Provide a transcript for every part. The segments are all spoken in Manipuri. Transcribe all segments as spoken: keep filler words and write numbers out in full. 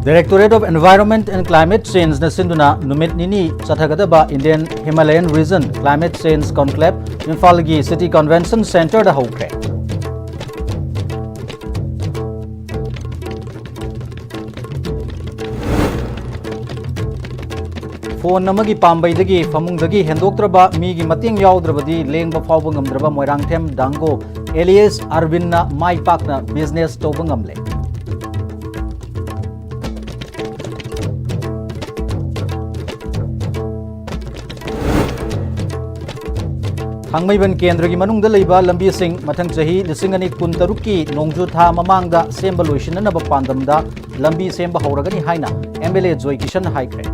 Directorate of Environment and Climate Change ꯅ ꯁꯤꯟꯗꯨꯅ ꯅꯨꯃꯤꯠ ꯅꯤꯅꯤ ꯆꯠꯊꯒꯗꯕ Indian Himalayan Region Climate Change Conclave ꯏꯝꯐꯥꯜꯒꯤ City Convention Center ꯗ ꯍꯧꯈ꯭ꯔꯦ꯫ Phone ꯑꯃꯒꯤ ꯄꯥꯝꯕꯩꯗꯒꯤ ꯐꯃꯨꯡꯗꯒꯤ ꯍꯦꯟꯗꯣꯛꯇ꯭ꯔꯕ, ꯃꯤꯒꯤ ꯃꯇꯦꯡ ꯌꯥꯎꯗ꯭ꯔꯕꯗꯤ ꯂꯦꯡꯕ ꯐꯥꯎꯕ ꯉꯝꯗ꯭ꯔꯕ ꯃꯣꯏꯔꯥꯡꯊꯦꯝ ꯗꯥꯡꯒꯣ alias ꯑꯔꯕꯤꯟꯅ ꯃꯥꯏ ꯄꯥꯛꯅ business ꯇꯧꯕ ꯉꯝꯂꯦ꯫ ꯊꯥꯡꯃꯩꯕꯟ ꯀꯦꯟꯗ꯭ꯔꯒꯤ ꯃꯅꯨꯡꯗ ꯂꯩꯕ ꯂꯝꯕꯤꯁꯤꯡ ꯃꯊꯪ ꯆꯍꯤ ꯂꯤꯁꯤꯡ ꯑꯅꯤ ꯀꯨꯟꯇꯔꯨꯛꯀꯤ ꯅꯣꯡꯖꯨ ꯊꯥ ꯃꯃꯥꯡꯗ ꯁꯦꯝꯕ ꯂꯣꯏꯁꯤꯟꯅꯅꯕ ꯄꯥꯟꯗꯝꯗ ꯂꯝꯕꯤ ꯁꯦꯝꯕ ꯍꯧꯔꯒꯅꯤ ꯍꯥꯏꯅ M L A ꯖꯣꯏ ꯀꯤꯁꯟꯅ ꯍꯥꯏꯈ꯭ꯔꯦ꯫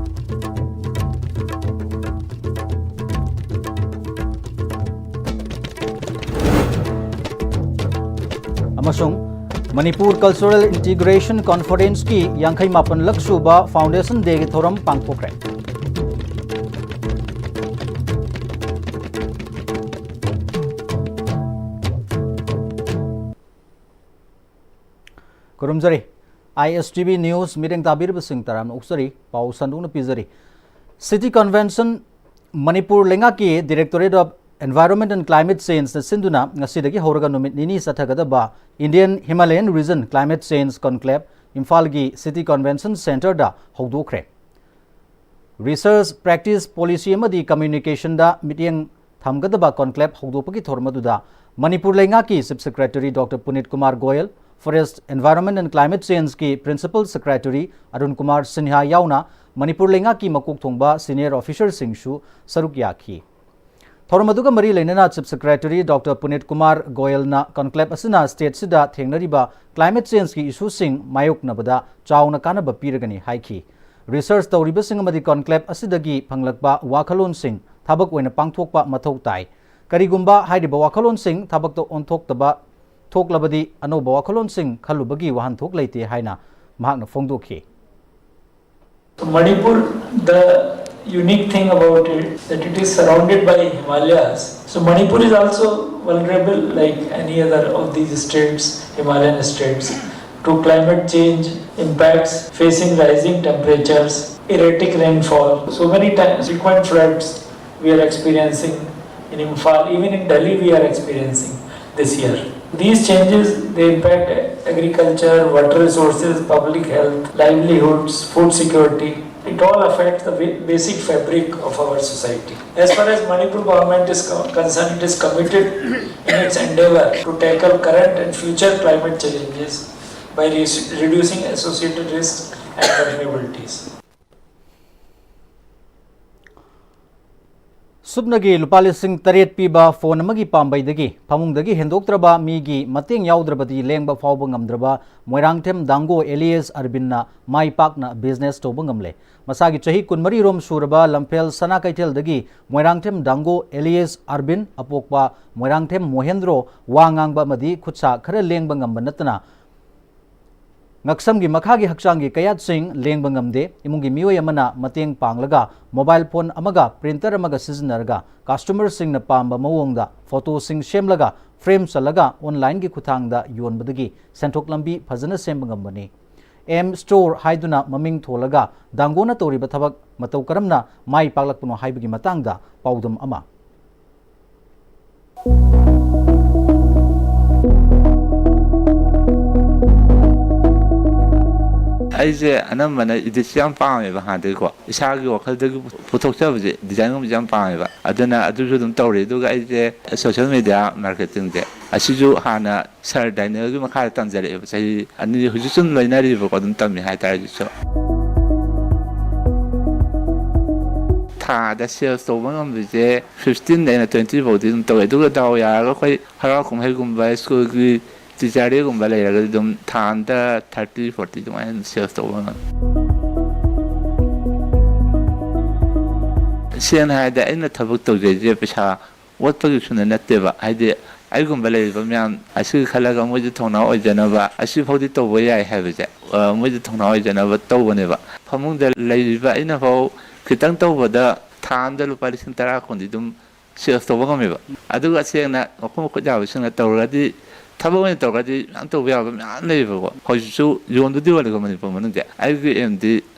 ꯑꯃꯁꯨꯡ ꯃꯅꯤꯄꯨꯔ Cultural Integration Conference ꯀꯤ ꯌꯥꯡꯈꯩ ꯃꯥꯄꯟ ꯂꯛ ꯁꯨꯕ Foundation Day ꯒꯤ ꯊꯧꯔꯝ ꯄꯥꯡꯊꯣꯛꯈ꯭ꯔꯦ꯫ ꯈꯨꯔꯨꯝꯖꯔꯤ꯫ I S T V News ꯃꯤꯠꯌꯦꯡ ꯇꯥꯕꯤꯔꯤꯕꯁꯤꯡ ꯇꯔꯥꯝꯅ ꯑꯣꯛꯆꯔꯤ꯫ ꯄꯥꯎ ꯁꯟꯗꯣꯛꯅ ꯄꯤꯖꯔꯤ꯫ City Convention ꯃꯅꯤꯄꯨꯔ ꯂꯩꯉꯥꯛꯀꯤ Directorate of Environment and Climate Change ꯅ ꯁꯤꯟꯗꯨꯅ ꯉꯁꯤꯗꯒꯤ ꯍꯧꯔꯒ ꯅꯨꯃꯤꯠ ꯅꯤꯅꯤ ꯆꯠꯊꯒꯗꯕ Indian Himalayan Region Climate Change Conclave ꯏꯝꯐꯥꯜꯒꯤ City Convention Center ꯗ ꯍꯧꯗꯣꯛꯈ꯭ꯔꯦ꯫ Research, Practice, Policy ꯑꯃꯗꯤ Communication ꯗ ꯃꯤꯠꯌꯦꯡ ꯊꯝꯒꯗꯕ conclave ꯍꯧꯗꯣꯛꯄꯒꯤ ꯊꯧꯔꯝ ꯑꯗꯨꯗ ꯃꯅꯤꯄꯨꯔ ꯂꯩꯉꯥꯛꯀꯤ Chief Secretary Doctor ꯄꯨꯅꯤꯠ Kumar Goyal, Forest, Environment and Climate Change ꯀꯤ Principal Secretary ꯑꯔꯨꯟ ꯀꯨꯃꯥꯔ ꯁꯤꯟꯍꯥ ꯌꯥꯎꯅ ꯃꯅꯤꯄꯨꯔ ꯂꯩꯉꯥꯛꯀꯤ ꯃꯀꯣꯛ ꯊꯣꯡꯕ senior officer ꯁꯤꯡꯁꯨ ꯁꯔꯨꯛ ꯌꯥꯈꯤ꯫ ꯊꯧꯔꯝ ꯑꯗꯨꯒ ꯃꯔꯤ ꯂꯩꯅꯅ Chief Secretary Doctor ꯄꯨꯅꯤꯠ Kumar ꯒꯣꯌꯜꯅ conclave ꯑꯁꯤꯅ state ꯁꯤꯗ ꯊꯦꯡꯅꯔꯤꯕ climate change ꯀꯤ issue ꯁꯤꯡ ꯃꯥꯌꯣꯛꯅꯕꯗ ꯆꯥꯎꯅ ꯀꯥꯟꯅꯕ ꯄꯤꯔꯒꯅꯤ ꯍꯥꯏꯈꯤ꯫ Research ꯇꯧꯔꯤꯕꯁꯤꯡ ꯑꯃꯗꯤ conclave ꯑꯁꯤꯗꯒꯤ ꯐꯪꯂꯛꯄ ꯋꯥꯈꯜꯂꯣꯟꯁꯤꯡ ꯊꯕꯛ ꯑꯣꯏꯅ ꯄꯥꯡꯊꯣꯛꯄ ꯃꯊꯧ ꯇꯥꯏ꯫ ꯀꯔꯤꯒꯨꯝꯕ ꯍꯥꯏꯔꯤꯕ ꯋꯥꯈꯜꯂꯣꯟꯁꯤꯡ ꯊꯕꯛꯇ ꯑꯣꯟꯊꯣꯛꯇꯕ ꯊꯣꯛꯂꯕꯗꯤ ꯑꯅꯧꯕ ꯋꯥꯈꯜꯂꯣꯟꯁꯤꯡ ꯈꯜꯂꯨꯕꯒꯤ ꯋꯥꯍꯟꯊꯣꯛ ꯂꯩꯇꯦ ꯍꯥꯏꯅ ꯃꯍꯥꯛꯅ ꯐꯣꯡꯗꯣꯛꯈꯤ꯫ Manipur, the unique thing about it that it is surrounded by Himalayas. So Manipur is also vulnerable like any other of these states, Himalayan states, to climate change impacts facing rising temperatures, erratic rainfall, so many times frequent floods we are experiencing in Imphal, even in Delhi we are experiencing this year. These changes, they impact agriculture, water resources, public health, livelihoods, food security. It all affects the ba- basic fabric of our society. As far as Manipur government is co- concerned, it is committed in its endeavor to tackle current and future climate challenges by re- reducing associated risks and vulnerabilities. ꯁꯨꯞꯅꯒꯤ ꯂꯨꯄꯥ ꯂꯤꯁꯤꯡ ꯇꯔꯦꯠ ꯄꯤꯕ ꯐꯣꯟ ꯑꯃꯒꯤ ꯄꯥꯝꯕꯩꯗꯒꯤ ꯐꯃꯨꯡꯗꯒꯤ ꯍꯦꯟꯗꯣꯛꯇ꯭ꯔꯕ, ꯃꯤꯒꯤ ꯃꯇꯦꯡ ꯌꯥꯎꯗ꯭ꯔꯕꯗꯤ ꯂꯦꯡꯕ ꯐꯥꯎꯕ ꯉꯝꯗ꯭ꯔꯕ ꯃꯣꯏꯔꯥꯡꯊꯦꯝ ꯗꯥꯡꯒꯣ ꯑꯦꯂꯤꯌꯦꯁ ꯑꯔꯕꯤꯟꯅ ꯃꯥꯏ ꯄꯥꯛꯅ ꯕꯤꯖꯤꯅꯦꯁ ꯇꯧꯕ ꯉꯝꯂꯦ꯫ ꯃꯁꯥꯒꯤ ꯆꯍꯤ ꯀꯨꯟꯃꯔꯤ ꯔꯣꯝ ꯁꯨꯔꯕ ꯂꯝꯐꯦꯜ ꯁꯅꯥ ꯀꯩꯊꯦꯜꯗꯒꯤ ꯃꯣꯏꯔꯥꯡꯊꯦꯝ ꯗꯥꯡꯒꯣ ꯑꯦꯂꯤꯌꯦꯁ ꯑꯔꯕꯤꯟ, ꯑꯄꯣꯛꯄ ꯃꯣꯏꯔꯥꯡꯊꯦꯝ ꯃꯣꯍꯦꯟꯗ꯭ꯔꯣ, ꯋꯥ ꯉꯥꯡꯕ ꯑꯃꯗꯤ ꯈꯨꯠꯁꯥ ꯈꯔ ꯂꯦꯡꯕ ꯉꯝꯕ ꯅꯠꯇꯅ ꯉꯛꯁꯝꯒꯤ ꯃꯈꯥꯒꯤ ꯍꯛꯆꯥꯡꯒꯤ ꯀꯌꯥꯠꯁꯤꯡ ꯂꯦꯡꯕ ꯉꯝꯗꯦ꯫ ꯏꯃꯨꯡꯒꯤ ꯃꯤꯑꯣꯏ ꯑꯃꯅ ꯃꯇꯦꯡ ꯄꯥꯡꯂꯒ ꯃꯣꯕꯥꯏꯜ ꯐꯣꯟ ꯑꯃꯒ ꯄ꯭ꯔꯤꯟꯇꯔ ꯑꯃꯒ ꯁꯤꯖꯤꯟꯅꯔꯒ ꯀꯁꯇꯃꯔꯁꯤꯡꯅ ꯄꯥꯝꯕ ꯃꯑꯣꯡꯗ ꯐꯣꯇꯣꯁꯤꯡ ꯁꯦꯝꯂꯒ ꯐ꯭ꯔꯦꯝ ꯆꯜꯂꯒ ꯑꯣꯟꯂꯥꯏꯟꯒꯤ ꯈꯨꯠꯊꯥꯡꯗ ꯌꯣꯟꯕꯗꯒꯤ ꯁꯦꯟꯊꯣꯛ ꯂꯝꯕꯤ ꯐꯖꯅ ꯁꯦꯝꯕ ꯉꯝꯕꯅꯤ꯫ ꯑꯦꯝ ꯁ꯭ꯇꯣꯔ ꯍꯥꯏꯗꯨꯅ ꯃꯃꯤꯡ ꯊꯣꯜꯂꯒ ꯗꯥꯡꯒꯣꯅ ꯇꯧꯔꯤꯕ ꯊꯕꯛ ꯃꯇꯧ ꯀꯔꯝꯅ ꯃꯥꯏ ꯄꯥꯛꯂꯛꯄꯅꯣ ꯍꯥꯏꯕꯒꯤ ꯃꯇꯥꯡꯗ ꯄꯥꯎꯗꯝ ꯑꯃ꯫ ꯑꯩꯁꯦ ꯑꯅꯝꯕꯅ ꯏꯗꯤꯠꯁꯦ ꯌꯥꯝ ꯄꯥꯝꯃꯦꯕ ꯍꯥꯟꯅꯗꯒꯤꯀꯣ꯫ ꯏꯁꯥꯒꯤ ꯋꯥꯈꯜꯗꯒꯤ ꯄꯨꯊꯣꯛꯆꯕꯁꯦ, ꯗꯤꯖꯥꯏꯟꯒꯨꯝꯕꯁꯦ ꯌꯥꯝ ꯄꯥꯝꯃꯦꯕ꯫ ꯑꯗꯨꯅ ꯑꯗꯨꯁꯨ ꯑꯗꯨꯝ ꯇꯧꯔꯦ꯫ ꯑꯗꯨꯒ ꯑꯩꯁꯦ ꯁꯣꯁꯦꯜ ꯃꯦꯗꯤꯌꯥ ꯃꯥꯔꯀꯦꯇꯤꯡꯁꯦ, ꯑꯁꯤꯁꯨ ꯍꯥꯟꯅ ꯁꯥꯔ ꯗꯥꯏꯅꯦꯜꯒꯤ ꯃꯈꯥꯗ ꯇꯝꯖꯔꯛꯑꯦꯕ꯫ ꯆꯍꯤ ꯑꯅꯤ, ꯍꯧꯖꯤꯛꯁꯨ ꯑꯗꯨꯝ ꯂꯣꯏꯅꯔꯤꯕꯀꯣ, ꯑꯗꯨꯝ ꯇꯝꯃꯤ ꯍꯥꯏꯇꯥꯔꯦ ꯍꯧꯖꯤꯛꯁꯨ꯫ ꯊꯥꯗ ꯁꯦꯜꯁ ꯇꯧꯕ ꯉꯝꯕꯁꯦ ꯐꯤꯐꯇꯤꯟꯗꯩꯅ ꯇ꯭ꯋꯦꯟꯇꯤ ꯐꯥꯎꯗꯤ ꯑꯗꯨꯝ ꯇꯧꯋꯦ꯫ ꯑꯗꯨꯒ ꯗꯥꯎ ꯌꯥꯔꯒ ꯑꯩꯈꯣꯏ ꯍꯔꯥꯎ ꯀꯨꯝꯍꯩꯒꯨꯝꯕ, ꯁ꯭ꯀꯨꯜꯒꯤ ꯇꯤꯆꯔ ꯗꯦꯒꯨꯝꯕ ꯂꯩꯔꯒꯗꯤ ꯑꯗꯨꯝ ꯊꯥ ꯑꯝꯗ ꯊꯥꯔꯇꯤ, ꯐꯣꯔꯇꯤ ꯑꯗꯨꯃꯥꯏꯅ ꯑꯗꯨꯝ ꯁꯦꯜꯁ ꯇꯧꯕ ꯉꯝꯃꯤ꯫ ꯁꯦꯡꯅ ꯍꯥꯏꯔꯗꯤ ꯑꯩꯅ ꯊꯕꯛ ꯇꯧꯖꯩꯁꯦ ꯄꯩꯁꯥ ꯑꯣꯠꯄꯒꯤ ꯁꯨꯅ ꯅꯠꯇꯦꯕ꯫ ꯍꯥꯏꯗꯤ ꯑꯩꯒꯨꯝꯕ ꯂꯩꯔꯤꯕ ꯃꯌꯥꯝ ꯑꯁꯤꯒꯤ ꯈꯜꯂꯒ ꯃꯣꯏꯁꯨ ꯊꯧꯅꯥ ꯑꯣꯏꯖꯅꯕ, ꯑꯁꯤꯐꯥꯎꯗꯤ ꯇꯧꯕ ꯌꯥꯏ ꯍꯥꯏꯕꯁꯦ, ꯑ, ꯃꯣꯏꯁꯨ ꯊꯧꯅꯥ ꯑꯣꯏꯖꯅꯕ ꯇꯧꯕꯅꯦꯕ꯫ ꯐꯃꯨꯡꯗ ꯂꯩꯔꯤꯕ ꯑꯩꯅꯐꯥꯎ ꯈꯤꯇꯪ ꯇꯧꯕꯗ ꯊꯥ ꯑꯝꯗ ꯂꯨꯄꯥ ꯂꯤꯁꯤꯡ ꯇꯔꯥ ꯀꯨꯟꯗꯤ ꯑꯗꯨꯝ ꯁꯦꯜꯁ ꯇꯧꯕ ꯉꯝꯃꯦꯕ꯫ ꯑꯗꯨꯒ ꯁꯦꯡꯅ ꯃꯈꯨꯠ ꯃꯈꯨꯠ ꯌꯥꯕꯁꯤꯡꯅ ꯇꯧꯔꯒꯗꯤ ꯊꯕꯛ ꯑꯣꯏꯅ ꯇꯧꯔꯒꯗꯤ ꯃꯌꯥꯝ ꯇꯧꯕ ꯌꯥꯕ ꯃꯌꯥꯝ ꯂꯩꯌꯦꯕꯀꯣ꯫ ꯍꯧꯖꯤꯛꯁꯨ ꯌꯣꯟꯕꯗꯤ ꯌꯣꯜꯂꯦꯀꯣ ꯃꯅꯤꯄꯨꯔ ꯃꯅꯨꯡꯁꯦ꯫ ꯑꯩꯒꯤ ꯑꯦꯝꯗꯤ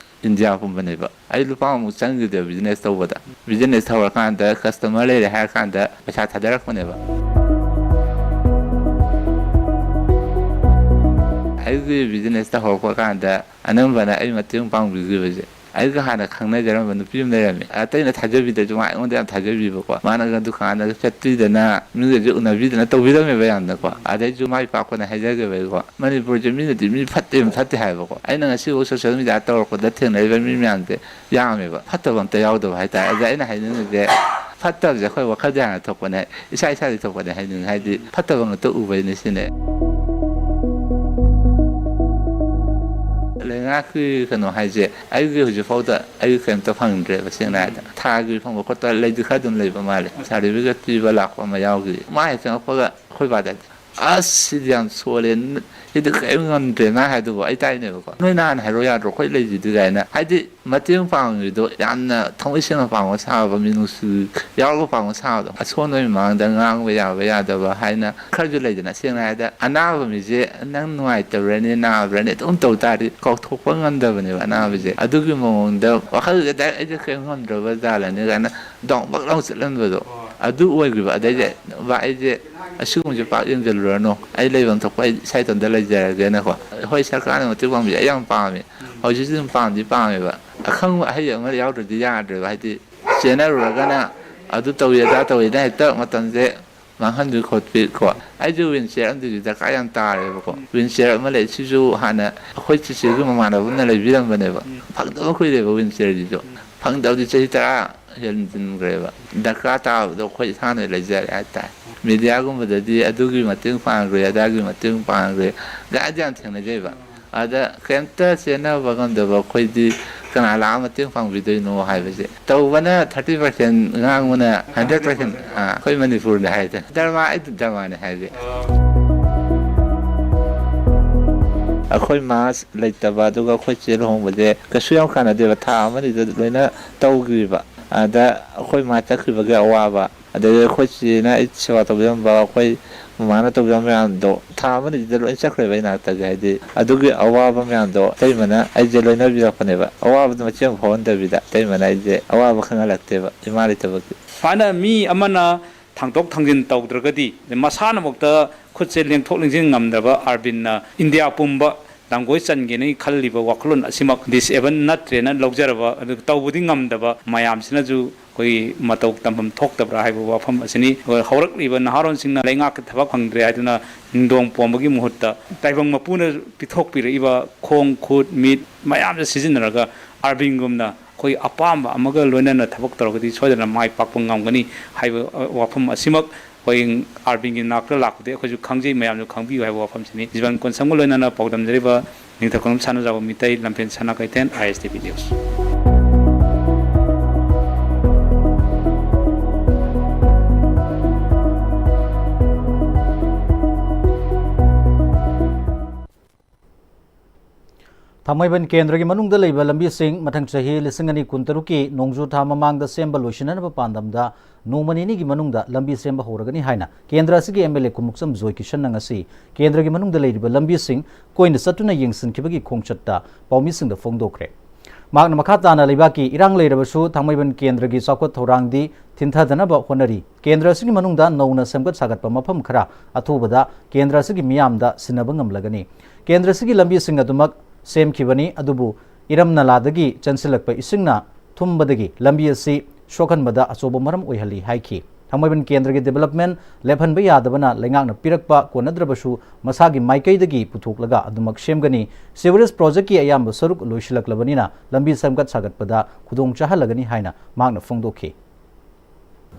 ꯏꯟꯗꯤꯌꯥ ꯄꯨꯝꯕꯅꯦꯕ꯫ ꯑꯩ ꯂꯨꯄꯥ ꯑꯃꯨꯛ ꯆꯪꯈꯤꯗꯦꯕ ꯕꯤꯖꯤꯅꯦꯁ ꯇꯧꯕꯗ꯫ ꯕꯤꯖꯤꯅꯦꯁ ꯍꯧꯔꯀꯥꯟꯗ ꯀꯁꯇꯃꯔ ꯂꯩꯔꯦ ꯍꯥꯏꯔ ꯀꯥꯟꯗ ꯄꯩꯁꯥ ꯊꯥꯗꯔꯛꯄꯅꯦꯕ꯫ ꯑꯩꯒꯤ ꯕꯤꯖꯤꯅꯦꯁꯇ ꯍꯧꯔꯛꯄ ꯀꯥꯟꯗ ꯑꯅꯝꯕꯅ ꯑꯩ ꯃꯇꯦꯡ ꯄꯥꯡꯕꯤꯈꯤꯕꯁꯦ, ꯑꯩꯒ ꯍꯥꯟꯅ ꯈꯪꯅꯖꯔꯝꯕ ꯅꯨꯄꯤ ꯑꯃ ꯂꯩꯔꯝꯃꯦ꯫ ꯑꯇꯩꯅ ꯊꯥꯖꯕꯤꯗ꯭ꯔꯁꯨ ꯃꯥ ꯑꯩꯉꯣꯟꯗ ꯌꯥꯝ ꯊꯥꯖꯕꯤꯕꯀꯣ꯫ ꯃꯥꯅꯒ ꯗꯨꯀꯥꯟꯗꯒ ꯆꯠꯄꯤꯗꯅ, ꯃꯤꯒꯁꯦ ꯎꯅꯕꯤꯗꯅ ꯇꯧꯕꯤꯔꯝꯃꯦꯕ ꯌꯥꯝꯅꯀꯣ꯫ ꯑꯗꯩꯁꯨ ꯃꯥꯏ ꯄꯥꯛꯄꯅ ꯍꯥꯏꯖꯒꯦꯕ ꯑꯩꯀꯣ, ꯃꯅꯤꯄꯨꯔꯁꯦ ꯃꯤꯅꯗꯤ ꯃꯤ ꯐꯠꯇꯦ ꯐꯠꯇꯦ ꯍꯥꯏꯕꯀꯣ꯫ ꯑꯩꯅ ꯉꯁꯤꯐꯥꯎ ꯁꯣꯁꯤꯌꯦꯜ ꯃꯤꯗꯤꯌꯥ ꯇꯧꯔꯛꯄꯗ ꯊꯦꯡꯅꯔꯤꯕ ꯃꯤ ꯃꯌꯥꯝꯁꯦ ꯌꯥꯝꯃꯦꯕ, ꯐꯠꯇꯕ ꯑꯝꯇ ꯌꯥꯎꯗꯕ ꯍꯥꯏꯇꯥꯔꯦ꯫ ꯑꯗ ꯑꯩꯅ ꯍꯥꯏꯅꯤꯡꯉꯤꯁꯦ, ꯐꯠꯇꯕꯁꯦ ꯑꯩꯈꯣꯏ ꯋꯥꯈꯜꯗ ꯍꯥꯟꯅ ꯊꯣꯛꯄꯅꯦ, ꯏꯁꯥ ꯏꯁꯥꯗꯤ ꯊꯣꯛꯄꯅꯦ ꯍꯥꯏꯅꯤꯡꯉꯤ꯫ ꯍꯥꯏꯗꯤ ꯐꯠꯇꯕ ꯉꯥꯛꯇ ꯎꯕꯩꯅꯦ ꯁꯤꯅꯦ꯫ ꯂꯩꯉꯥꯛꯀꯤ ꯀꯩꯅꯣ ꯍꯥꯏꯁꯦ, ꯑꯩꯒꯤ ꯍꯧꯖꯤꯛ ꯐꯥꯎꯗ ꯑꯩꯒꯤ ꯀꯩꯝꯇ ꯐꯪꯗ꯭ꯔꯦꯕ꯫ ꯁꯦꯡꯅ ꯍꯥꯏꯔꯕꯗ ꯊꯥꯒꯤ ꯐꯪꯕ ꯈꯣꯠꯄ ꯂꯩꯗꯤ ꯈꯔ ꯑꯗꯨꯝ ꯂꯩꯕ ꯃꯥꯜꯂꯦ꯫ ꯁꯥꯔꯇꯤꯐꯤꯀꯦꯠ ꯄꯤꯕ ꯂꯥꯛꯄ ꯑꯃ ꯌꯥꯎꯈꯤ꯫ ꯃꯥ ꯍꯦꯛ ꯆꯪꯉꯛꯄꯒ ꯑꯩꯈꯣꯏ ꯕꯥꯗ, "ꯑꯁ, ꯁꯤꯗꯤ ꯌꯥꯝ ꯁꯣꯜꯂꯦ, ꯁꯤꯗꯤ ꯀꯔꯤꯝ ꯉꯝꯗ꯭ꯔꯦ" ꯃꯥ ꯍꯥꯏꯗꯨꯕꯨ꯫ ꯑꯩ ꯇꯥꯏꯅꯦꯕꯀꯣ꯫ "ꯅꯣꯏ ꯅꯍꯥꯟ ꯍꯥꯏꯔꯣ ꯌꯥꯗ꯭ꯔꯣ, ꯑꯩꯈꯣꯏ ꯂꯩꯁꯤꯗꯤ" ꯀꯥꯏꯅ꯫ ꯍꯥꯏꯗꯤ ꯃꯇꯦꯡ ꯄꯥꯡꯉꯤꯗꯣ ꯌꯥꯝꯅ ꯊꯃꯣꯏ ꯁꯦꯡꯅ ꯄꯥꯡꯕ ꯁꯥꯕ, ꯃꯤꯅꯨꯡꯁꯤ ꯌꯥꯎꯔꯒ ꯄꯥꯡꯕ ꯁꯥꯕꯗꯣ꯫ ꯑꯁꯣꯟꯕꯒꯤ ꯃꯃꯥꯡꯗ ꯉꯥꯡꯕ ꯌꯥꯕ ꯌꯥꯗꯕ ꯍꯥꯏꯅ ꯈꯔꯁꯨ ꯂꯩꯗꯅ꯫ ꯁꯦꯡꯅ ꯍꯥꯏꯔꯕꯗ ꯑꯅꯥꯕ ꯃꯤꯁꯦ ꯅꯪ ꯅꯨꯡꯉꯥꯏꯇꯕ꯭ꯔꯅꯦ, ꯅꯥꯕ꯭ꯔꯅꯦ ꯑꯗꯨꯝ ꯇꯧ ꯇꯥꯔꯗꯤ ꯀꯥꯎꯊꯣꯛꯄ ꯉꯝꯗꯕꯅꯦꯕ ꯑꯅꯥꯕꯁꯦ꯫ ꯑꯗꯨꯒꯤ ꯃꯑꯣꯡꯗ ꯋꯥꯈꯜꯁꯦ ꯗꯥꯏꯔꯦꯛ "ꯑꯩꯁꯦ ꯀꯔꯤꯝ ꯉꯝꯗ꯭ꯔꯕ ꯖꯥꯠꯂꯅꯦ" ꯀꯥꯏꯅ ꯗꯥꯎꯟ ꯕꯛ ꯂꯥꯎ ꯆꯠꯍꯟꯕꯗꯣ꯫ ꯑꯗꯨ ꯑꯣꯏꯈꯤꯕ꯫ ꯑꯗꯩꯗꯤ "ꯚꯥꯏ, ꯑꯩꯁꯦ ꯑꯁꯤꯒꯨꯝꯕꯁꯦ ꯄꯥꯛ ꯌꯦꯡꯁꯤꯜꯂꯨꯔꯅꯨ, ꯑꯩ ꯂꯩꯐꯝ ꯊꯣꯛꯄ ꯑꯩ ꯏꯁꯥ ꯏꯊꯟꯇ ꯂꯩꯖꯔꯒꯦꯅꯀꯣ"꯫ ꯍꯣꯏ, ꯁꯔꯀꯥꯔꯅ ꯃꯇꯦꯡ ꯄꯥꯡꯕꯤꯕꯁꯦ ꯑꯩ ꯌꯥꯝ ꯄꯥꯝꯃꯦ꯫ ꯍꯧꯖꯤꯛꯁꯨ ꯑꯗꯨꯝ ꯄꯥꯝꯗꯤ ꯄꯥꯝꯃꯦꯕ꯫ ꯑꯈꯪꯕ ꯑꯍꯩ ꯑꯃ ꯌꯥꯎꯗ꯭ꯔꯗꯤ ꯌꯥꯗ꯭ꯔꯦꯕ꯫ ꯍꯥꯏꯗꯤ ꯆꯦꯟꯅꯔꯨꯔꯒꯅ ꯑꯗꯨ ꯇꯧꯏ ꯑꯗꯥ ꯇꯧꯏꯅ ꯍꯦꯛꯇ ꯃꯇꯝꯁꯦ ꯃꯥꯡꯍꯟꯕꯤ ꯈꯣꯠꯄꯤ ꯀꯣ꯫ ꯑꯩꯁꯨ ꯋꯤꯜ ꯆꯤꯌꯔ ꯑꯃꯗꯤ ꯗꯔꯀꯥꯔ ꯌꯥꯝ ꯇꯥꯔꯦꯕꯀꯣ꯫ ꯋꯤꯜ ꯆꯤꯌꯔ ꯑꯃ ꯂꯩ, ꯁꯤꯁꯨ ꯍꯥꯟꯅ ꯑꯩꯈꯣꯏ ꯆꯤꯆꯦꯒꯤ ꯃꯃꯥꯟꯅꯕ ꯑꯃꯅ ꯂꯩꯕꯤꯔꯝꯕꯅꯦꯕ꯫ ꯐꯪꯗꯕ ꯀꯨꯏꯔꯦꯕ ꯋꯤꯜ ꯆꯤꯌꯔꯁꯤꯁꯨ꯫ ꯐꯪꯗꯕꯗꯤ ꯆꯍꯤ ꯇꯔꯥ ꯍꯦꯟꯖꯤꯟꯈ꯭ꯔꯦꯕ꯫ ꯗꯔꯀꯥꯔ ꯇꯥꯕꯗꯣ ꯑꯩꯈꯣꯏ ꯏꯁꯥꯅ ꯂꯩꯖꯔꯦ ꯍꯥꯏꯇꯥꯔꯦ꯫ ꯃꯦꯗꯤꯌꯥꯒꯨꯝꯕꯗꯗꯤ ꯑꯗꯨꯒꯤ ꯃꯇꯦꯡ ꯄꯥꯡꯈ꯭ꯔꯦ, ꯑꯗꯥꯒꯤ ꯃꯇꯦꯡ ꯄꯥꯡꯈ꯭ꯔꯦ, ꯒꯥꯏꯗ ꯌꯥꯝ ꯊꯦꯡꯅꯖꯩꯕ꯫ ꯑꯗ ꯀꯩꯝꯇ ꯆꯦꯟꯅꯕ ꯉꯝꯗꯕ ꯑꯩꯈꯣꯏꯗꯤ ꯀꯅꯥ ꯂꯥꯛꯑ ꯃꯇꯦꯡ ꯄꯥꯡꯕꯤꯗꯣꯏꯅꯣ ꯍꯥꯏꯕꯁꯦ꯫ ꯇꯧꯕꯅ ꯊꯥꯔꯇꯤ ꯄꯥꯔꯁꯦꯟ, ꯉꯥꯡꯕꯅ ꯍꯟꯗ꯭ꯔꯦꯠ ꯄꯥꯔꯁꯦꯟ꯫ ꯑꯥ, ꯑꯩꯈꯣꯏ ꯃꯅꯤꯄꯨꯔꯗ ꯍꯥꯏꯁꯦ ꯙꯔꯃ, ꯑꯩꯗꯤ ꯙꯔꯃꯅꯦ ꯍꯥꯏꯁꯦ꯫ ꯑꯩꯈꯣꯏ ꯃꯥ ꯂꯩꯇꯕ, ꯑꯗꯨꯒ ꯑꯩꯈꯣꯏ ꯆꯦ ꯂꯨꯍꯣꯡꯕꯁꯦ ꯀꯩꯁꯨ ꯌꯥꯝ ꯀꯥꯟꯅꯗꯦꯕ, ꯊꯥ ꯑꯃꯅꯤꯗ ꯂꯣꯏꯅ ꯇꯧꯈꯤꯕ꯫ ꯑꯗ ꯑꯩꯈꯣꯏ ꯃꯥ ꯆꯠꯈꯤꯕꯒꯤ ꯑꯋꯥꯕ, ꯑꯗꯒꯤ ꯑꯩꯈꯣꯏ ꯆꯦꯅ ꯑꯩ ꯁꯦꯕꯥ ꯇꯧꯕꯤꯔꯝꯕ, ꯑꯩꯈꯣꯏ ꯃꯃꯥꯅ ꯇꯧꯖꯕ ꯃꯌꯥꯝꯗꯣ ꯊꯥ ꯑꯃꯅꯤꯗ ꯂꯣꯏ ꯆꯠꯈ꯭ꯔꯦꯕ ꯑꯩ ꯅꯥꯛꯇꯒꯤ꯫ ꯍꯥꯏꯗꯤ ꯑꯗꯨꯒꯤ ꯑꯋꯥꯕ ꯃꯌꯥꯝꯗꯣ ꯑꯇꯩꯃꯅ ꯑꯩꯁꯦ ꯂꯣꯏꯅꯕꯤꯔꯛꯄꯅꯦꯕ꯫ ꯑꯋꯥꯕꯗꯣ ꯃꯆꯦꯠ ꯑꯃ ꯐꯥꯎꯍꯟꯗꯕꯤꯗ ꯑꯇꯩꯃꯅ ꯑꯩꯁꯦ ꯑꯋꯥꯕ ꯈꯪꯍꯜꯂꯛꯇꯦꯕ ꯏꯃꯥ ꯂꯩꯇꯕꯒꯤ꯫ ꯁꯨꯃꯥꯏꯅ ꯃꯤ ꯑꯃꯅ ꯊꯥꯡꯗꯣꯛ ꯊꯥꯡꯖꯤꯟ ꯇꯧꯗ꯭ꯔꯒꯗꯤ, ꯃꯁꯥꯅꯃꯛꯇ ꯈꯨꯠꯁꯦ ꯂꯦꯡꯊꯣꯛ ꯂꯦꯡꯁꯤꯟ ꯉꯝꯗ꯭ꯔꯕ ꯑꯥꯔꯕꯤꯟꯅ ꯏꯟꯗꯤꯌꯥ ꯄꯨꯝꯕ ꯂꯝꯒꯣꯏ ꯆꯟꯒꯦꯅ ꯈꯜꯂꯤꯕ ꯋꯥꯈꯜꯂꯣꯟ ꯑꯁꯤꯃꯛ ꯗꯤꯁꯑꯦꯕꯜ ꯅꯠꯇ꯭ꯔꯦꯅ ꯂꯧꯖꯔꯕ, ꯑꯗꯨꯒ ꯇꯧꯕꯗꯤ ꯉꯝꯗꯕ ꯃꯌꯥꯝꯁꯤꯅꯁꯨ ꯑꯩꯈꯣꯏꯒꯤ ꯃꯇꯧ ꯇꯝꯐꯝ ꯊꯣꯛꯇꯕ꯭ꯔꯥ ꯍꯥꯏꯕ ꯋꯥꯐꯝ ꯑꯁꯤꯅꯤ꯫ ꯑꯗꯨꯒ ꯍꯧꯔꯛꯂꯤꯕ ꯅꯍꯥꯔꯣꯟꯁꯤꯡꯅ ꯂꯩꯉꯥꯛꯀꯤ ꯊꯕꯛ ꯐꯪꯗ꯭ꯔꯦ ꯍꯥꯏꯗꯨꯅ ꯅꯤꯡꯗꯣꯡ ꯄꯣꯝꯕꯒꯤ ꯃꯍꯨꯠꯇ ꯇꯥꯏꯕꯪ ꯃꯄꯨꯅ ꯄꯤꯊꯣꯛꯄꯤꯔꯛꯏꯕ ꯈꯣꯡ, ꯈꯨꯠ, ꯃꯤꯠ ꯃꯌꯥꯝꯁꯦ ꯁꯤꯖꯤꯟꯅꯔꯒ ꯑꯥꯔꯕꯤꯟꯒꯨꯝꯅ ꯑꯩꯈꯣꯏ ꯑꯄꯥꯝꯕ ꯑꯃꯒ ꯂꯣꯏꯅꯅ ꯊꯕꯛ ꯇꯧꯔꯒꯗꯤ ꯁꯣꯏꯗꯅ ꯃꯥꯏ ꯄꯥꯛꯄ ꯉꯝꯒꯅꯤ ꯍꯥꯏꯕ, ꯑ, ꯋꯥꯐꯝ ꯑꯁꯤꯃꯛ ꯑꯩꯈꯣꯏ ꯑꯥꯔꯕꯤꯟꯒꯤ ꯅꯥꯛꯇ ꯂꯥꯛꯄꯗꯤ ꯑꯩꯈꯣꯏꯁꯨ ꯈꯪꯖꯩ, ꯃꯌꯥꯝꯁꯨ ꯈꯪꯕꯤꯌꯨ ꯍꯥꯏꯕ ꯋꯥꯐꯝꯁꯤꯅꯤ꯫ ꯖꯤꯕꯟ ꯀꯣꯟꯁꯝꯒ ꯂꯣꯏꯅꯅ ꯄꯥꯎꯗꯝꯖꯔꯤꯕ ꯅꯤꯡꯊꯧꯈꯣꯡ ꯁꯅꯥꯖꯥꯎꯕ ꯃꯤꯇꯩ, ꯂꯝꯐꯦꯟ ꯁꯅꯥ ꯀꯩꯊꯦꯜ, ISTV News꯫ ꯊꯥꯡꯃꯩꯕꯟ ꯀꯦꯟꯗ꯭ꯔꯒꯤ ꯃꯅꯨꯡꯗ ꯂꯩꯕ ꯂꯝꯕꯤꯁꯤꯡ ꯃꯊꯪ ꯆꯍꯤ ꯂꯤꯁꯤꯡ ꯑꯅꯤ ꯀꯨꯟꯇꯔꯨꯛꯀꯤ ꯅꯣꯡꯖꯨ ꯊꯥ ꯃꯃꯥꯡꯗ ꯁꯦꯝꯕ ꯂꯣꯏꯁꯤꯟꯅꯅꯕ ꯄꯥꯟꯗꯝꯗ ꯅꯣꯡꯃ ꯅꯤꯅꯤꯒꯤ ꯃꯅꯨꯡꯗ ꯂꯝꯕꯤ ꯁꯦꯝꯕ ꯍꯧꯔꯒꯅꯤ ꯍꯥꯏꯅ ꯀꯦꯟꯗ꯭ꯔ ꯑꯁꯤꯒꯤ MLA ꯀꯨꯃꯨꯛꯆꯝ ꯖꯣꯏ ꯀꯤꯁꯟꯅ ꯉꯁꯤ ꯀꯦꯟꯗ꯭ꯔꯒꯤ ꯃꯅꯨꯡꯗ ꯂꯩꯔꯤꯕ ꯂꯝꯕꯤꯁꯤꯡ ꯀꯣꯏꯅ ꯆꯠꯇꯨꯅ ꯌꯦꯡꯁꯤꯟꯈꯤꯕꯒꯤ ꯈꯣꯡꯆꯠꯇ ꯄꯥꯎꯃꯤꯁꯤꯡꯗ ꯐꯣꯡꯗꯣꯛꯈ꯭ꯔꯦ꯫ ꯃꯍꯥꯛꯅ ꯃꯈꯥ ꯇꯥꯅ ꯂꯩꯕꯥꯛꯀꯤ ꯏꯔꯥꯡ ꯂꯩꯔꯕꯁꯨ ꯊꯥꯡꯃꯩꯕꯟ ꯀꯦꯟꯗ꯭ꯔꯒꯤ ꯆꯥꯎꯈꯠ ꯊꯧꯔꯥꯡꯗꯤ ꯊꯤꯟꯊꯗꯅꯕ ꯍꯣꯠꯅꯔꯤ꯫ ꯀꯦꯟꯗ꯭ꯔ ꯑꯁꯤꯒꯤ ꯃꯅꯨꯡꯗ ꯅꯧꯅ ꯁꯦꯝꯒꯠ ꯁꯥꯒꯠꯄ ꯃꯐꯝ ꯈꯔ ꯑꯊꯨꯕꯗ ꯀꯦꯟꯗ꯭ꯔ ꯑꯁꯤꯒꯤ ꯃꯤꯌꯥꯝꯗ ꯁꯤꯟꯅꯕ ꯉꯝꯂꯒꯅꯤ꯫ ꯀꯦꯟꯗ꯭ꯔ ꯑꯁꯤꯒꯤ ꯂꯝꯕꯤꯁꯤꯡ ꯑꯗꯨꯃꯛ ꯁꯦꯝꯈꯤꯕꯅꯤ, ꯑꯗꯨꯕꯨ ꯏꯔꯝ ꯅꯂꯥꯗꯒꯤ ꯆꯦꯟꯁꯤꯜꯂꯛꯄ ꯏꯁꯤꯡꯅ ꯊꯨꯝꯕꯗꯒꯤ ꯂꯝꯕꯤ ꯑꯁꯤ ꯁꯣꯛꯍꯟꯕꯗ ꯑꯆꯧꯕ ꯃꯔꯝ ꯑꯣꯏꯍꯜꯂꯤ ꯍꯥꯏꯈꯤ꯫ ꯊꯥꯡꯃꯩꯕꯟ ꯀꯦꯟꯗ꯭ꯔꯒꯤ development ꯂꯦꯞꯍꯟꯕ ꯌꯥꯗꯕꯅ ꯂꯩꯉꯥꯛꯅ ꯄꯤꯔꯛꯄ ꯀꯣꯟꯅꯗ꯭ꯔꯕꯁꯨ ꯃꯁꯥꯒꯤ ꯃꯥꯏꯀꯩꯗꯒꯤ ꯄꯨꯊꯣꯛꯂꯒ ꯑꯗꯨꯃꯛ ꯁꯦꯝꯒꯅꯤ꯫ Sewerage projectꯀꯤ ꯑꯌꯥꯝꯕ ꯁꯔꯨꯛ ꯂꯣꯏꯁꯤꯜꯂꯛꯂꯕꯅꯤꯅ ꯂꯝꯕꯤ ꯁꯦꯝꯒꯠ ꯁꯥꯒꯠꯄꯗ ꯈꯨꯗꯣꯡ ꯆꯥꯍꯜꯂꯒꯅꯤ ꯍꯥꯏꯅ ꯃꯍꯥꯛꯅ ꯐꯣꯡꯗꯣꯛꯈꯤ꯫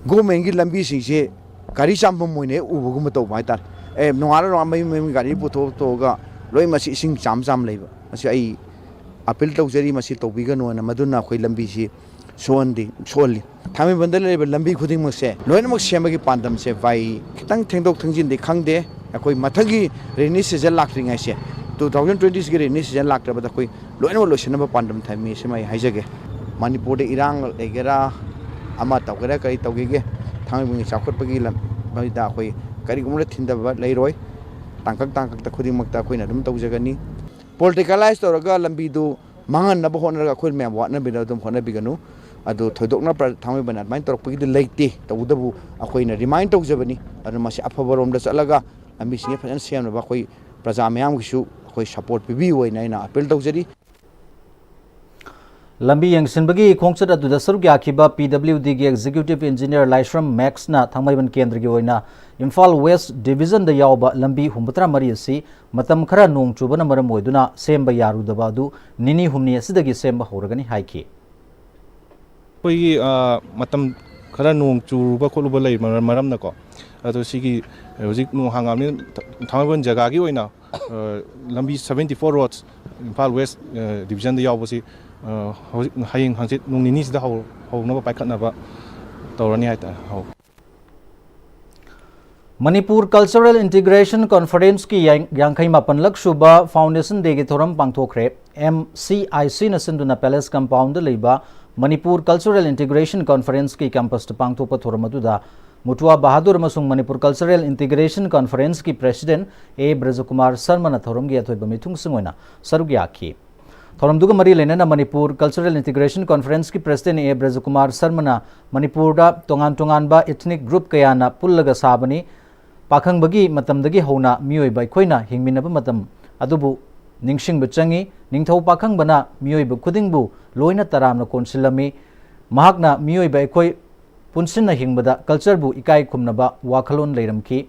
Governmentꯀꯤ ꯂꯝꯕꯤꯁꯤꯡꯁꯦ ꯒꯥꯔꯤ ꯆꯥꯝꯐꯝ ꯑꯣꯏꯅ ꯍꯦꯛ ꯎꯕꯒꯨꯝꯕ ꯇꯧꯕ ꯍꯥꯏꯇꯥꯔꯦ꯫ ꯑꯦ, ꯅꯣꯡꯉꯥꯜꯂ ꯅꯣꯡꯉꯥꯜꯂ ꯃꯌꯨꯝ ꯃꯌꯨꯝ ꯒꯥꯔꯤ ꯄꯨꯊꯣꯛ ꯄꯨꯊꯣꯛꯑꯒ ꯂꯣꯏ ꯃꯁꯤ ꯏꯁꯤꯡ ꯆꯥꯝ ꯆꯥꯝ ꯂꯩꯕ꯫ ꯃꯁꯤ ꯑꯩ appeal ꯇꯧꯖꯔꯤ, ꯃꯁꯤ ꯇꯧꯕꯤꯒꯅꯨꯅ꯫ ꯃꯗꯨꯅ ꯑꯩꯈꯣꯏ ꯂꯝꯕꯤꯁꯤ ꯁꯣꯛꯍꯟꯗꯦ, ꯁꯣꯛꯍꯜꯂꯤ꯫ ꯊꯥꯡꯃꯩꯕꯟꯗ ꯂꯩꯔꯤꯕ ꯂꯝꯕꯤ ꯈꯨꯗꯤꯡꯃꯛꯁꯦ ꯂꯣꯏꯅꯃꯛ ꯁꯦꯝꯕꯒꯤ ꯄꯥꯟꯗꯝꯁꯦ ꯚꯥꯏ, ꯈꯤꯇꯪ ꯊꯦꯡꯗꯣꯛ ꯊꯦꯡꯖꯤꯟꯗꯤ ꯈꯪꯗꯦ꯫ ꯑꯩꯈꯣꯏ ꯃꯊꯪꯒꯤ rainy season ꯂꯥꯛꯇ꯭ꯔꯤꯉꯩꯁꯦ, two thousand twenty sixꯀꯤ rainy season ꯂꯥꯛꯇ꯭ꯔꯕꯗ ꯑꯩꯈꯣꯏ ꯂꯣꯏꯅꯃꯛ ꯂꯣꯏꯁꯤꯟꯅꯕ ꯄꯥꯟꯗꯝ ꯊꯝꯃꯤ, ꯁꯤꯃ ꯑꯩ ꯍꯥꯏꯖꯒꯦ꯫ ꯃꯅꯤꯄꯨꯔꯗ ꯏꯔꯥꯡ ꯂꯩꯒꯦꯔꯥ, ꯑꯃ ꯇꯧꯒꯦꯔꯥ, ꯀꯔꯤ ꯇꯧꯒꯦꯒꯦ, ꯊꯥꯡꯃꯩꯕꯟꯒꯤ ꯆꯥꯎꯈꯠꯄꯒꯤ ꯂꯝ-, ꯂꯝꯕꯤꯗ ꯑꯩꯈꯣꯏ ꯀꯔꯤꯒꯨꯝꯕꯗ ꯊꯤꯟꯊꯕ ꯂꯩꯔꯣꯏ꯫ ꯇꯥꯡꯀꯛ ꯇꯥꯡꯀꯛꯇ ꯈꯨꯗꯤꯡꯃꯛꯇ ꯑꯩꯈꯣꯏꯅ ꯑꯗꯨꯝ ꯇꯧꯖꯒꯅꯤ꯫ ꯄꯣꯂꯤꯇꯤꯀꯦꯂꯥꯏꯁ ꯇꯧꯔꯒ ꯂꯝꯕꯤꯗꯨ ꯃꯥꯡꯍꯟꯅꯕ ꯍꯣꯠꯅꯔꯒ ꯑꯩꯈꯣꯏ ꯃꯌꯥꯝ ꯋꯥꯠꯅꯕꯤꯅꯕ ꯑꯗꯨꯝ ꯍꯣꯠꯅꯕꯤꯒꯅꯨ꯫ ꯑꯗꯨ ꯊꯣꯏꯗꯣꯛꯅ ꯊꯥꯡꯃꯩꯕꯟ ꯑꯗꯨꯃꯥꯏꯅ ꯇꯧꯔꯛꯄꯒꯤꯗꯤ ꯂꯩꯇꯦ꯫ ꯇꯧꯕꯇꯕꯨ ꯑꯩꯈꯣꯏꯅ ꯔꯤꯃꯥꯏꯟ ꯇꯧꯖꯕꯅꯤ꯫ ꯑꯗꯨꯅ ꯃꯁꯤ ꯑꯐꯕꯔꯣꯝꯗ ꯆꯠꯂꯒ ꯂꯝꯕꯤꯁꯤꯡꯁꯦ ꯐꯖꯅ ꯁꯦꯝꯅꯕ ꯑꯩꯈꯣꯏ ꯄ꯭ꯔꯖꯥ ꯃꯌꯥꯝꯒꯤꯁꯨ ꯑꯩꯈꯣꯏ ꯁꯄꯣꯔꯠ ꯄꯤꯕꯤꯌꯨ ꯍꯥꯏꯅ ꯑꯩꯅ ꯑꯄꯤꯜ ꯇꯧꯖꯔꯤ꯫ ꯂꯝꯕꯤ ꯌꯦꯡꯁꯤꯟꯕꯒꯤ ꯈꯣꯡꯆꯠ ꯑꯗꯨꯗ ꯁꯔꯨꯛ ꯌꯥꯈꯤꯕ ꯄꯤ ꯗꯕ꯭ꯂꯤꯎ ꯗꯤꯒꯤ ꯑꯦꯛꯖꯤꯀ꯭ꯌꯨꯇꯤꯚ ꯏꯟꯖꯤꯅꯤꯌꯔ ꯂꯥꯏꯁ꯭ꯔꯝ ꯃꯦꯛꯁꯅ ꯊꯥꯡꯃꯩꯕꯟ ꯀꯦꯟꯗ꯭ꯔꯒꯤ ꯑꯣꯏꯅ ꯏꯝꯐꯥꯜ ꯋꯦꯁ꯭ꯠ ꯗꯤꯕꯤꯖꯟꯗ ꯌꯥꯎꯕ ꯂꯝꯕꯤ ꯍꯨꯝꯐꯨꯇꯔꯥ ꯃꯔꯤ ꯑꯁꯤ ꯃꯇꯝ ꯈꯔ ꯅꯣꯡ ꯆꯨꯕꯅ ꯃꯔꯝ ꯑꯣꯏꯗꯨꯅ ꯁꯦꯝꯕ ꯌꯥꯔꯨꯗꯕ ꯑꯗꯨ ꯅꯤꯅꯤ ꯍꯨꯝꯅꯤ ꯑꯁꯤꯗꯒꯤ ꯁꯦꯝꯕ ꯍꯧꯔꯒꯅꯤ ꯍꯥꯏꯈꯤ꯫ ꯑꯩꯈꯣꯏꯒꯤ, ꯑ, ꯃꯇꯝ ꯈꯔ ꯅꯣꯡ ꯆꯨꯔꯨꯕ ꯈꯣꯠꯂꯨꯕ ꯂꯩ ꯃꯔꯝꯅꯀꯣ, ꯑꯗꯣ ꯁꯤꯒꯤ ꯍꯧꯖꯤꯛ ꯅꯣꯡ ꯍꯥꯡꯉꯕꯅꯤꯅ ꯊꯥꯡꯃꯩꯕꯟ ꯖꯒꯥꯒꯤ ꯑꯣꯏꯅ, ꯑ, ꯂꯝꯕꯤ seventy four roads Imphal West, ꯑ, ꯗꯤꯕꯤꯖꯟꯗ ꯌꯥꯎꯕꯁꯤ, ꯑ, ꯍꯧꯖꯤꯛ ꯍꯌꯦꯡ ꯍꯪꯆꯤꯠ ꯅꯣꯡ ꯅꯤꯅꯤꯁꯤꯗ ꯍꯧ-, ꯍꯧꯅꯕ ꯄꯥꯏꯈꯠꯅꯕ ꯇꯧꯔꯅꯤ ꯍꯥꯏꯇꯥꯔꯦ꯫ ꯍꯧ- ꯃꯅꯤꯄꯨꯔ ꯀꯜꯆꯔꯦꯜ ꯏꯟꯇꯤꯒ꯭ꯔꯦꯁꯟ ꯀꯣꯟꯐꯔꯦꯟꯁꯀꯤ ꯌꯥꯡ-, ꯌꯥꯡꯈꯩ ꯃꯥꯄꯟꯂꯛ ꯁꯨꯕ ꯐꯥꯎꯟꯗꯦꯁꯟ ꯗꯦꯒꯤ ꯊꯧꯔꯝ ꯄꯥꯡꯊꯣꯛꯈ꯭ꯔꯦ꯫ ꯑꯦꯝ ꯁꯤ ꯑꯥꯏ ꯁꯤꯅ ꯁꯤꯟꯗꯨꯅ ꯄꯦꯂꯦꯁ ꯀꯝꯄꯥꯎꯟꯗ ꯂꯩꯕ ꯃꯅꯤꯄꯨꯔ ꯀꯜꯆꯔꯦꯜ ꯏꯟꯇꯤꯒ꯭ꯔꯦꯁꯟ ꯀꯣꯟꯐꯔꯦꯟꯁꯀꯤ ꯀꯦꯝꯄꯁꯇ ꯄꯥꯡꯊꯣꯛꯄ ꯊꯧꯔꯝ ꯑꯗꯨꯗ ꯃꯨꯇꯨꯋꯥ ꯕꯍꯥꯗꯨꯔ ꯑꯃꯁꯨꯡ ꯃꯅꯤꯄꯨꯔ ꯀꯜꯆꯔꯦꯜ ꯏꯟꯇꯤꯒ꯭ꯔꯦꯁꯟ ꯀꯣꯟꯐꯔꯦꯟꯁꯀꯤ ꯄ꯭ꯔꯦꯁꯤꯗꯦꯟꯠ ꯑꯦ ꯕ꯭ꯔꯖꯀꯨꯃꯥꯔ ꯁꯔꯃꯅ ꯊꯧꯔꯝꯒꯤ ꯑꯊꯣꯏꯕ ꯃꯤꯊꯨꯡꯁꯤꯡ ꯑꯣꯏꯅ ꯁꯔꯨꯛ ꯌꯥꯈꯤ꯫ ꯊꯧꯔꯝꯗꯨꯒ ꯃꯔꯤ ꯂꯩꯅꯅ ꯃꯅꯤꯄꯨꯔ ꯀꯜꯆꯔꯦꯜ ꯏꯟꯇꯤꯒ꯭ꯔꯦꯁꯟ ꯀꯣꯟꯐꯔꯦꯟꯁꯀꯤ ꯄ꯭ꯔꯦꯁꯤꯗꯦꯟꯠ ꯑꯦ ꯕ꯭ꯔꯖꯀꯨꯃꯥꯔ ꯁꯔꯃꯅ ꯃꯅꯤꯄꯨꯔꯗ ꯇꯣꯉꯥꯟ ꯇꯣꯉꯥꯟꯕ ꯏꯊꯅꯤꯛ ꯒ꯭ꯔꯨꯞ ꯀꯌꯥꯅ ꯄꯨꯜꯂꯒ ꯁꯥꯕꯅꯤ꯫ ꯄꯥꯈꯪꯕꯒꯤ ꯃꯇꯝꯗꯒꯤ ꯍꯧꯅ ꯃꯤꯑꯣꯏꯕ ꯑꯩꯈꯣꯏꯅ ꯍꯤꯡꯃꯤꯟꯅꯕ ꯃꯇꯝ ꯑꯗꯨꯕꯨ ꯅꯤꯡꯁꯤꯡꯕ ꯆꯪꯏ꯫ ꯅꯤꯡꯊꯧ ꯄꯥꯈꯪꯕꯅ ꯃꯤꯑꯣꯏꯕ ꯈꯨꯗꯤꯡꯕꯨ ꯂꯣꯏꯅ ꯇꯔꯥꯝꯅ ꯀꯣꯟꯁꯤꯜꯂꯝꯃꯤ꯫ ꯃꯍꯥꯛꯅ ꯃꯤꯑꯣꯏꯕ ꯑꯩꯈꯣꯏ ꯄꯨꯟꯁꯤꯟꯅ ꯍꯤꯡꯕꯗ ꯀꯜꯆꯔꯕꯨ ꯏꯀꯥꯏ ꯈꯨꯝꯅꯕ ꯋꯥꯈꯜꯂꯣꯟ ꯂꯩꯔꯝꯈꯤ꯫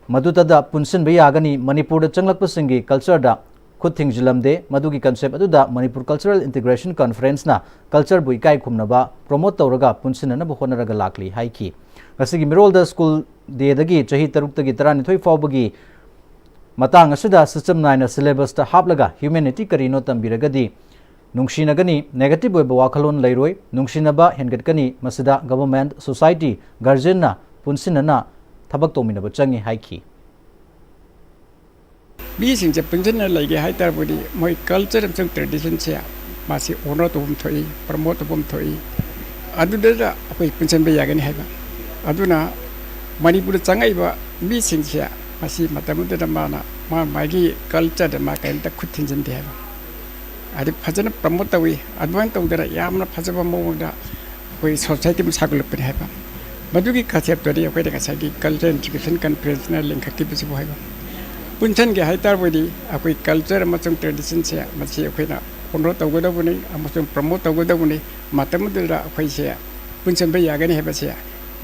ꯃꯗꯨꯇꯗ ꯄꯨꯟꯁꯤꯟꯕ ꯌꯥꯒꯅꯤ꯫ ꯃꯅꯤꯄꯨꯔꯗ ꯆꯪꯂꯛꯄꯁꯤꯡꯒꯤ ꯀꯜꯆꯔꯗ ꯈꯨꯠ ꯊꯤꯡꯖꯤꯜꯂꯝꯗꯦ꯫ ꯃꯗꯨꯒꯤ ꯀꯟꯁꯦꯞ ꯑꯗꯨꯗ ꯃꯅꯤꯄꯨꯔ ꯀꯜꯆꯔꯦꯜ ꯏꯟꯇꯤꯒ꯭ꯔꯦꯁꯟ ꯀꯟꯐꯔꯦꯟꯁꯅ ꯀꯜꯆꯔꯕꯨ ꯏꯀꯥꯏ ꯈꯨꯝꯅꯕ ꯄ꯭ꯔꯣꯃꯣꯠ ꯇꯧꯔꯒ ꯄꯨꯟꯁꯤꯟꯅꯅꯕ ꯍꯣꯠꯅꯔꯒ ꯂꯥꯛꯂꯤ ꯍꯥꯏꯈꯤ꯫ ꯉꯁꯤꯒꯤ ꯃꯤꯔꯣꯜꯗ ꯁ꯭ꯀꯨꯜ ꯗꯦꯗꯒꯤ ꯆꯍꯤ ꯇꯔꯨꯛꯇꯒꯤ ꯇꯔꯥꯅꯤꯊꯣꯏ ꯐꯥꯎꯕꯒꯤ ꯃꯇꯥꯡ ꯑꯁꯤꯗ ꯁꯤꯁꯇꯦꯝ ꯅꯥꯏꯅ ꯁꯤꯂꯦꯕꯁꯇ ꯍꯥꯞꯂꯒ ꯍ꯭ꯌꯨꯃꯦꯅꯤꯇꯤ ꯀꯔꯤꯅꯣ ꯇꯝꯕꯤꯔꯒꯗꯤ ꯅꯨꯡꯁꯤꯅꯒꯅꯤ, ꯅꯦꯒꯦꯇꯤꯚ ꯑꯣꯏꯕ ꯋꯥꯈꯜꯂꯣꯟ ꯂꯩꯔꯣꯏ, ꯅꯨꯡꯁꯤꯅꯕ ꯍꯦꯟꯒꯠꯀꯅꯤ꯫ ꯃꯁꯤꯗ ꯒꯚꯔꯟꯃꯦꯟꯠ, ꯁꯣꯁꯥꯏꯇꯤ, ꯒꯥꯔꯖꯤꯌꯟꯅ ꯄꯨꯟꯁꯤꯟꯅꯅ ꯊꯕꯛ ꯇꯧꯃꯤꯟꯅꯕ ꯆꯪꯏ ꯍꯥꯏꯈꯤ꯫ ꯃꯤꯁꯤꯡꯁꯦ ꯄꯨꯟꯁꯤꯟꯅ ꯂꯩꯒꯦ ꯍꯥꯏ ꯇꯥꯔꯕꯗꯤ ꯃꯣꯏ ꯀꯜꯆꯔ ꯑꯃꯁꯨꯡ ꯇ꯭ꯔꯦꯗꯤꯁꯟꯁꯦ ꯃꯥꯁꯤ ꯑꯣꯅꯔ ꯇꯧꯐꯝ ꯊꯣꯛꯏ, ꯄ꯭ꯔꯃꯣꯠ ꯇꯧꯐꯝ ꯊꯣꯛꯏ꯫ ꯑꯗꯨꯗ ꯑꯩꯈꯣꯏ ꯄꯨꯟꯁꯤꯟꯕ ꯌꯥꯒꯅꯤ ꯍꯥꯏꯕ꯫ ꯑꯗꯨꯅ ꯃꯅꯤꯄꯨꯔꯗ ꯆꯪꯉꯛꯏꯕ ꯃꯤꯁꯤꯡꯁꯦ ꯃꯁꯤ ꯃꯇꯝ ꯑꯗꯨꯗ ꯃꯥꯅ ꯃꯥ ꯃꯥꯒꯤ ꯀꯜꯆꯔꯗ ꯃꯥ ꯀꯔꯤꯝꯇ ꯈꯨꯠ ꯊꯤꯟꯖꯤꯟꯗꯦ ꯍꯥꯏꯕ꯫ ꯍꯥꯏꯗꯤ ꯐꯖꯅ ꯄ꯭ꯔꯃꯣꯠ ꯇꯧꯏ꯫ ꯑꯗꯨꯃꯥꯏꯅ ꯇꯧꯗꯅ ꯌꯥꯝꯅ ꯐꯖꯕ ꯃꯑꯣꯡꯗ ꯑꯩꯈꯣꯏ ꯁꯣꯁꯥꯏꯇꯤ ꯑꯃ ꯁꯥꯒꯠꯂꯛꯄꯅꯤ ꯍꯥꯏꯕ꯫ ꯃꯗꯨꯒꯤ ꯀꯟꯁꯦꯞꯇꯨꯅꯤ ꯑꯩꯈꯣꯏꯅ ꯉꯁꯥꯏꯒꯤ ꯀꯜꯆꯔ ꯏꯟꯇꯤꯒ꯭ꯔꯦꯁꯟ ꯀꯟꯐꯔꯦꯟꯁꯅ ꯂꯤꯡꯈꯠꯈꯤꯕꯁꯤꯕꯨ ꯍꯥꯏꯕ꯫ ꯄꯨꯟꯁꯤꯟꯒꯦ ꯍꯥꯏ ꯇꯥꯔꯕꯗꯤ ꯑꯩꯈꯣꯏ ꯀꯜꯆꯔ ꯑꯃꯁꯨꯡ ꯇ꯭ꯔꯦꯗꯤꯁꯟꯁꯦ ꯃꯁꯤ ꯑꯩꯈꯣꯏꯅ ꯑꯣꯅꯔ ꯇꯧꯒꯗꯧꯕꯅꯤ ꯑꯃꯁꯨꯡ ꯄ꯭ꯔꯃꯣꯠ ꯇꯧꯒꯗꯧꯕꯅꯤ꯫ ꯃꯇꯝ ꯑꯗꯨꯗ ꯑꯩꯈꯣꯏꯁꯦ ꯄꯨꯟꯁꯤꯟꯕ ꯌꯥꯒꯅꯤ ꯍꯥꯏꯕꯁꯦ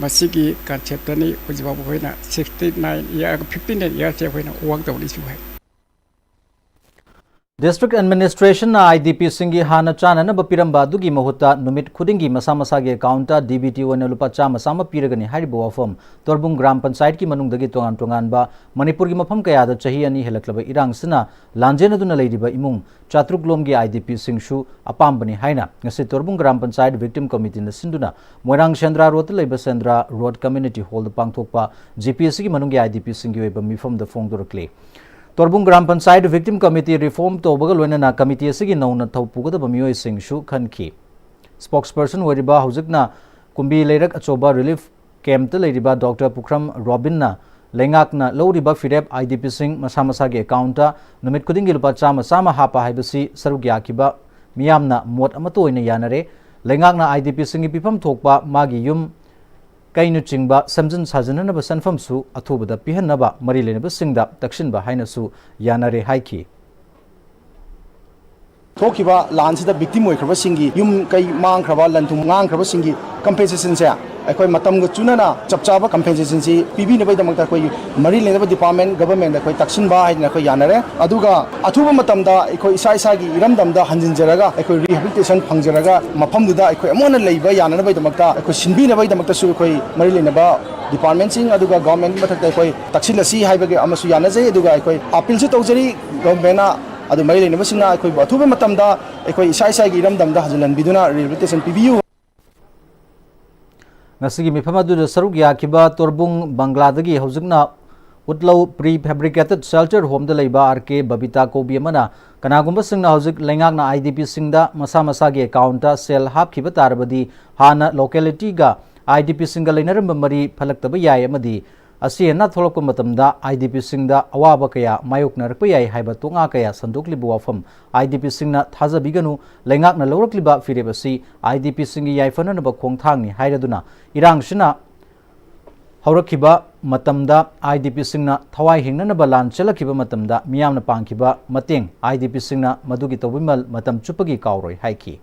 ꯃꯁꯤꯒꯤ ꯀꯟꯁꯦꯞꯇꯅꯤ ꯍꯧꯖꯤꯛ ꯐꯥꯎꯕ ꯑꯩꯈꯣꯏꯅ sixty nine year, fifty nine ꯏꯌꯥꯔꯁꯦ ꯑꯩꯈꯣꯏꯅ ꯋꯥꯛ ꯇꯧꯔꯤꯁꯤꯕꯨ ꯍꯥꯏ꯫ District Administrationꯅ IDPꯁꯤꯡꯒꯤ ꯍꯥꯟꯅ ꯆꯥꯅꯅꯕ ꯄꯤꯔꯝꯕ ꯑꯗꯨꯒꯤ ꯃꯍꯨꯠꯇ ꯅꯨꯃꯤꯠ ꯈꯨꯗꯤꯡꯒꯤ ꯃꯁꯥ ꯃꯁꯥꯒꯤ ꯑꯦꯀꯥꯎꯟꯇ DBT ꯑꯣꯏꯅ ꯂꯨꯄꯥ ꯆꯥꯝꯃ ꯆꯥꯝꯃ ꯄꯤꯔꯒꯅꯤ ꯍꯥꯏꯔꯤꯕ ꯋꯥꯐꯝ ꯇꯣꯔꯕꯨꯡ ꯒ꯭ꯔꯥꯝ ꯄꯟꯆꯥꯌꯠꯀꯤ ꯃꯅꯨꯡꯗꯒꯤ ꯇꯣꯉꯥꯟ ꯇꯣꯉꯥꯟꯕ ꯃꯅꯤꯄꯨꯔꯒꯤ ꯃꯐꯝ ꯀꯌꯥꯗ ꯆꯍꯤ ꯑꯅꯤ ꯍꯦꯜꯂꯛꯂꯕ ꯏꯔꯥꯡꯁꯤꯅ ꯂꯥꯟꯖꯦꯟꯅꯗꯨꯅ ꯂꯩꯔꯤꯕ ꯏꯃꯨꯡ ꯆꯥꯇ꯭ꯔꯨꯛ ꯂꯣꯝꯒꯤ IDPꯁꯤꯡꯁꯨ ꯑꯄꯥꯝꯕꯅꯤ ꯍꯥꯏꯅ ꯉꯁꯤ ꯇꯣꯔꯕꯨꯡ ꯒ꯭ꯔꯥꯝ ꯄꯟꯆꯥꯌꯠ ꯚꯤꯛꯇꯤꯝ ꯀꯃꯤꯇꯤꯅ ꯁꯤꯟꯗꯨꯅ ꯃꯣꯏꯔꯥꯡ ꯁꯦꯟꯗ꯭ꯔꯥ ꯔꯣꯗꯇ ꯂꯩꯕ ꯁꯦꯟꯗ꯭ꯔꯥ ꯔꯣꯗ ꯀꯝꯃ꯭ꯌꯨꯅꯤꯇꯤ ꯍꯣꯜꯗ ꯄꯥꯡꯊꯣꯛꯄ GPSCꯒꯤ ꯃꯅꯨꯡꯒꯤ IDPꯁꯤꯡꯒꯤ ꯑꯣꯏꯕ ꯃꯤꯐꯝꯗ ꯐꯣꯡꯗꯣꯔꯛꯂꯤ꯫ Torbung gram panchayat victim committee reform ꯇꯧꯕꯒ ꯂꯣꯏꯅꯅ ꯀꯃꯤꯇꯤ ꯑꯁꯤꯒꯤ ꯅꯧꯅ ꯊꯧ ꯄꯨꯒꯗꯕ ꯃꯤꯑꯣꯏꯁꯤꯡꯁꯨ ꯈꯟꯈꯤ꯫ ꯁ꯭ꯄꯣꯛꯁꯄꯔꯁꯟ ꯑꯣꯏꯔꯤꯕ ꯍꯧꯖꯤꯛꯅ ꯀꯨꯝꯕꯤ ꯂꯩꯔꯛ ꯑꯆꯧꯕ ꯔꯤꯂꯤꯐ ꯀꯦꯝꯞꯇ ꯂꯩꯔꯤꯕ ꯗꯣꯛꯇꯔ ꯄꯨꯈ꯭ꯔꯝ ꯔꯣꯕꯤꯟꯅ ꯂꯩꯉꯥꯛꯅ ꯂꯧꯔꯤꯕ ꯐꯤꯔꯦꯞ IDPꯁꯤꯡ ꯃꯁꯥ ꯃꯁꯥꯒꯤ ꯑꯦꯀꯥꯎꯟꯇ ꯅꯨꯃꯤꯠ ꯈꯨꯗꯤꯡꯒꯤ ꯂꯨꯄꯥ ꯆꯥꯝꯃ ꯆꯥꯝꯃ ꯍꯥꯞꯄ ꯍꯥꯏꯕꯁꯤ ꯁꯔꯨꯛ ꯌꯥꯈꯤꯕ ꯃꯤꯌꯥꯝꯅ ꯃꯣꯠ ꯑꯃꯠꯇ ꯑꯣꯏꯅ ꯌꯥꯅꯔꯦ꯫ ꯂꯩꯉꯥꯛꯅ IDPꯁꯤꯡꯒꯤ ꯄꯤꯐꯝ ꯊꯣꯛꯄ ꯃꯥꯒꯤ ꯌꯨꯝ ꯀꯩꯅꯆꯤꯡꯕ ꯁꯦꯝꯖꯤꯟ ꯁꯥꯖꯤꯟꯅꯅꯕ ꯁꯦꯟꯐꯝꯁꯨ ꯑꯊꯨꯕꯗ ꯄꯤꯍꯟꯅꯕ ꯃꯔꯤ ꯂꯩꯅꯕꯁꯤꯡꯗ ꯇꯛꯁꯤꯟꯕ ꯍꯥꯏꯅꯁꯨ ꯌꯥꯅꯔꯦ ꯍꯥꯏꯈꯤ꯫ ꯊꯣꯛꯈꯤꯕ ꯂꯥꯟꯁꯤꯗ ꯚꯤꯛꯇꯤꯝ ꯑꯣꯏꯈ꯭ꯔꯕꯁꯤꯡꯒꯤ ꯌꯨꯝ ꯀꯩ ꯃꯥꯡꯈ꯭ꯔꯕ, ꯂꯟ ꯊꯨꯝ ꯃꯥꯡꯈ꯭ꯔꯕꯁꯤꯡꯒꯤ ꯀꯝꯄꯦꯟꯁꯦꯁꯟꯁꯦ ꯑꯩꯈꯣꯏ ꯃꯇꯝꯒ ꯆꯨꯅꯅ ꯆꯞ ꯆꯥꯕ ꯀꯝꯄꯦꯟꯁꯦꯁꯟꯁꯤ ꯄꯤꯕꯤꯅꯕꯒꯤꯗꯃꯛꯇ ꯑꯩꯈꯣꯏꯒꯤ ꯃꯔꯤ ꯂꯩꯅꯕ ꯗꯤꯄꯥꯔꯠꯃꯦꯟ, ꯒꯚꯔꯟꯃꯦꯟꯗ ꯑꯩꯈꯣꯏ ꯇꯛꯁꯤꯟꯕ ꯍꯥꯏꯗꯅ ꯑꯩꯈꯣꯏ ꯌꯥꯅꯔꯦ꯫ ꯑꯗꯨꯒ ꯑꯊꯨꯕ ꯃꯇꯝꯗ ꯑꯩꯈꯣꯏ ꯏꯁꯥ ꯏꯁꯥꯒꯤ ꯏꯔꯝꯗꯝꯗ ꯍꯟꯖꯤꯟꯖꯔꯒ ꯑꯩꯈꯣꯏ ꯔꯤꯍꯦꯕꯤꯂꯤꯇꯦꯁꯟ ꯐꯪꯖꯔꯒ ꯃꯐꯝꯗꯨꯗ ꯑꯩꯈꯣꯏ ꯑꯃꯨꯛ ꯍꯟꯅ ꯂꯩꯕ ꯌꯥꯅꯅꯕꯒꯤꯗꯃꯛꯇ ꯑꯩꯈꯣꯏ ꯁꯤꯟꯕꯤꯅꯕꯒꯤꯗꯃꯛꯇꯁꯨ ꯑꯩꯈꯣꯏ ꯃꯔꯤ ꯂꯩꯅꯕ ꯗꯤꯄꯥꯔꯠꯃꯦꯟꯁꯤꯡ ꯑꯗꯨꯒ ꯒꯚꯔꯟꯃꯦꯟꯒꯤ ꯃꯊꯛꯇ ꯑꯩꯈꯣꯏ ꯇꯛꯁꯤꯜꯂꯁꯤ ꯍꯥꯏꯕꯒꯤ ꯑꯃꯁꯨ ꯌꯥꯅꯖꯩ꯫ ꯑꯗꯨꯒ ꯑꯩꯈꯣꯏ ꯑꯄꯤꯜꯁꯨ ꯇꯧꯖꯔꯤ ꯒꯚꯔꯟꯃꯦꯟꯅ, ꯑꯗꯨ ꯃꯔꯤ ꯂꯩꯅꯕꯁꯤꯡꯅ ꯑꯩꯈꯣꯏꯕꯨ ꯑꯊꯨꯕ ꯃꯇꯝꯗ ꯑꯩꯈꯣꯏ ꯏꯁꯥ ꯏꯁꯥꯒꯤ ꯏꯔꯝꯗꯝꯗ ꯍꯟꯖꯤꯜꯍꯟꯕꯤꯗꯨꯅ ꯔꯤꯍꯦꯕꯤꯂꯤꯇꯦꯁꯟ ꯄꯤꯕꯤꯌꯨ꯫ ꯉꯁꯤꯒꯤ ꯃꯤꯐꯝ ꯑꯗꯨꯗ ꯁꯔꯨꯛ ꯌꯥꯈꯤꯕ ꯇꯣꯔꯕꯨꯡ ꯕꯪꯒ꯭ꯂꯥꯗꯒꯤ ꯍꯧꯖꯤꯛꯅ ꯎꯠꯂꯧ ꯄ꯭ꯔꯤ ꯐꯦꯕ꯭ꯔꯤꯀꯦꯇꯦꯠ ꯁꯦꯜꯇꯔ ꯍꯣꯝꯗ ꯂꯩꯕ ꯑꯥꯔ ꯀꯦ ꯕꯕꯤꯇꯥ ꯀꯧꯕꯤ ꯑꯃꯅ ꯀꯅꯥꯒꯨꯝꯕꯁꯤꯡꯅ ꯍꯧꯖꯤꯛ ꯂꯩꯉꯥꯛꯅ IDPꯁꯤꯡꯗ ꯃꯁꯥ ꯃꯁꯥꯒꯤ ꯑꯦꯀꯥꯎꯟꯇ ꯁꯦꯜ ꯍꯥꯞꯈꯤꯕ ꯇꯥꯔꯕꯗꯤ ꯍꯥꯟꯅ ꯂꯣꯀꯦꯂꯤꯇꯤꯒ ꯑꯥꯏ ꯗꯤ ꯄꯤꯁꯤꯡꯒ ꯂꯩꯅꯔꯝꯕ ꯃꯔꯤ ꯐꯠꯂꯛꯇꯕ ꯌꯥꯏ ꯑꯃꯗꯤ ꯑꯁꯤ ꯑꯅꯥ ꯊꯣꯛꯂꯛꯄ ꯃꯇꯝꯗ ꯑꯥꯏ ꯗꯤ ꯄꯤꯁꯤꯡꯗ ꯑꯋꯥꯕ ꯀꯌꯥ ꯃꯥꯌꯣꯛꯅꯔꯛꯄ ꯌꯥꯏ ꯍꯥꯏꯕ ꯇꯣꯉꯥ ꯀꯌꯥ ꯁꯟꯗꯣꯛꯂꯤꯕ ꯋꯥꯐꯝ ꯑꯥꯏ ꯗꯤ ꯄꯤꯁꯤꯡꯅ ꯊꯥꯖꯕꯤꯒꯅꯨ꯫ ꯂꯩꯉꯥꯛꯅ ꯂꯧꯔꯛꯂꯤꯕ ꯐꯤꯔꯦꯞ ꯑꯁꯤ ꯑꯥꯏ ꯗꯤ ꯄꯤꯁꯤꯡꯒꯤ ꯌꯥꯏꯐꯅꯅꯕ ꯈꯣꯡꯊꯥꯡꯅꯤ ꯍꯥꯏꯔꯗꯨꯅ ꯏꯔꯥꯡꯁꯤꯅ ꯍꯧꯔꯛꯈꯤꯕ ꯃꯇꯝꯗ ꯑꯥꯏ ꯗꯤ ꯄꯤꯁꯤꯡꯅ ꯊꯋꯥꯏ ꯍꯤꯡꯅꯅꯕ ꯂꯥꯟ ꯆꯦꯜꯂꯛꯈꯤꯕ ꯃꯇꯝꯗ ꯃꯤꯌꯥꯝꯅ ꯄꯥꯡꯈꯤꯕ ꯃꯇꯦꯡ ꯑꯥꯏ ꯗꯤ ꯄꯤꯁꯤꯡꯅ ꯃꯗꯨꯒꯤ ꯇꯧꯕꯤꯃꯜ ꯃꯇꯝ ꯆꯨꯞꯄꯒꯤ ꯀꯥꯎꯔꯣꯏ ꯍꯥꯏꯈꯤ꯫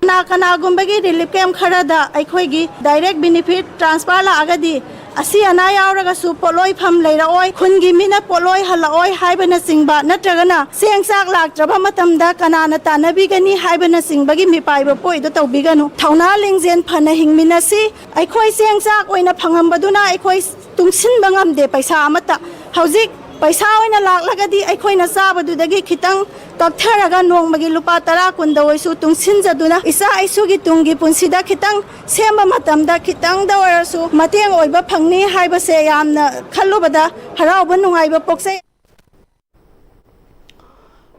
ꯀꯅꯥ ꯀꯅꯥꯒꯨꯝꯕꯒꯤ relief camp ꯈꯔꯗ ꯑꯩꯈꯣꯏꯒꯤ direct benefit transfer ꯂꯥꯛꯑꯒꯗꯤ ꯑꯁꯤ ꯑꯅꯥ ꯌꯥꯎꯔꯒꯁꯨ ꯄꯣꯠꯂꯣꯏꯐꯝ ꯂꯩꯔꯛꯑꯣꯏ, ꯈꯨꯟꯒꯤ ꯃꯤꯅ ꯄꯣꯠꯂꯣꯏ ꯍꯜꯂꯛꯑꯣꯏ ꯍꯥꯏꯕꯅꯆꯤꯡꯕ, ꯅꯠꯇ꯭ꯔꯒꯅ ꯆꯦꯡ ꯆꯥꯛ ꯂꯥꯛꯇ꯭ꯔꯕ ꯃꯇꯝꯗ ꯀꯅꯥꯅ ꯇꯥꯟꯅꯕꯤꯒꯅꯤ ꯍꯥꯏꯕꯅꯆꯤꯡꯕꯒꯤ ꯃꯤꯄꯥꯏꯕ ꯄꯣꯏꯗꯣ ꯇꯧꯕꯤꯒꯅꯨ꯫ ꯊꯧꯅꯥ ꯂꯤꯡꯖꯦꯜ ꯐꯅ ꯍꯤꯡꯃꯤꯟꯅꯁꯤ꯫ ꯑꯩꯈꯣꯏ ꯆꯦꯡ ꯆꯥꯛ ꯑꯣꯏꯅ ꯐꯪꯉꯝꯕꯗꯨꯅ ꯑꯩꯈꯣꯏ ꯇꯨꯡꯁꯤꯟꯕ ꯉꯝꯗꯦ ꯄꯩꯁꯥ ꯑꯃꯠꯇ꯫ ꯍꯧꯖꯤꯛ ꯄꯩꯁꯥ ꯑꯣꯏꯅ ꯂꯥꯛꯂꯒꯗꯤ ꯑꯩꯈꯣꯏꯅ ꯆꯥꯕꯗꯨꯗꯒꯤ ꯈꯤꯇꯪ ꯀꯛꯊꯔꯒ ꯅꯣꯡꯃꯒꯤ ꯂꯨꯄꯥ ꯇꯔꯥ ꯀꯨꯟꯗ ꯑꯣꯏꯁꯨ ꯇꯨꯡꯁꯤꯟꯖꯗꯨꯅ ꯏꯆꯥ ꯏꯁꯨꯒꯤ ꯇꯨꯡꯒꯤ ꯄꯨꯟꯁꯤꯗ ꯈꯤꯇꯪ ꯁꯦꯝꯕ ꯃꯇꯝꯗ ꯈꯤꯇꯪꯗ ꯑꯣꯏꯔꯁꯨ ꯃꯇꯦꯡ ꯑꯣꯏꯕ ꯐꯪꯅꯤ ꯍꯥꯏꯕꯁꯦ ꯌꯥꯝꯅ ꯈꯜꯂꯨꯕꯗ ꯍꯔꯥꯎꯕ ꯅꯨꯡꯉꯥꯏꯕ ꯄꯣꯛꯆꯩ꯫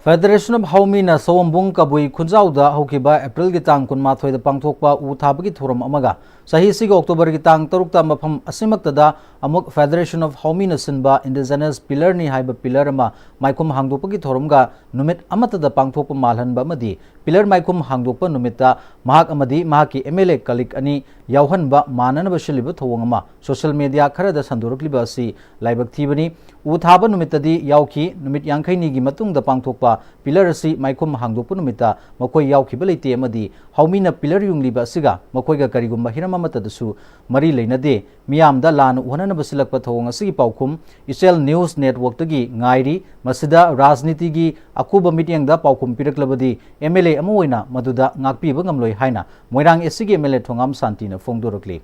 Federation of ꯍꯥꯎꯃꯤꯅ ꯁꯑꯣꯝꯕꯨꯡ ꯀꯕꯨꯏ ꯈꯨꯟꯖꯥꯎꯗ ꯍꯧꯈꯤꯕ ꯑꯦꯄ꯭ꯔꯤꯜꯒꯤ ꯇꯥꯡ ꯀꯨꯟꯃꯥꯊꯣꯏꯗ ꯄꯥꯡꯊꯣꯛꯄ ꯎ ꯊꯥꯕꯒꯤ ꯊꯧꯔꯝ ꯑꯃꯒ ꯆꯍꯤꯁꯤꯒꯤ ꯑꯣꯛꯇꯣꯕꯔꯒꯤ ꯇꯥꯡ ꯇꯔꯨꯛꯇ ꯃꯐꯝ ꯑꯁꯤꯃꯛꯇꯗ ꯑꯃꯨꯛ Federation of ꯍꯥꯎꯃꯤꯅ ꯁꯤꯟꯕ Indigenous Pillarꯅꯤ ꯍꯥꯏꯕ pillar ꯑꯃ ꯃꯥꯏꯈꯨꯝ ꯍꯥꯡꯗꯣꯛꯄꯒꯤ ꯊꯧꯔꯝꯒ ꯅꯨꯃꯤꯠ ꯑꯃꯠꯇꯗ ꯄꯥꯡꯊꯣꯛꯄ ꯃꯥꯜꯍꯟꯕ ꯑꯃꯗꯤ pillar ꯃꯥꯏꯈꯨꯝ ꯍꯥꯡꯗꯣꯛꯄ ꯅꯨꯃꯤꯠꯇ ꯃꯍꯥꯛ ꯑꯃꯗꯤ ꯃꯍꯥꯛꯀꯤ M L A colleague ꯑꯅꯤ ꯌꯥꯎꯍꯟꯕ ꯃꯥꯟꯅꯅꯕ ꯁꯤꯜꯂꯤꯕ ꯊꯧꯑꯣꯡ ꯑꯃ social media ꯈꯔꯗ ꯁꯟꯗꯣꯔꯛꯂꯤꯕ ꯑꯁꯤ ꯂꯥꯏꯕꯛ ꯊꯤꯕꯅꯤ꯫ ꯎ ꯊꯥꯕ ꯅꯨꯃꯤꯠꯇꯗꯤ ꯌꯥꯎꯈꯤ꯫ ꯅꯨꯃꯤꯠ ꯌꯥꯡꯈꯩꯅꯤꯒꯤ ꯃꯇꯨꯡꯗ ꯄꯥꯡꯊꯣꯛꯄ pillar ꯑꯁꯤ ꯃꯥꯏꯈꯨꯝ ꯍꯥꯡꯗꯣꯛꯄ ꯅꯨꯃꯤꯠꯇ ꯃꯈꯣꯏ ꯌꯥꯎꯈꯤꯕ ꯂꯩꯇꯦ ꯑꯃꯗꯤ ꯍꯥꯎꯃꯤꯅ pillar ꯌꯨꯡꯂꯤꯕ ꯑꯁꯤꯒ ꯃꯈꯣꯏꯒ ꯀꯔꯤꯒꯨꯝꯕ ꯍꯤꯔꯝ ꯑꯃꯠꯇꯗꯁꯨ ꯃꯔꯤ ꯂꯩꯅꯗꯦ꯫ ꯃꯤꯌꯥꯝꯗ ꯂꯥꯟꯅ ꯎꯍꯟꯅꯅꯕ ꯁꯤꯜꯂꯛꯄ ꯊꯧꯑꯣꯡ ꯑꯁꯤꯒꯤ ꯄꯥꯎꯈꯨꯝ ꯏꯆꯦꯜ News Networkꯇꯒꯤ ꯉꯥꯏꯔꯤ꯫ ꯃꯁꯤꯗ ꯔꯥꯖꯅꯤꯇꯤꯒꯤ ꯑꯀꯨꯕ ꯃꯤꯠꯌꯦꯡꯗ ꯄꯥꯎꯈꯨꯝ ꯄꯤꯔꯛꯂꯕꯗꯤ M L A ꯑꯃ ꯑꯣꯏꯅ ꯃꯗꯨꯗ ꯉꯥꯛꯄꯤꯕ ꯉꯝꯂꯣꯏ ꯍꯥꯏꯅ ꯃꯣꯏꯔꯥꯡ ꯑꯦꯁ ꯁꯤꯒꯤ M L A ꯊꯣꯉꯥꯝ ꯁꯥꯟꯇꯤꯅ ꯐꯣꯡꯗꯣꯔꯛꯂꯤ꯫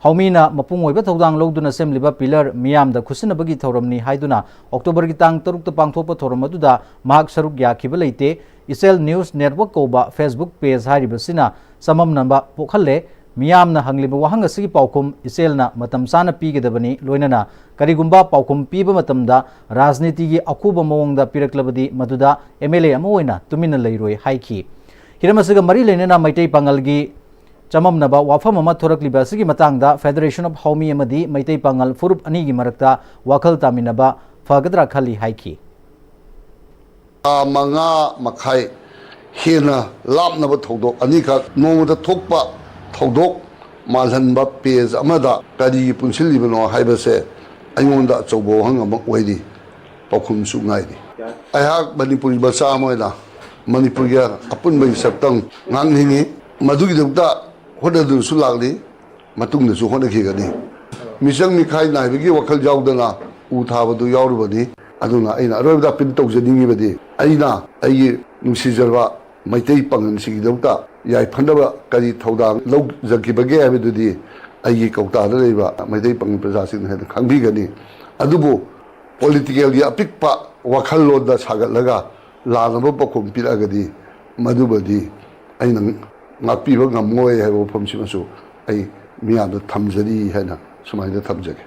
ꯍꯥꯎꯃꯤꯅ ꯃꯄꯨꯡ ꯑꯣꯏꯕ ꯊꯧꯗꯥꯡ ꯂꯧꯗꯨꯅ ꯁꯦꯝꯂꯤꯕ pillar ꯃꯤꯌꯥꯝꯗ ꯈꯨꯠꯁꯤꯟꯅꯕꯒꯤ ꯊꯧꯔꯝꯅꯤ ꯍꯥꯏꯗꯨꯅ ꯑꯣꯛꯇꯣꯕꯔꯒꯤ ꯇꯥꯡ ꯇꯔꯨꯛꯇ ꯄꯥꯡꯊꯣꯛꯄ ꯊꯧꯔꯝ ꯑꯗꯨꯗ ꯃꯍꯥꯛ ꯁꯔꯨꯛ ꯌꯥꯈꯤꯕ ꯂꯩꯇꯦ꯫ ꯏꯆꯦꯜ News Network ꯀꯧꯕ Facebook page ꯍꯥꯏꯔꯤꯕꯁꯤꯅ ꯆꯃꯝꯅꯕ ꯄꯣꯛꯍꯜꯂꯦ꯫ ꯃꯤꯌꯥꯝꯅ ꯍꯪꯂꯤꯕ ꯋꯥꯍꯪ ꯑꯁꯤꯒꯤ ꯄꯥꯎꯈꯨꯝ ꯏꯆꯦꯜꯅ ꯃꯇꯝ ꯆꯥꯅ ꯄꯤꯒꯗꯕꯅꯤ꯫ ꯂꯣꯏꯅꯅ ꯀꯔꯤꯒꯨꯝꯕ ꯄꯥꯎꯈꯨꯝ ꯄꯤꯕ ꯃꯇꯝꯗ ꯔꯥꯖꯅꯤꯇꯤꯒꯤ ꯑꯀꯨꯕ ꯃꯑꯣꯡꯗ ꯄꯤꯔꯛꯂꯕꯗꯤ ꯃꯗꯨꯗ M L A ꯑꯃ ꯑꯣꯏꯅ ꯇꯨꯃꯤꯟꯅ ꯂꯩꯔꯣꯏ ꯍꯥꯏꯈꯤ꯫ ꯍꯤꯔꯝ ꯑꯁꯤꯒ ꯃꯔꯤ ꯂꯩꯅꯅ ꯃꯩꯇꯩ ꯄꯥꯉꯜꯒꯤ ꯆꯃꯝꯅꯕ ꯋꯥꯐꯝ ꯑꯃ ꯊꯣꯔꯛꯂꯤꯕ ꯑꯁꯤꯒꯤ ꯃꯇꯥꯡꯗ Federation of Haomi ꯑꯃꯗꯤ ꯃꯩꯇꯩ ꯄꯥꯉꯜ ꯐꯨꯔꯨꯞ ꯑꯅꯤꯒꯤ ꯃꯔꯛꯇ ꯋꯥꯈꯜ ꯇꯥꯃꯤꯟꯅꯕ ꯐꯒꯗ꯭ꯔꯥ ꯈꯜꯂꯤ ꯍꯥꯏꯈꯤ꯫ ꯊꯥ ꯃꯉꯥ ꯃꯈꯥꯏ ꯍꯦꯟꯅ ꯂꯥꯞꯅꯕ ꯊꯧꯗꯣꯛ ꯑꯅꯤꯈꯛ ꯅꯣꯡꯃꯗ ꯊꯣꯛꯄ ꯊꯧꯗꯣꯛ ꯃꯥꯜꯍꯟꯕ ꯄꯦꯖ ꯑꯃꯗ ꯀꯔꯤꯒꯤ ꯄꯨꯟꯁꯤꯜꯂꯤꯕꯅꯣ ꯍꯥꯏꯕꯁꯦ ꯑꯩꯉꯣꯟꯗ ꯑꯆꯧꯕ ꯋꯥꯍꯪ ꯑꯃ ꯑꯣꯏꯔꯤ꯫ ꯄꯥꯎꯈꯨꯝꯁꯨ ꯉꯥꯏꯔꯤ꯫ ꯑꯩꯍꯥꯛ ꯃꯅꯤꯄꯨꯔꯤ ꯃꯆꯥ ꯑꯃ ꯑꯣꯏꯅ ꯃꯅꯤꯄꯨꯔꯒꯤ ꯑꯄꯨꯟꯕꯒꯤ ꯁꯛꯇꯝ ꯉꯥꯛꯅꯤꯡꯏ꯫ ꯃꯗꯨꯒꯤꯗꯃꯛꯇ ꯍꯣꯠꯅꯗꯨꯅꯁꯨ ꯂꯥꯛꯂꯤ, ꯃꯇꯨꯡꯗꯁꯨ ꯍꯣꯠꯅꯈꯤꯒꯅꯤ꯫ ꯃꯤꯆꯪ ꯃꯤꯈꯥꯏ ꯅꯥꯏꯕꯒꯤ ꯋꯥꯈꯜ ꯌꯥꯎꯗꯅ ꯎ ꯊꯥꯕꯗꯨ ꯌꯥꯎꯔꯨꯕꯅꯤ꯫ ꯑꯗꯨꯅ ꯑꯩꯅ ꯑꯔꯣꯏꯕꯗ ꯑꯄꯤꯜ ꯇꯧꯖꯅꯤꯡꯉꯤꯕꯗꯤ, ꯑꯩꯅ ꯑꯩꯒꯤ ꯅꯨꯡꯁꯤꯖꯔꯕ ꯃꯩꯇꯩ ꯄꯥꯉꯜꯁꯤꯡꯒꯤꯗꯃꯛꯇ ꯌꯥꯏꯐꯅꯕ ꯀꯔꯤ ꯊꯧꯗꯥꯡ ꯂꯧꯖꯈꯤꯕꯒꯦ ꯍꯥꯏꯕꯗꯨꯗꯤ ꯑꯩꯒꯤ ꯀꯧꯇꯥꯗ ꯂꯩꯕ ꯃꯩꯇꯩ ꯄꯥꯉꯜ ꯄ꯭ꯔꯖꯥꯁꯤꯡꯅ ꯍꯦꯟꯅ ꯈꯪꯕꯤꯒꯅꯤ꯫ ꯑꯗꯨꯕꯨ ꯄꯣꯂꯤꯇꯤꯀꯦꯜꯒꯤ ꯑꯄꯤꯛꯄ ꯋꯥꯈꯜꯂꯣꯟꯗ ꯁꯥꯒꯠꯂꯒ ꯂꯥꯟꯅꯕ ꯄꯥꯎꯈꯨꯝ ꯄꯤꯔꯛꯑꯒꯗꯤ ꯃꯗꯨꯃꯗꯤ ꯑꯩꯅ ꯉꯥꯛꯄꯤꯕ ꯉꯝꯃꯣꯏ ꯍꯥꯏꯕ ꯋꯥꯐꯝꯁꯤꯃꯁꯨ ꯑꯩ ꯃꯤꯌꯥꯝꯗ ꯊꯝꯖꯔꯤ ꯍꯥꯏꯅ ꯁꯨꯃꯥꯏꯅ ꯊꯝꯖꯒꯦ꯫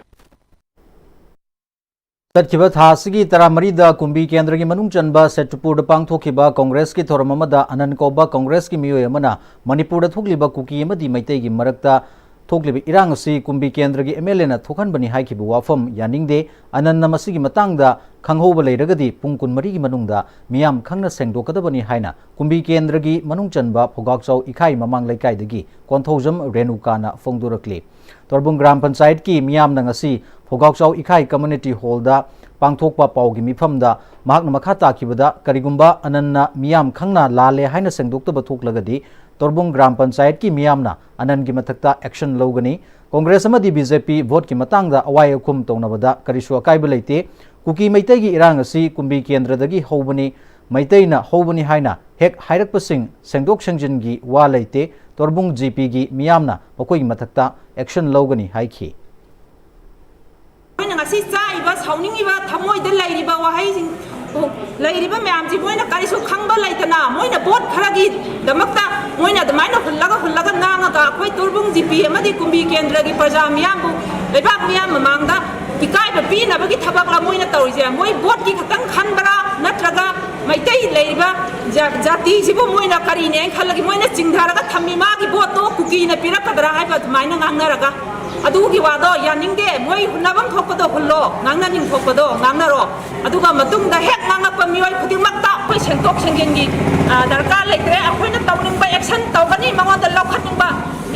ꯆꯠꯈꯤꯕ ꯊꯥ ꯑꯁꯤꯒꯤ ꯇꯔꯥꯃꯔꯤꯗ ꯀꯨꯝꯕꯤ ꯀꯦꯟꯗ꯭ꯔꯒꯤ ꯃꯅꯨꯡ ꯆꯟꯕ ꯁꯦꯇꯨꯄꯨꯔꯗ ꯄꯥꯡꯊꯣꯛꯈꯤꯕ ꯀꯣꯡꯒ꯭ꯔꯦꯁꯀꯤ ꯊꯧꯔꯝ ꯑꯃꯗ ꯑꯅꯟ ꯀꯧꯕ ꯀꯣꯡꯒ꯭ꯔꯦꯁꯀꯤ ꯃꯤꯑꯣꯏ ꯑꯃꯅ ꯃꯅꯤꯄꯨꯔꯗ ꯊꯣꯛꯂꯤꯕ ꯀꯨꯀꯤ ꯑꯃꯗꯤ ꯃꯩꯇꯩꯒꯤ ꯃꯔꯛꯇ ꯊꯣꯛꯂꯤꯕ ꯏꯔꯥꯡ ꯑꯁꯤ ꯀꯨꯝꯕꯤ ꯀꯦꯟꯗ꯭ꯔꯒꯤ MLAꯅ ꯊꯣꯛꯍꯟꯕꯅꯤ ꯍꯥꯏꯈꯤꯕ ꯋꯥꯐꯝ ꯌꯥꯅꯤꯡꯗꯦ꯫ ꯑꯅꯟꯅ ꯃꯁꯤꯒꯤ ꯃꯇꯥꯡꯗ ꯈꯪꯍꯧꯕ ꯂꯩꯔꯒꯗꯤ ꯄꯨꯡ ꯀꯨꯟꯃꯔꯤꯒꯤ ꯃꯅꯨꯡꯗ ꯃꯤꯌꯥꯝ ꯈꯪꯅ ꯁꯦꯡꯗꯣꯛꯀꯗꯕꯅꯤ ꯍꯥꯏꯅ ꯀꯨꯝꯕꯤ ꯀꯦꯟꯗ꯭ꯔꯒꯤ ꯃꯅꯨꯡ ꯆꯟꯕ ꯐꯧꯒꯥꯛꯆꯥꯎ ꯏꯈꯥꯏ ꯃꯃꯥꯡ ꯂꯩꯀꯥꯏꯗꯒꯤ ꯀꯣꯟꯊꯧꯖꯝ ꯔꯦꯅꯨꯀꯥꯅ ꯐꯣꯡꯗꯣꯔꯛꯂꯤ꯫ ꯇꯣꯔꯕꯨꯡ ꯒ꯭ꯔꯥꯝ ꯄꯟꯆꯥꯌꯠꯀꯤ ꯃꯤꯌꯥꯝꯅ ꯉꯁꯤ ꯐꯧꯒꯥꯎꯆꯥꯎ ꯏꯈꯥꯏ ꯀꯝꯃ꯭ꯌꯨꯅꯤꯇꯤ ꯍꯣꯜꯗ ꯄꯥꯡꯊꯣꯛꯄ ꯄꯥꯎꯒꯤ ꯃꯤꯐꯝꯗ ꯃꯍꯥꯛꯅ ꯃꯈꯥ ꯇꯥꯈꯤꯕꯗ, ꯀꯔꯤꯒꯨꯝꯕ ꯑꯅꯟꯅ ꯃꯤꯌꯥꯝ ꯈꯪꯅ ꯂꯥꯜꯂꯦ ꯍꯥꯏꯅ ꯁꯦꯡꯗꯣꯛꯇꯕ ꯊꯣꯛꯂꯒꯗꯤ ꯇꯣꯔꯕꯨꯡ ꯒ꯭ꯔꯥꯝ ꯄꯟꯆꯥꯌꯠꯀꯤ ꯃꯤꯌꯥꯝꯅ ꯑꯅꯟꯒꯤ ꯃꯊꯛꯇ action ꯂꯧꯒꯅꯤ꯫ ꯀꯣꯡꯒ꯭ꯔꯦꯁ ꯑꯃꯗꯤ BJP ꯚꯣꯠꯀꯤ ꯃꯇꯥꯡꯗ ꯑꯋꯥꯏ ꯑꯈꯨꯝ ꯇꯧꯅꯕꯗ ꯀꯔꯤꯁꯨ ꯑꯀꯥꯏꯕ ꯂꯩꯇꯦ꯫ ꯀꯨꯀꯤ ꯃꯩꯇꯩꯒꯤ ꯏꯔꯥꯡ ꯑꯁꯤ ꯀꯨꯝꯕꯤ ꯀꯦꯟꯗ꯭ꯔꯗꯒꯤ ꯍꯧꯕꯅꯤ, ꯃꯩꯇꯩꯅ ꯍꯧꯕꯅꯤ ꯍꯥꯏꯅ ꯍꯦꯛ ꯍꯥꯏꯔꯛꯄꯁꯤꯡ ꯁꯦꯡꯗꯣꯛ ꯁꯦꯡꯖꯤꯟꯒꯤ ꯋꯥ ꯂꯩꯇꯦ꯫ ꯇꯣꯔꯕꯨꯡ GPꯒꯤ ꯃꯤꯌꯥꯝꯅ ꯃꯈꯣꯏꯒꯤ ꯃꯊꯛꯇ action ꯂꯧꯒꯅꯤ ꯍꯥꯏꯈꯤ꯫ ꯑꯩꯈꯣꯏꯅ ꯉꯁꯤ ꯆꯥꯛꯏꯕ, ꯁꯥꯎꯅꯤꯡꯉꯤꯕ, ꯊꯃꯣꯏꯗ ꯂꯩꯔꯤꯕ ꯋꯥꯍꯩꯁꯤꯡ, ꯂꯩꯔꯤꯕ ꯃꯌꯥꯝꯁꯤ ꯃꯣꯏꯅ ꯀꯔꯤꯁꯨ ꯈꯪꯕ ꯂꯩꯇꯅ, ꯃꯣꯏꯅ ꯚꯣꯠ ꯈꯔꯒꯤꯗꯃꯛꯇ ꯃꯣꯏꯅ ꯑꯗꯨꯃꯥꯏꯅ ꯍꯨꯜꯂꯒ ꯍꯨꯜꯂꯒ ꯉꯥꯡꯉꯒ ꯑꯩꯈꯣꯏ ꯇꯣꯔꯕꯨꯡ GP ꯑꯃꯗꯤ ꯀꯨꯝꯕꯤ ꯀꯦꯟꯗ꯭ꯔꯒꯤ ꯄ꯭ꯔꯖꯥ ꯃꯤꯌꯥꯝꯕꯨ ꯂꯩꯕꯥꯛ ꯃꯤꯌꯥꯝ ꯃꯃꯥꯡꯗ ꯏꯀꯥꯏꯕ ꯄꯤꯅꯕꯒꯤ ꯊꯕꯛꯂ ꯃꯣꯏꯅ ꯇꯧꯔꯤꯁꯦ? ꯃꯣꯏ ꯚꯣꯠꯀꯤ ꯈꯛꯇꯪ ꯈꯟꯕ꯭ꯔꯥ, ꯅꯠꯇ꯭ꯔꯒ ꯃꯩꯇꯩ ꯂꯩꯔꯤꯕ ꯖꯥ- ꯖꯥꯇꯤꯁꯤꯕꯨ ꯃꯣꯏꯅ ꯀꯔꯤꯅꯦꯅ ꯈꯜꯂꯒꯦ? ꯃꯣꯏꯅ ꯆꯤꯡꯊꯔꯒ ꯊꯝꯃꯤ ꯃꯥꯒꯤ ꯚꯣꯠꯇꯣ ꯀꯨꯀꯤꯅ ꯄꯤꯔꯛꯀꯗ꯭ꯔꯥ ꯍꯥꯏꯕ ꯑꯗꯨꯃꯥꯏꯅ ꯉꯥꯡꯅꯔꯒ, ꯑꯗꯨꯒꯤ ꯋꯥꯗꯣ ꯌꯥꯅꯤꯡꯗꯦ꯫ ꯃꯣꯏ ꯍꯨꯟꯅꯐꯝ ꯊꯣꯛꯄꯗꯣ ꯍꯨꯜꯂꯣ, ꯉꯥꯡꯅꯅꯤꯡ ꯊꯣꯛꯄꯗꯣ ꯉꯥꯡꯅꯔꯣ꯫ ꯑꯗꯨꯒ ꯃꯇꯨꯡꯗ ꯍꯦꯛ ꯉꯥꯡꯉꯛꯄ ꯃꯤꯑꯣꯏ ꯈꯨꯗꯤꯡꯃꯛꯇ ꯑꯩꯈꯣꯏ ꯁꯦꯡꯗꯣꯛ ꯁꯦꯡꯖꯤꯟꯒꯤ, ꯑ, ꯗꯔꯀꯥꯔ ꯂꯩꯇ꯭ꯔꯦ꯫ ꯑꯩꯈꯣꯏꯅ ꯇꯧꯅꯤꯡꯕ action ꯇꯧꯒꯅꯤ, ꯃꯉꯣꯟꯗ ꯂꯧꯈꯠꯅꯤꯡꯕ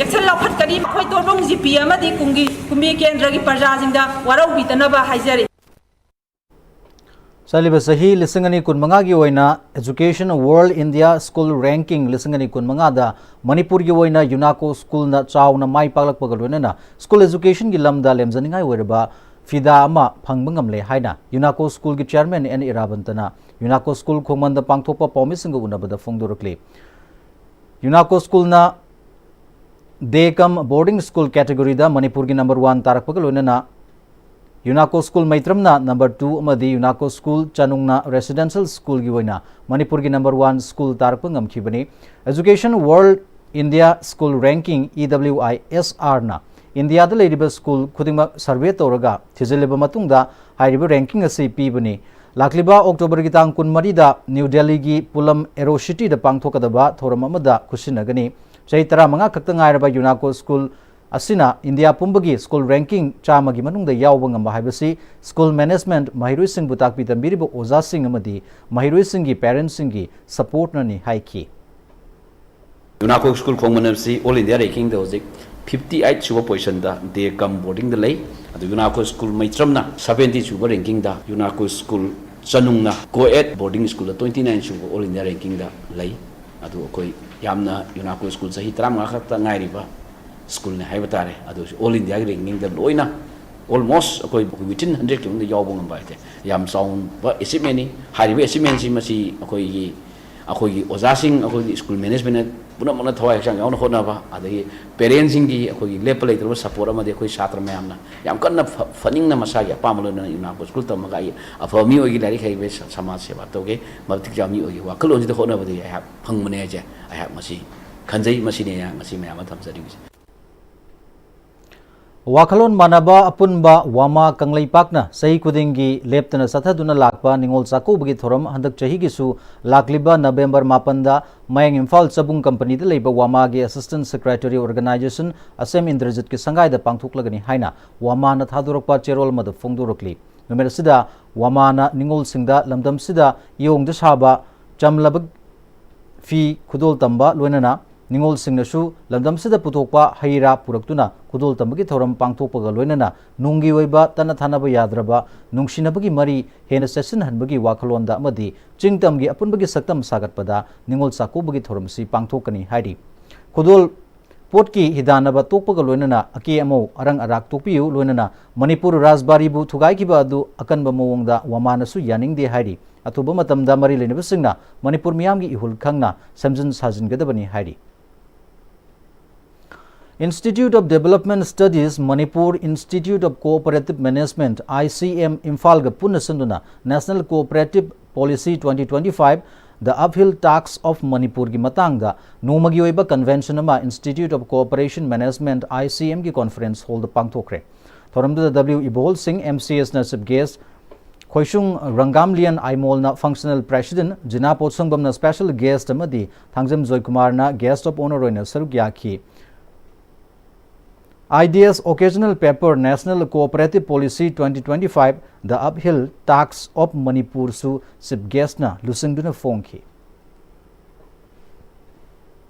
action ꯂꯧꯈꯠꯀꯅꯤ꯫ ꯑꯩꯈꯣꯏ ꯇꯣꯔꯕꯨꯡ ꯖꯤ ꯄꯤ ꯑꯃꯗꯤ ꯀꯨꯝꯕꯤ, ꯀꯨꯝꯕꯤ ꯀꯦꯟꯗ꯭ꯔꯒꯤ ꯄ꯭ꯔꯖꯥꯁꯤꯡꯗ ꯋꯥꯔꯧꯕꯤꯗꯅꯕ ꯍꯥꯏꯖꯔꯤ꯫ ꯆꯠꯂꯤꯕ ꯆꯍꯤ ꯂꯤꯁꯤꯡ ꯑꯅꯤ ꯀꯨꯟꯃꯉꯥꯒꯤ ꯑꯣꯏꯅ Education World India School Ranking ꯂꯤꯁꯤꯡ ꯑꯅꯤ ꯀꯨꯟꯃꯉꯥꯗ ꯃꯅꯤꯄꯨꯔꯒꯤ ꯑꯣꯏꯅ ꯌꯨꯅꯥꯀꯣ ꯁ꯭ꯀꯨꯜꯅ ꯆꯥꯎꯅ ꯃꯥꯏ ꯄꯥꯛꯂꯛꯄꯒ ꯂꯣꯏꯅꯅ ꯁ꯭ꯀꯨꯜ ꯑꯦꯖꯨꯀꯦꯁꯟꯒꯤ ꯂꯝꯗ ꯂꯦꯝꯖꯅꯤꯡꯉꯥꯏ ꯑꯣꯏꯔꯕ ꯐꯤꯗꯥ ꯑꯃ ꯐꯪꯕ ꯉꯝꯂꯦ ꯍꯥꯏꯅ ꯌꯨꯅꯥꯀꯣ ꯁ꯭ꯀꯨꯜꯒꯤ ꯆꯤꯌꯔꯃꯦꯟ ꯑꯦꯟ ꯏꯔꯥꯕꯟꯇꯅ ꯌꯨꯅꯥꯀꯣ ꯁ꯭ꯀꯨꯜ ꯈꯣꯡꯃꯟꯗ ꯄꯥꯡꯊꯣꯛꯄ ꯄꯥꯎꯃꯤꯁꯤꯡꯒ ꯎꯅꯕꯗ ꯐꯣꯡꯗꯣꯔꯛꯂꯤ꯫ ꯌꯨꯅꯥꯀꯣ ꯁ꯭ꯀꯨꯜꯅ ꯗꯦ ꯀꯝ ꯕꯣꯔꯗꯤꯡ ꯁ꯭ꯀꯨꯜ ꯀꯦꯇꯦꯒꯣꯔꯤꯗ ꯃꯅꯤꯄꯨꯔꯒꯤ ꯅꯝꯕꯔ ꯋꯥꯟ ꯇꯥꯔꯛꯄꯒ ꯂꯣꯏꯅꯅ ꯌꯨꯅꯥꯀꯣ ꯁ꯭ꯀꯨꯜ ꯃꯩꯇ꯭ꯔꯝꯅ ꯅꯝꯕꯔ ꯇꯨ ꯑꯃꯗꯤ ꯌꯨꯅꯥꯀꯣ ꯁ꯭ꯀꯨꯜ ꯆꯅꯨꯡꯅ ꯔꯦꯁꯤꯗꯦꯟꯁꯤꯌꯦꯜ ꯁ꯭ꯀꯨꯜꯒꯤ ꯑꯣꯏꯅ ꯃꯅꯤꯄꯨꯔꯒꯤ ꯅꯝꯕꯔ ꯋꯥꯟ ꯁ꯭ꯀꯨꯜ ꯇꯥꯔꯛꯄ ꯉꯝꯈꯤꯕꯅꯤ꯫ Education World India School Ranking, E W ꯑꯥꯏ ꯑꯦꯁ ꯑꯥꯔꯅ ꯏꯟꯗꯤꯌꯥꯗ ꯂꯩꯔꯤꯕ ꯁ꯭ꯀꯨꯜ ꯈꯨꯗꯤꯡꯃꯛ ꯁꯔꯚꯦ ꯇꯧꯔꯒ ꯊꯤꯖꯤꯜꯂꯕ ꯃꯇꯨꯡꯗ ꯍꯥꯏꯔꯤꯕ ꯔꯦꯡꯀꯤꯡ ꯑꯁꯤ ꯄꯤꯕꯅꯤ꯫ ꯂꯥꯛꯂꯤꯕ ꯑꯣꯛꯇꯣꯕꯔꯒꯤ ꯇꯥꯡ ꯀꯨꯟꯃꯔꯤꯗ ꯅ꯭ꯌꯨ ꯗꯦꯜꯂꯤꯒꯤ ꯄꯨꯂꯝ ꯑꯦꯔꯣ ꯁꯤꯇꯤꯗ ꯄꯥꯡꯊꯣꯛꯀꯗꯕ ꯊꯧꯔꯝ ꯑꯃꯗ ꯈꯨꯠꯁꯤꯟꯅꯒꯅꯤ꯫ ꯆꯍꯤ ꯇꯔꯥꯃꯉꯥ ꯈꯛꯇ ꯉꯥꯏꯔꯕ ꯌꯨꯅꯥꯀꯣ ꯁ꯭ꯀꯨꯜ ꯑꯁꯤꯅ ꯏꯟꯗꯤꯌꯥ ꯄꯨꯝꯕꯒꯤ ꯁ꯭ꯀꯨꯜ ꯔꯦꯡꯀꯤꯡ ꯆꯥꯝꯃꯒꯤ ꯃꯅꯨꯡꯗ ꯌꯥꯎꯕ ꯉꯝꯕ ꯍꯥꯏꯕꯁꯤ ꯁ꯭ꯀꯨꯜ ꯃꯦꯅꯦꯖꯃꯦꯟꯠ, ꯃꯍꯩꯔꯣꯏꯁꯤꯡꯕꯨ ꯇꯥꯛꯄꯤ ꯇꯝꯕꯤꯔꯤꯕ ꯑꯣꯖꯥꯁꯤꯡ ꯑꯃꯗꯤ ꯃꯍꯩꯔꯣꯏꯁꯤꯡꯒꯤ ꯄꯦꯔꯦꯟꯠꯁꯤꯡꯒꯤ ꯁꯄꯣꯔꯠꯅꯅꯤ ꯍꯥꯏꯈꯤ꯫ ꯌꯨꯅꯥꯀꯣ ꯁ꯭ꯀꯨꯜ ꯈꯣꯡꯃꯟ ꯑꯁꯤ ꯑꯣꯜ ꯏꯟꯗꯤꯌꯥ ꯔꯦꯡꯀꯤꯡꯗ ꯍꯧꯖꯤꯛ ꯐꯤꯐꯇꯤ ꯑꯩꯠ ꯁꯨꯕ ꯄꯣꯖꯤꯁꯟꯗ ꯗꯦ ꯀꯝ ꯕꯣꯔꯗꯤꯡꯗ ꯂꯩ꯫ ꯑꯗꯨ ꯌꯨꯅꯥꯀꯣ ꯁ꯭ꯀꯨꯜ ꯃꯩꯇ꯭ꯔꯝꯅ ꯁꯕꯦꯟꯇꯤ ꯁꯨꯕ ꯔꯦꯡꯀꯤꯡꯗ, ꯌꯨꯅꯥꯀꯣ ꯁ꯭ꯀꯨꯜ ꯆꯅꯨꯡꯅ ꯀꯣ ꯑꯦꯠ ꯕꯣꯔꯗꯤꯡ ꯁ꯭ꯀꯨꯜꯗ ꯇ꯭ꯋꯦꯟꯇꯤ ꯅꯥꯏꯟ ꯁꯨꯕ ꯑꯣꯜ ꯏꯟꯗꯤꯌꯥ ꯔꯦꯡꯀꯤꯡꯗ ꯂꯩ꯫ ꯑꯗꯨ ꯑꯩꯈꯣꯏ ꯌꯥꯝꯅ ꯌꯨꯅꯥꯀꯣ ꯁ꯭ꯀꯨꯜ ꯆꯍꯤ ꯇꯔꯥꯃꯉꯥ ꯈꯛꯇ ꯉꯥꯏꯔꯤꯕ ꯁ꯭ꯀꯨꯜꯅꯤ ꯍꯥꯏꯕ ꯇꯥꯔꯦ꯫ ꯑꯗꯨ ꯑꯣꯜ ꯏꯟꯗꯤꯌꯥꯒꯤ ꯔꯦꯡꯀꯤꯡꯗ ꯂꯣꯏꯅ almost ꯑꯩꯈꯣꯏ within hundredꯀꯤ ꯃꯅꯨꯡꯗ ꯌꯥꯎꯕ ꯉꯝꯕ ꯍꯥꯏꯁꯦ ꯌꯥꯝ ꯆꯥꯎꯕ ꯑꯦꯆꯤꯞꯃꯦꯟꯅꯤ꯫ ꯍꯥꯏꯔꯤꯕ ꯑꯦꯆꯤꯞꯃꯦꯟꯁꯤ ꯃꯁꯤ ꯑꯩꯈꯣꯏꯒꯤ, ꯑꯩꯈꯣꯏꯒꯤ ꯑꯣꯖꯥꯁꯤꯡ, ꯑꯩꯈꯣꯏꯒꯤ ꯁ꯭ꯀꯨꯜ ꯃꯦꯅꯦꯖꯃꯦꯟꯅ ꯄꯨꯝꯅꯃꯛꯅ ꯊꯋꯥꯏ ꯍꯛꯆꯥꯡ ꯌꯥꯎꯅ ꯍꯣꯠꯅꯕ, ꯑꯗꯒꯤ ꯄꯦꯔꯦꯟꯁꯤꯡꯒꯤ ꯑꯩꯈꯣꯏꯒꯤ ꯂꯦꯞꯄ ꯂꯩꯇ꯭ꯔꯕ ꯁꯄꯣꯔꯠ ꯑꯃꯗꯤ ꯑꯩꯈꯣꯏ ꯁꯥꯇ꯭ꯔ ꯃꯌꯥꯝꯅ ꯌꯥꯝ ꯀꯟꯅ ꯐ-, ꯐꯅꯤꯡꯅ ꯃꯁꯥꯒꯤ ꯑꯄꯥꯝꯕ ꯂꯣꯏꯅꯅ ꯌꯨꯅꯥꯀꯣ ꯁ꯭ꯀꯨꯜ ꯇꯝꯃꯒ ꯑꯩ ꯑꯐꯕ ꯃꯤ ꯑꯣꯏꯒꯦ, ꯂꯥꯏꯔꯤꯛ ꯍꯩꯕ, ꯁ-, ꯁꯃꯥꯖ ꯁꯦꯕꯥ ꯇꯧꯒꯦ, ꯃꯇꯤꯛ ꯆꯥꯕ ꯃꯤ ꯑꯣꯏꯒꯦ ꯋꯥꯈꯜꯂꯣꯟꯁꯤꯗ ꯍꯣꯠꯅꯕꯗꯒꯤ ꯑꯩꯍꯥꯛ ꯐꯪꯕꯅꯦ ꯍꯥꯏꯁꯦ ꯑꯩꯍꯥꯛ ꯃꯁꯤ ꯈꯟꯖꯩ꯫ ꯃꯁꯤꯅꯤ ꯑꯩꯍꯥꯛ ꯉꯁꯤ ꯃꯌꯥꯝꯗ ꯊꯝꯖꯅꯤꯡꯉꯤꯁꯦ꯫ ꯋꯥꯈꯜꯂꯣꯟ ꯃꯥꯟꯅꯕ ꯑꯄꯨꯟꯕ ꯋꯥꯃꯥ ꯀꯪꯂꯩꯄꯥꯛꯅ ꯆꯍꯤ ꯈꯨꯗꯤꯡꯒꯤ ꯂꯦꯞꯇꯅ ꯆꯠꯊꯗꯨꯅ ꯂꯥꯛꯄ ꯅꯤꯉꯣꯜ ꯆꯥꯛꯀꯧꯕꯒꯤ ꯊꯧꯔꯝ ꯍꯟꯗꯛ ꯆꯍꯤꯒꯤꯁꯨ ꯂꯥꯛꯂꯤꯕ ꯅꯕꯦꯝꯕꯔ ꯃꯥꯄꯟꯗ ꯃꯌꯥꯡ ꯏꯝꯐꯥꯜ ꯆꯕꯨꯡ ꯀꯝꯄꯅꯤꯗ ꯂꯩꯕ ꯋꯥꯃꯥꯒꯤ Assistant Secretary Organization ꯑꯁꯦꯝ ꯏꯟꯗ꯭ꯔꯖꯤꯠꯀꯤ ꯁꯪꯒꯥꯏꯗ ꯄꯥꯡꯊꯣꯛꯂꯒꯅꯤ ꯍꯥꯏꯅ ꯋꯥꯃꯥꯅ ꯊꯥꯗꯣꯔꯛꯄ ꯆꯦꯔꯣꯜ ꯑꯃꯗ ꯐꯣꯡꯗꯣꯔꯛꯂꯤ꯫ ꯅꯨꯃꯤꯠ ꯑꯁꯤꯗ ꯋꯥꯃꯥꯅ ꯅꯤꯉꯣꯜꯁꯤꯡꯗ ꯂꯝꯗꯝꯁꯤꯗ ꯏꯌꯣꯡꯗ ꯁꯥꯕ ꯆꯝꯂꯕ ꯐꯤ ꯈꯨꯗꯣꯜ ꯇꯝꯕ ꯂꯣꯏꯅꯅ ꯅꯤꯉꯣꯜꯁꯤꯡꯅꯁꯨ ꯂꯝꯗꯝꯁꯤꯗ ꯄꯨꯊꯣꯛꯄ ꯍꯩ ꯔꯥ ꯄꯨꯔꯛꯇꯨꯅ ꯈꯨꯗꯣꯜ ꯇꯝꯕꯒꯤ ꯊꯧꯔꯝ ꯄꯥꯡꯊꯣꯛꯄꯒ ꯂꯣꯏꯅꯅ ꯅꯨꯡꯒꯤ ꯑꯣꯏꯕ ꯇꯠꯅ ꯊꯥꯅꯕ ꯌꯥꯗ꯭ꯔꯕ ꯅꯨꯡꯁꯤꯅꯕꯒꯤ ꯃꯔꯤ ꯍꯦꯟꯅ ꯆꯦꯠꯁꯤꯟꯍꯟꯕꯒꯤ ꯋꯥꯈꯜꯂꯣꯟꯗ ꯑꯃꯗꯤ ꯆꯤꯡꯇꯝꯒꯤ ꯑꯄꯨꯟꯕꯒꯤ ꯁꯛꯇꯝ ꯁꯥꯒꯠꯄꯗ ꯅꯤꯉꯣꯜ ꯆꯥꯛꯀꯧꯕꯒꯤ ꯊꯧꯔꯝꯁꯤ ꯄꯥꯡꯊꯣꯛꯀꯅꯤ ꯍꯥꯏꯔꯤ꯫ ꯈꯨꯗꯣꯜ ꯄꯣꯠꯀꯤ ꯍꯤꯗꯥꯟꯅꯕ ꯇꯣꯛꯄꯒ ꯂꯣꯏꯅꯅ ꯑꯀꯦ ꯑꯃꯧ ꯑꯔꯪ ꯑꯔꯥꯛ ꯇꯣꯛꯄꯤꯌꯨ, ꯂꯣꯏꯅꯅ ꯃꯅꯤꯄꯨꯔ ꯔꯥꯖꯕꯥꯔꯤꯕꯨ ꯊꯨꯒꯥꯏꯈꯤꯕ ꯑꯗꯨ ꯑꯀꯟꯕ ꯃꯑꯣꯡꯗ ꯋꯥꯃꯥꯅꯁꯨ ꯌꯥꯅꯤꯡꯗꯦ ꯍꯥꯏꯔꯤ꯫ ꯑꯊꯨꯕ ꯃꯇꯝꯗ ꯃꯔꯤ ꯂꯩꯅꯕꯁꯤꯡꯅ ꯃꯅꯤꯄꯨꯔ ꯃꯤꯌꯥꯝꯒꯤ ꯏꯍꯨꯜ ꯈꯪꯅ ꯁꯦꯝꯖꯤꯟ ꯁꯥꯖꯤꯟꯒꯗꯕꯅꯤ ꯍꯥꯏꯔꯤ꯫ Institute of Development Studies Manipur, Institute of Cooperative Management, I C M, ꯏꯝꯐꯥꯜꯒ ꯄꯨꯟꯅ ꯁꯤꯟꯗꯨꯅ National Cooperative Policy twenty twenty-five, The Uphill Task of Manipurꯒꯤ ꯃꯇꯥꯡꯗ ꯅꯣꯡꯃꯒꯤ ꯑꯣꯏꯕ convention ꯑꯃ Institute of Cooperation Management, I C M ꯒꯤ conference hallꯗ ꯄꯥꯡꯊꯣꯛꯈ꯭ꯔꯦ꯫ ꯊꯧꯔꯝꯗꯨꯗ W ꯏꯕꯣꯍꯜ ꯁꯤꯡ, M C Sꯅ chief guest, ꯈꯣꯏꯁꯨꯡ ꯔꯪꯒꯥꯝꯂꯤꯌꯟ ꯑꯥꯏꯃꯣꯜꯅ functional president, ꯖꯤꯅꯥ ꯄꯣꯠꯁꯪꯕꯝꯅ special guest ꯑꯃꯗꯤ ꯊꯥꯡꯖꯝ ꯖꯣꯏꯀꯨꯃꯥꯔꯅ guest of honour ꯑꯣꯏꯅ ꯁꯔꯨꯛ ꯌꯥꯈꯤ꯫ I D S occasional paper National Cooperative Policy twenty twenty-five, The Uphill Task of Manipurꯁꯨ chief guestꯅ ꯂꯨꯆꯤꯡꯗꯨꯅ ꯐꯣꯡꯈꯤ꯫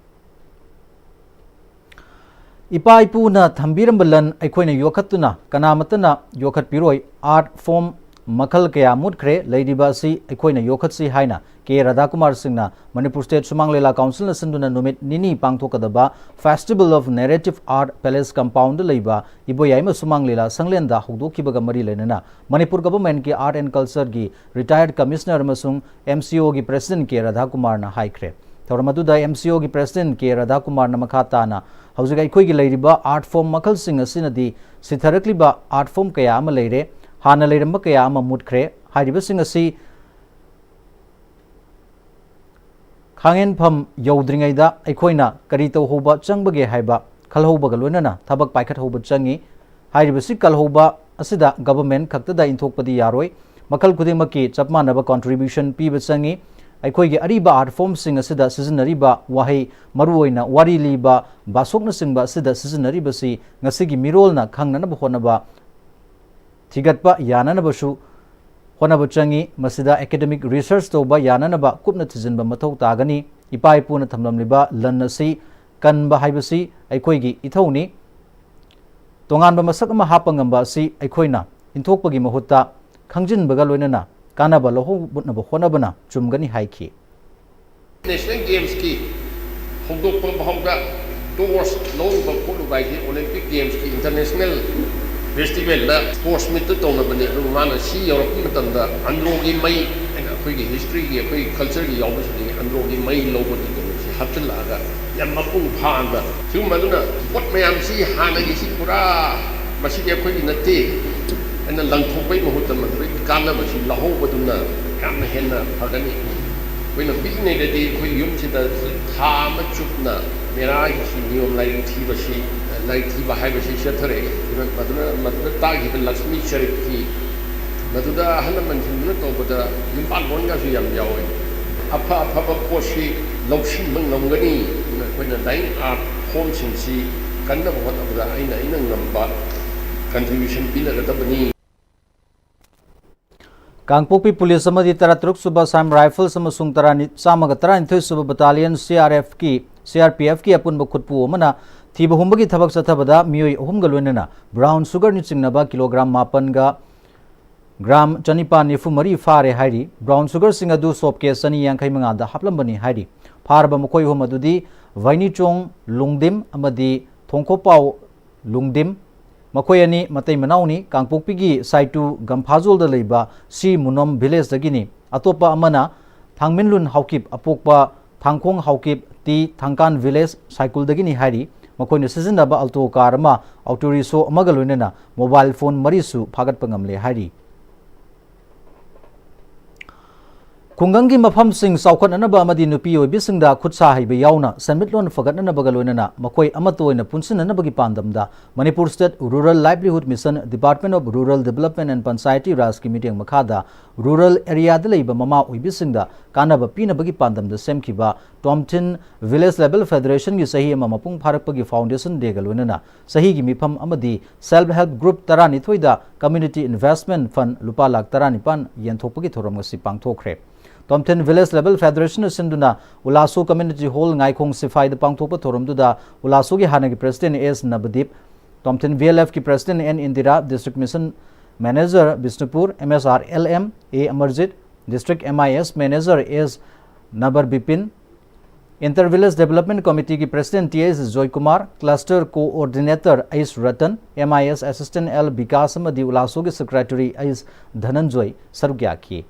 ꯏꯄꯥ ꯏꯄꯨꯅ ꯊꯝꯕꯤꯔꯝꯕ ꯂꯟ ꯑꯩꯈꯣꯏꯅ ꯌꯣꯛꯈꯠꯇꯨꯅ ꯀꯅꯥꯃꯠꯇꯅ ꯌꯣꯛꯈꯠꯄꯤꯔꯣꯏ꯫ Art form ꯃꯈꯜ ꯀꯌꯥ ꯃꯨꯠꯈ꯭ꯔꯦ, ꯂꯩꯔꯤꯕ ꯑꯁꯤ ꯑꯩꯈꯣꯏꯅ ꯌꯣꯛꯈꯠꯁꯤ ꯍꯥꯏꯅ ꯀꯦ ꯔꯥꯙꯥꯀꯨꯃꯥꯔ ꯁꯤꯡꯅ ꯃꯅꯤꯄꯨꯔ State ꯁꯨꯃꯥꯡ ꯂꯤꯂꯥ Councilꯅ ꯁꯤꯟꯗꯨꯅ ꯅꯨꯃꯤꯠ ꯅꯤꯅꯤ ꯄꯥꯡꯊꯣꯛꯀꯗꯕ Festival of Narrative Art Palace Compoundꯗ ꯂꯩꯕ ꯏꯕꯣꯌꯥꯏꯃ ꯁꯨꯃꯥꯡ ꯂꯤꯂꯥ ꯁꯪꯂꯦꯟꯗ ꯍꯧꯗꯣꯛꯈꯤꯕꯒ ꯃꯔꯤ ꯂꯩꯅꯅ Manipur Governmentꯀꯤ Art and Cultureꯒꯤ retired Commissioner ꯑꯃꯁꯨꯡ M C Oꯒꯤ President ꯀꯦ ꯔꯥꯙꯥꯀꯨꯃꯥꯔꯅ ꯍꯥꯏꯈ꯭ꯔꯦ꯫ ꯊꯧꯔꯝ ꯑꯗꯨꯗ M C Oꯒꯤ President ꯀꯦ ꯔꯥꯙꯥꯀꯨꯃꯥꯔꯅ ꯃꯈꯥ ꯇꯥꯅ, ꯍꯧꯖꯤꯛ ꯑꯩꯈꯣꯏꯒꯤ ꯂꯩꯔꯤꯕ art form ꯃꯈꯜꯁꯤꯡ ꯑꯁꯤꯅꯗꯤ ꯁꯤꯊꯔꯛꯂꯤꯕ art form ꯀꯌꯥ ꯑꯃ ꯂꯩꯔꯦ, ꯍꯥꯟꯅ ꯂꯩꯔꯝꯕ ꯀꯌꯥ ꯑꯃ ꯃꯨꯠꯈ꯭ꯔꯦ꯫ ꯍꯥꯏꯔꯤꯕꯁꯤꯡ ꯑꯁꯤ ꯈꯥꯡꯍꯦꯟꯐꯝ ꯌꯧꯗ꯭ꯔꯤꯉꯩꯗ ꯑꯩꯈꯣꯏꯅ ꯀꯔꯤ ꯇꯧꯍꯧꯕ ꯆꯪꯕꯒꯦ ꯍꯥꯏꯕ ꯈꯜꯍꯧꯕꯒ ꯂꯣꯏꯅꯅ ꯊꯕꯛ ꯄꯥꯏꯈꯠꯍꯧꯕ ꯆꯪꯏ꯫ ꯍꯥꯏꯔꯤꯕꯁꯤ ꯀꯜꯍꯧꯕ ꯑꯁꯤꯗ government ꯈꯛꯇꯗ ꯏꯟꯊꯣꯛꯄꯗꯤ ꯌꯥꯔꯣꯏ꯫ ꯃꯈꯜ ꯈꯨꯗꯤꯡꯃꯛꯀꯤ ꯆꯞ ꯃꯥꯟꯅꯕ contribution ꯄꯤꯕ ꯆꯪꯏ꯫ ꯑꯩꯈꯣꯏꯒꯤ ꯑꯔꯤꯕ art formꯁꯤꯡ ꯑꯁꯤꯗ ꯁꯤꯖꯤꯟꯅꯔꯤꯕ ꯋꯥꯍꯩ, ꯃꯔꯨꯑꯣꯏꯅ ꯋꯥꯔꯤ ꯂꯤꯕ, ꯚꯥꯁꯣꯛꯅꯆꯤꯡꯕ ꯑꯁꯤꯗ ꯁꯤꯖꯤꯟꯅꯔꯤꯕꯁꯤ ꯉꯁꯤꯒꯤ ꯃꯤꯔꯣꯜꯅ ꯈꯪꯅꯅꯕ ꯍꯣꯠꯅꯕ, ꯊꯤꯒꯠꯄ ꯌꯥꯅꯅꯕꯁꯨ ꯍꯣꯠꯅꯕ ꯆꯪꯏ꯫ ꯃꯁꯤꯗ academic research ꯇꯧꯕ ꯌꯥꯅꯅꯕ ꯀꯨꯞꯅ ꯊꯤꯖꯤꯟꯕ ꯃꯊꯧ ꯇꯥꯒꯅꯤ꯫ ꯏꯄꯥ ꯏꯄꯨꯅ ꯊꯝꯂꯝꯂꯤꯕ ꯂꯟ ꯑꯁꯤ ꯀꯟꯕ ꯍꯥꯏꯕꯁꯤ ꯑꯩꯈꯣꯏꯒꯤ ꯏꯊꯧꯅꯤ꯫ ꯇꯣꯉꯥꯟꯕ ꯃꯁꯛ ꯑꯃ ꯍꯥꯞꯄ ꯉꯝꯕ ꯑꯁꯤ ꯑꯩꯈꯣꯏꯅ ꯏꯟꯊꯣꯛꯄꯒꯤ ꯃꯍꯨꯠꯇ ꯈꯪꯖꯤꯟꯕꯒ ꯂꯣꯏꯅꯅ ꯀꯥꯟꯅꯕ ꯂꯧꯍꯧꯅꯕ ꯍꯣꯠꯅꯕꯅ ꯆꯨꯝꯒꯅꯤ ꯍꯥꯏꯈꯤ꯫ National Gamesꯀꯤ ꯍꯧꯗꯣꯛꯄ ꯐꯥꯎꯗ torch ꯂꯧꯔꯨꯕ ꯈꯣꯠꯂꯨꯕ ꯍꯥꯏꯁꯦ Olympic Gamesꯀꯤ international festivalꯗ sports meetꯇ ꯇꯧꯅꯕꯅꯦ꯫ ꯑꯗꯨꯕꯨ ꯃꯥꯅ ꯁꯤ ꯌꯧꯔꯛꯄ ꯃꯇꯝꯗ ꯑꯟꯗ꯭ꯔꯣꯒꯤ ꯃꯩ ꯍꯥꯏꯅ ꯑꯩꯈꯣꯏꯒꯤ historyꯒꯤ, ꯑꯩꯈꯣꯏꯒꯤ cultureꯒꯤ ꯌꯥꯎꯕꯁꯤꯡꯁꯦ ꯑꯟꯗ꯭ꯔꯣꯒꯤ ꯃꯩ ꯂꯧꯕꯒꯤ ꯀꯩꯅꯣꯁꯦ ꯍꯥꯞꯆꯤꯜꯂꯛꯑꯒ ꯌꯥꯝ ꯃꯄꯨꯡ ꯐꯥꯅ ꯁꯤꯒꯨꯝꯕꯗꯨꯅ ꯄꯣꯠ ꯃꯌꯥꯝꯁꯤ ꯍꯥꯟꯅꯒꯤꯁꯤ ꯄꯨꯔꯥ ꯃꯁꯤꯗꯤ ꯑꯩꯈꯣꯏꯒꯤ ꯅꯠꯇꯦ ꯍꯥꯏꯅ ꯂꯪꯊꯣꯛꯄꯒꯤ ꯃꯍꯨꯠꯇ ꯃꯗꯨꯒꯤ ꯀꯥꯟꯅꯕꯁꯤ ꯂꯧꯍꯧꯕꯗꯨꯅ ꯌꯥꯝꯅ ꯍꯦꯟꯅ ꯐꯒꯅꯤ꯫ ꯑꯩꯈꯣꯏꯅ ꯄꯤꯛꯏꯉꯩꯗꯗꯤ ꯑꯩꯈꯣꯏ ꯌꯨꯝꯁꯤꯗ ꯊꯥ ꯑꯃ ꯆꯨꯞꯅ ꯃꯦꯔꯥꯒꯤ ꯅꯤꯌꯣꯝ ꯂꯥꯏꯔꯤꯛ ꯊꯤꯕꯁꯤ, ꯂꯥꯏꯔꯤꯛ ꯊꯤꯕ ꯍꯥꯏꯕꯁꯤ ꯆꯠꯊꯔꯛꯑꯦ꯫ ꯑꯗꯨꯅ ꯃꯗꯨꯅ, ꯃꯗꯨꯗ ꯇꯥꯛꯂꯤꯕ ꯂꯛꯁꯃꯤ ꯆꯔꯤꯠꯀꯤ, ꯃꯗꯨꯗ ꯑꯍꯜ ꯂꯃꯟꯁꯤꯡꯗꯨꯅ ꯇꯧꯕꯗ ꯌꯨꯝꯕꯥꯜ ꯂꯣꯟꯒꯁꯨ ꯌꯥꯝ ꯌꯥꯎꯋꯦ꯫ ꯑꯐ ꯑꯐꯕ ꯄꯣꯠꯁꯤ ꯂꯧꯁꯤꯟꯕ ꯉꯝꯒꯅꯤ꯫ ꯑꯗꯨꯅ ꯑꯩꯈꯣꯏꯅ dying art formꯁꯤꯡꯁꯤ ꯀꯟꯅꯕ ꯍꯣꯠꯅꯕꯗ ꯑꯩꯅ, ꯑꯩꯅ ꯉꯝꯕ contribution ꯄꯤꯅꯒꯗꯕꯅꯤ꯫ ꯀꯥꯡꯄꯣꯛꯄꯤ ꯄꯨꯂꯤꯁ ꯑꯃꯗꯤ ꯇꯔꯥꯇꯔꯨꯛ ꯁꯨꯕ Assam Rifles ꯑꯃꯁꯨꯡ ꯇꯔꯥꯅꯤ-, ꯆꯥꯝꯃꯒ ꯇꯔꯥꯅꯤꯊꯣꯏ ꯁꯨꯕ Battalion CRFꯀꯤ, CRPFꯀꯤ ꯑꯄꯨꯟꯕ ꯈꯨꯠꯄꯨ ꯑꯃꯅ ꯊꯤꯕ ꯍꯨꯝꯕꯒꯤ ꯊꯕꯛ ꯆꯠꯊꯕꯗ ꯃꯤꯑꯣꯏ ꯑꯍꯨꯝꯒ ꯂꯣꯏꯅꯅ brown sugarꯅ ꯆꯤꯡꯅꯕ kilogram ꯃꯥꯄꯟꯒ gram ꯆꯅꯤꯄꯥꯟ ꯅꯤꯐꯨ ꯃꯔꯤ ꯐꯥꯔꯦ ꯍꯥꯏꯔꯤ꯫ Brown sugarꯁꯤꯡ ꯑꯗꯨ soap case ꯆꯅꯤ ꯌꯥꯡꯈꯩ ꯃꯉꯥꯗ ꯍꯥꯞꯂꯝꯕꯅꯤ ꯍꯥꯏꯔꯤ꯫ ꯐꯥꯔꯕ ꯃꯈꯣꯏ ꯑꯍꯨꯝ ꯑꯗꯨꯗꯤ ꯚꯥꯏꯅꯤꯆꯣꯡ ꯂꯨꯡꯗꯤꯝ ꯑꯃꯗꯤ ꯊꯣꯡꯈꯣꯄꯥꯎ ꯂꯨꯡꯗꯤꯝ꯫ ꯃꯈꯣꯏ ꯑꯅꯤ ꯃꯇꯩ ꯃꯅꯥꯎꯅꯤ꯫ ꯀꯥꯡꯄꯣꯛꯄꯤꯒꯤ ꯁꯥꯏꯇꯨ ꯒꯝꯐꯥꯖꯣꯜꯗ ꯂꯩꯕ ꯁꯤ ꯃꯨꯅꯣꯝ villageꯗꯒꯤꯅꯤ꯫ ꯑꯇꯣꯞꯄ ꯑꯃꯅ ꯊꯥꯡꯃꯤꯟꯂꯨꯟ ꯍꯥꯎꯀꯤꯞ, ꯑꯄꯣꯛꯄ ꯊꯥꯡꯈꯣꯡ ꯍꯥꯎꯀꯤꯞ, ꯇꯤ ꯊꯥꯡꯀꯥꯟ village ꯁꯥꯏꯀꯨꯜꯗꯒꯤꯅꯤ ꯍꯥꯏꯔꯤ꯫ ꯃꯈꯣꯏꯅ ꯁꯤꯖꯤꯟꯅꯕ Alto car ꯑꯃ, auto rickshaw ꯑꯃꯒ ꯂꯣꯏꯅꯅ mobile phone ꯃꯔꯤꯁꯨ ꯐꯥꯒꯠꯄ ꯉꯝꯂꯦ ꯍꯥꯏꯔꯤ꯫ ꯈꯨꯡꯒꯪꯒꯤ ꯃꯐꯝꯁꯤꯡ ꯆꯥꯎꯈꯠꯅꯅꯕ ꯑꯃꯗꯤ ꯅꯨꯄꯤ ꯑꯣꯏꯕꯤꯁꯤꯡꯗ ꯈꯨꯠꯁꯥ ꯍꯩꯕ ꯌꯥꯎꯅ ꯁꯦꯟꯃꯤꯠꯂꯣꯟ ꯐꯒꯠꯅꯅꯕꯒ ꯂꯣꯏꯅꯅ ꯃꯈꯣꯏ ꯑꯃꯠꯇ ꯑꯣꯏꯅ ꯄꯨꯟꯁꯤꯟꯅꯅꯕꯒꯤ ꯄꯥꯟꯗꯝꯗ Manipur State Rural Livelihood Mission, Department of Rural Development and Panchayati Rajꯀꯤ ꯃꯤꯠꯌꯦꯡ ꯃꯈꯥꯗ ꯔꯨꯔꯦꯜ ꯑꯦꯔꯤꯌꯥꯗ ꯂꯩꯕ ꯃꯃꯥ ꯑꯣꯏꯕꯤꯁꯤꯡꯗ ꯀꯥꯟꯅꯕ ꯄꯤꯅꯕꯒꯤ ꯄꯥꯟꯗꯝꯗ ꯁꯦꯝꯈꯤꯕ ꯇꯣꯝꯊꯤꯟ Village Level Federationꯒꯤ ꯆꯍꯤ ꯑꯃ ꯃꯄꯨꯡ ꯐꯥꯔꯛꯄꯒꯤ Foundation Dayꯒ ꯂꯣꯏꯅꯅ ꯆꯍꯤꯒꯤ ꯃꯤꯐꯝ ꯑꯃꯗꯤ Self Help Group ꯇꯔꯥꯅꯤꯊꯣꯏꯗ Community Investment Fund ꯂꯨꯄꯥ ꯂꯥꯈ ꯇꯔꯥꯅꯤꯄꯥꯟ ꯌꯦꯟꯊꯣꯛꯄꯒꯤ ꯊꯧꯔꯝ ꯑꯁꯤ ꯄꯥꯡꯊꯣꯛꯈ꯭ꯔꯦ꯫ ꯇꯣꯝꯊꯤꯟ Village Level Federation ꯁꯤꯟꯗꯨꯅ ꯎꯂꯥꯁꯨ Community Hall ꯉꯥꯏꯈꯣꯡ ꯁꯤꯐꯥꯏꯗ ꯄꯥꯡꯊꯣꯛꯄ ꯊꯧꯔꯝꯗꯨꯗ ꯎꯂꯥꯁꯨꯒꯤ ꯍꯥꯟꯅꯒꯤ President S Nabadip, Tomthin V L ꯑꯦꯐꯀꯤ President N Indira, District Mission Manager Bishnupur M S R L M A Amarjit, District M I S Manager S Nabar Bipin, Inter Village Development Committeeꯒꯤ President T S Joykumar, Cluster Coordinator ꯑꯩꯁ Ratan, M I S Assistant L Bikash ꯑꯃꯗꯤ ꯎꯂꯥꯁꯨꯒꯤ Secretary ꯑꯩꯁ ꯙꯅꯟꯖꯣꯏ ꯁꯔꯨꯛ ꯌꯥꯈꯤ꯫